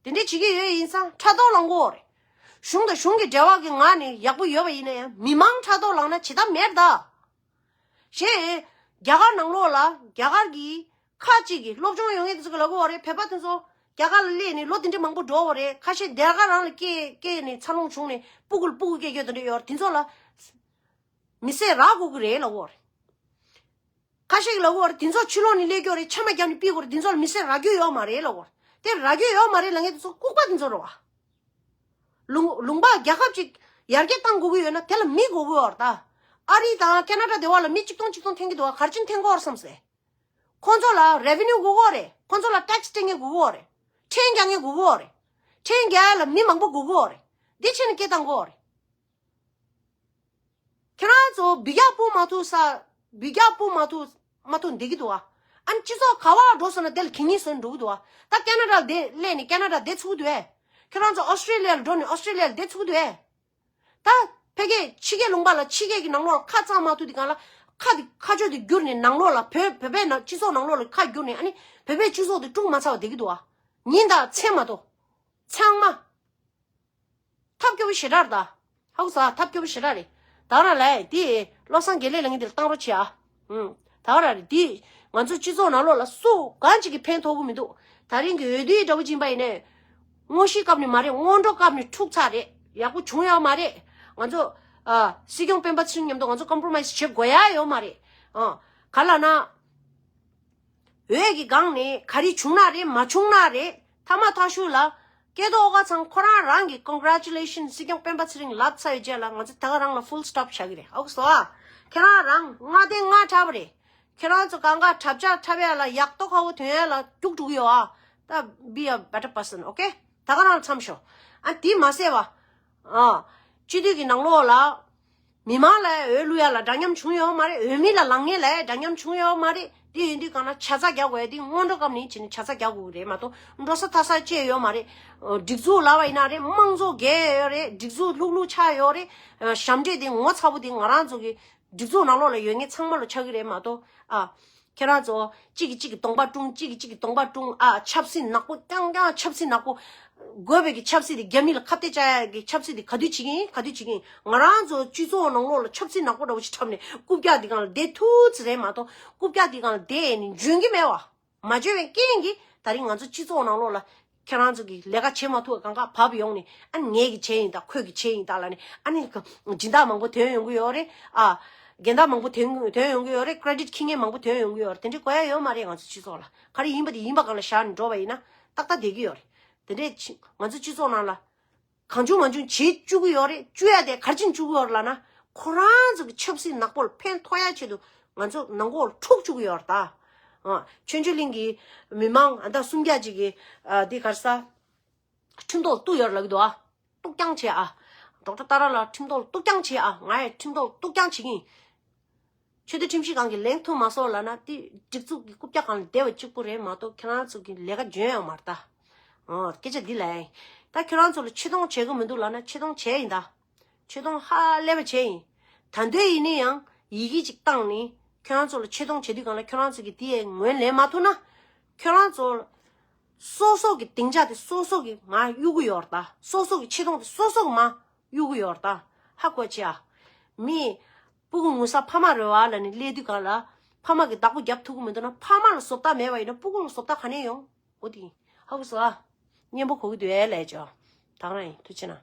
དེ་འདྲས་བྱེད་ཀྱི་ཡོད་ཡིན་ཙང་ཕྲག་དོག་ལངས་དགོས་རེད། གཞུང་དང་གཞུང་གི་འབྲེལ་བ་གི་ངང་ནས་ཡག་པོ་ཡོད་པ་ཡིན་ན་ཡང་མི་མང་ཕྲག་དོག་ལངས་ན་བྱེད་ཐབས་མེད་ད། གཞན། རྒྱ་གར་ནང་ལོགས་ལ་རྒྱ་གར་གྱི་ཁག་ཅིག་གི་སློབ་སྦྱོང་ཡོད་མཁན་དེ་ཚོ་གི་ལབ་གི་ཡོད་རེད། བོད་པ་དེ་ཚོ་རྒྱ་གར་ལ་སླེབས་ནས་ལོ་དེ་འདྲས་མང་པོ་འགྲོ་བ་རེད། ཁ་ཤས་སྡེར་ཁ་རང་ལ་སྐྱེས་སྐྱེས་ནས་འཚར་ལོངས་བྱུང་ནས་སྤུ་གུ་ལ་སྤུ་གུ་སྐྱེ་རྒྱུ་དེ་འདྲས་ཡོད་རེད། དེ་ཚོ་ལ་མི་བསད་རག་དགོས་ཀྱི་རེད་ལབ་གི་ཡོད་རེད། ཁ་ཤས་ཀྱིས་ལབ་ཀྱི་ཡོད་རེད། དེ་ཚོ་ཕྱི་ལོགས་ནས་སླེབས་ཀྱི་ཡོད་རེད། ཆམ་པ་བརྒྱབ་ནས་ཕུད་ཀྱི་ཡོད་རེད། དེ་ཚོ་ལ་མི་བསད་རག་རྒྱུ་ཡོད་མ་རེད་ལབ་ཀྱི་ཡོད་རེད། དེ་རག་རྒྱུ་ཡོད་མ་རེད་ལབ་མཁན་དེ་ཚོ་ལྐུགས་པ་དེ་ཚོ་རེད་བ། ལུང་ལུང་པ་རྒྱལ་ཁབ་ཅིག་ཡར་རྒྱས་གཏང་དགོས་ཀྱི་ཡོད་ན་དེ་ལ་མི་དགོས་ཀྱི་ཡོད་རེད་ད། ཨ་རི་དང་ཁེ་ན་ཌ་དེ་བ་ལ་མི་གཅིག་སྟོང་གཅིག་སྟོང་འཐེན་གྱི་འདུག་བ། ག་རེ་བྱས་ནས་འཐེན་གྱི་ཡོད་རེད་བསམ་སོང་། ཁོང་ཚོ་ལ་རེ་ཝེ་ནིའུ་དགོས་ཀྱི་ཡོད་རེད། ཁོང་ཚོ་ལ་ཊེག་སི་སྤྲད་མཁན་དགོས་ཀྱི་ཡོད་རེད། ཁྲལ་རྒྱག་མཁན་དགོས་ཀྱི་ཡོད་རེད། ཁྲལ་རྒྱག་ཡ་ལ་མི་མང་པོ་དགོས་ཀྱི་ཡོད་རེད། འདི་བྱས་ནས་སྐད་བཏང་དགོས་ཀྱི་ཡོད་རེད། ཁྱེད་རང་ཚོ་འབུད་རྒྱག་སྤུ་མ་ཐུག་ས། འབུད་རྒྱག་སྤུ་མ་ཐུག་མ་ཐུག་འདི་གི་འདུག་ཨ། ཨ་ནི་སྤྱི་ཚོགས་ག་བ་འགྲོ་སོང་ན་དེ་ལ་གད་སྙིགས་བཟོས་འགྲོ་གི་འདུག་ཨ། ད་ཁེ་ན་ཌ་ལ་བསྡད་སླེབས་ནས་ཁེ་ན་ཌ་བསྡད་ཚུགས་འདུག་ཨེ། ཁྱེད་རང་ཚོ་ཨོ་སི་ཀྲི་ལི་ཡ་ལ་འགྲོ་ནས་ཨོ་སི་ཀྲི་ལི་ཡ་ལ་བསྡད་ཚུགས་འདུག་ཨེ། ད་ཕ་གིའི་ཕྱི་རྒྱལ་ལུང་པ་ལ་ཕྱི་རྒྱལ་གྱི་ནང་ལོགས་ལ་ཁ་གཙང་མ་ཐུག་དེ་གང་ལ་ཁ་དེ་ཁ་ཆོ་དེ་བསྒྱུར་ནས་ནང་ལོགས་ལ་བོད་བོད་པའི་ནང་སྤྱི་ཚོགས་ནང་ལོགས་ལ་ཁ་བསྒྱུར་ནས་ཨ་ནི་བོད་པའི་སྤྱི་ཚོགས་དེ་དཀྲུག་མ་ཚར་བ་བསྡད་ཀྱི་འདུག་ཨ། ཉིན་དང་མཚན་མ་གཏོགས། ཚང་མ། ཐབས་སྐྱོ་པོ་ཞེ་དྲག་རེད་ད། ཧ་གོ་སོང་ཨ། ཐབས་སྐྱོ་པོ་ཞེ་དྲག་རེད། ད་ག་རང་ལས་དེ་བློ་བཟང་དགེ་ལེགས་ལབ་མཁན་དེ་ལ་བཏང་རོགས་བྱེད་ཨ། ཨུམ། ད་ག་རང་རེད་དེ། ང་ཚོ་སྤྱི་ཚོགས་ནང་ལོགས་ལ་སུ་གང་ཅིག་གིས་ཕན་ཐོགས་ཀྱི་མི་འདུག་ད་རིང་གི་འོས་བསྡུའི་འདྲ་པོ་ཅིག་ཡིན་པ་ཡིན་ནའི། དངོས་གཞིའི་སྐབས་ནས་མ་རེད། སྔོན་འགྲོ་སྐབས་ནས་འཁྲུག་ཚར་རེད། ཡག་པོ་བྱུང་ཡོད་མ་རེད། ང་ཚོ། ཨ། སྲིད་སྐྱོང་སྤེན་པ་ཚེ་རིང་མཉམ་དུ་ང་ཚོ་ཀོམ་པོ་རོ་མའེ་སི་བྱེད་དགོས་ཡ་ཡོད་མ་རེད། ཨ། ག་ལབ་ན། འོས་ཀྱི་སྒང་ནས་ག་རེ་བྱུང་ན་རེད། མ་བྱུང་ན་རེད། ཐ་མ་ཐག་ཤུལ་ལ་སྐལ་རྡོར་ཨོ་དཀར་ཚང་ཁོ་རང་རང་གི་congratulation སྲིད་སྐྱོང་སྤེན་པ་ཚེ་རིང་ལབ་ཚར་བའི་རྗེས་ལ་ང་ཚོ་ད་ག་རང་ལ་full stop བྱ་གི་རེད། ཨོ་སོ་ཨ། ཁྱེད་རང་རང་ལྔ་ལྡན་ལྔ་འཁྲབ་པ་རེད། ཁྱེད་རང་ཚོ་གང་ག་འཁྲབ་ཆ་འཁྲབ་ཡ་ལ་ཡག་ཏོག་ཁ་བོ་ཐོན་ཡ་ལ་རྒྱུགས་འགྲོ་གི་ཡོད་ཨ། ད་be a better person, okay? ད་ག་རང་མཚམས་ཞོག་ཨ། དེ་མ་ཟད་བ། ཨ། སྤྱི་འཐུས་ཀྱི་ནང་ལོགས་ལ། མི་མང་ལ་འོས་བླུག་ཡ་ལ་འདྲ་མཉམ་བྱུང་ཡོད་མ་རེད། འོས་མི་ལ་ལངས་མཁན་ལ་འདྲ་མཉམ་བྱུང་ཡོད་མ་རེད། དེ་ཡིན་དུས་གང་ན་ཆ་ཚང་རྒྱག་དགོས་ཡ་དེ་སྔོན་འགྲོ་སྐབས་ནས་བྱས་ནས་ཆ་ཚང་རྒྱག་དགོས་ཀྱི་རེད་མ་གཏོགས་འགྲོ་ས་ཐ་ས་བཅད་ཡོད་མ་རེད། སྒྲིག་འཛུགས་ལབ་པ་ཡིན་ན་རེད། དམངས་གཙོ་འགལ་ཡོད་རེད། སྒྲིག་འཛུགས་ལྷུག་ལྷུག་ཆགས་ཡོད་རེད། ཞབས་འདྲེན་དེ་ངོ་ཚ་པོ་དེ་ང་རང་ཚོ་གི་སྒྲིག་འཛུགས་ནང་ལོགས་ལ་ཡོད་མཁན་ཚང་མ་ལ་ཆགས་ཀྱི་རེད་མ་གཏོགས་ཨ། ཁྱེད་རང་ཚོ་གཅིག་གིས་གཅིག་གི་གདོང་པ་བཀྲུང་། གཅིག་གིས་གཅིག་གི་གདོང་པ་བཀྲུང་ཨ། ཆབ་སྲིད་ནག་པོ་རྐྱང་རྐྱང་ཆབ་སྲིད་ནག་པོ། དགོས་པའི་གི་ཆབ་སྲིད་དེ་རྒྱ་མི་ལ་ཁ་གཏད་བཅག་ཡ་གི་ཆབ་སྲིད་དེ་ག་དུས་བྱེད་ཀྱི་ཡིན། ག་དུས་བྱེད་ཀྱི་ཡིན། ང་རང་ཚོ་སྤྱི་ཚོགས་ནང་ལོགས་ལ་ཆབ་སྲིད་ནག་པོ་འདྲ་བོ་ཞིག་འཁྲབ་ནས་རྐུབ་བཀྱག་འདི་སྒང་ལ་བསྡད་ཐུབ་ཙམ་རེད་མ་གཏོགས་རྐུབ་བཀྱག་འདི་སྒང་ལ་བསྡད་ནས་འཇོན་གྱི་མེད་བ། མ་འཇོན་པའི་རྐྱེན་གྱིས་ད་རིང་ང་ཚོ་སྤྱི་ཚོགས་ནང་ལོགས་ལ་ཁྱེད་རང་ཚོ་གི་ལས་ཀ་བྱེད་མ་ཐུབ་པ་གང་ག་བབས་ཡོང་ནས་ཨ་ནི་ངས་གི་བྱས་ཡིན་ད་ཁོས་གི་བྱས་ཡིན་ད་ལབ་ནས་ཨ་ནི་སྦྱིན་བདག་མང་པོ་ཐོན་ཡོང་གི་ཡོད་རེད་ཨ། འགལ་ཟླ་མང་པོ་ཐོན་ཐོན་ཡོང་གི་ཡོད་རེད། ཀེ་རེ་ཌིཊ་འཁྱེར་མཁན་མང་པོ་ཐོན་ཡོང་གི་ཡོད་རེད། དེ་འདྲའི་དགོས་ཡ་ཡོད་མ་རེད། ང་ཚོ་སྤྱི་ཚོགས་ལ་ག་རེ་ཡིན་པ་དེ་ཡིན་པ་སྒང་ལ་བཞག་ནས་འགྲོ་བ་ཡིན་ན་ཏག་ཏག་བསྡད་ཀྱི་ཡོད་རེད། དེ་འདྲའི་ཕྱི་ང་ཚོ་སྤྱི་ཚོགས་ནང་ལ་གང་བྱུང་མང་བྱུང་བྱེད་བཅུག་གི་ཡོད་རེད། བཅུག་ཡ་དེ་ག་རེ་བྱས་བཅུག་གི་ཡོད་རེད་ལབ་ན། ཁོ་རང་ཚོ་གི་ཆབ་སྲིད་ནག་པོ་ལ་ཕན་ཐོགས་ཡ་ཆེད་དུ་ང་ཚོ་ནང་ཁོག་ལ་འཁྲུག་བཅུག་གི་ཡོད་རེད་ད། ཨ། ཆོས་འབྱོར་གླིང་གི་མི་མང་ཨ་ད་སུམ་བརྒྱ་ཅིག་གིས་ཨ་འདི་ག་རེ་ཟ། ཁྲིམས་ཐོག་ལ་གཏུགས་ཡོད་རེད་ལབ་ཀྱི་འདུག་ཨ། གཏུགས་རྐྱང་བྱེད་ཨ། ཌོག་ཊར་ཏཱ་ར་ལ་ཁྲིམས་ཐོག་ལ་གཏུགས་རྐྱང་བྱེད་ཨ། ང་ཡང་ཁྲིམས་ཐོག་ལ་གཏུགས་རྐྱང་བྱེད་ཀྱི་ཡིན། ཆོས་དད་ཁྲིམས་ཞིབ་ཁང་གིས་ལན་ཐུབ་མ་སོང་ལབ་ན་དེ་སྒྲིག་འཛུགས་ཀྱི་རྐུབ་བཀྱག་སྒང་ལ་བསྡད་པ་གཅིག་པུ་རེད་མ་གཏོགས་ཁྱེད་རང་ཚོ་གི་ལས་ཀ་འཇོན་ཡོད་མ་རེད་ད། ཨོ་སྐད་ཆ་འདི་ལ་ཡིན། ད་ཁྱེད་རང་ཚོ་ལ་ཆེ་མཐོང་བྱེད་ཀྱི་མི་འདུག་ལབ་ན་ཆེ་མཐོང་བྱས་ཡིན་ད། ཆེ་མཐོང་ཧ་ལས་པ་བྱས་ཡིན། ད་དུང་ཡིན་ན་ཡང་ཡི་གེ་ཅིག་བཏང་ནས་ཁྱེད་རང་ཚོ་ལ་ཆེ་མཐོང་བྱེད་དུས་སྒང་ལ་ཁྱེད་རང་ཚོ་གིས་དེ་ཡའི་ངོས་ལེན་མ་ཐུབ་ན། ཁྱེད་རང་ཚོ་སོ་སོ་གི་སྡིངས་ཆ་དེ་སོ་སོ་གི་མར་གཡུག་གི་ཡོད་རེད་ད། སོ་སོ་གི་ཆེ་མཐོང་དེ་སོ་སོ་གི་མར་གཡུག་གི་ཡོད་རེད་ད། ཧ་གོ་ཆེ་ཨ། མི་སྤུ་གུ་ངུ་ས་ཕ་མ་རེད་བ་ལབ་ནས་སླེབས་དུས་སྒང་ལ་ཕ་མ་གི་བདག་པོ་རྒྱབ་ཐུབ་ཀྱི་མི་འདུག་ན། ཕ་མ་ལ་བཟོ་ལྟ་མེད་པ་ཡིན་ན་སྤུ་གུ་ལ་བཟོ་ལྟ་ག་ནས་ཡོང་། འོ་དེ་ཡིན། ཧ་གོ་སོང་ཨ། སྙན་པོ་གོ་གི་འདུག་ཨེ་ལས་ཅོ། ད་ག་རང་ཡིན། ཐུགས་རྗེ་གནང་།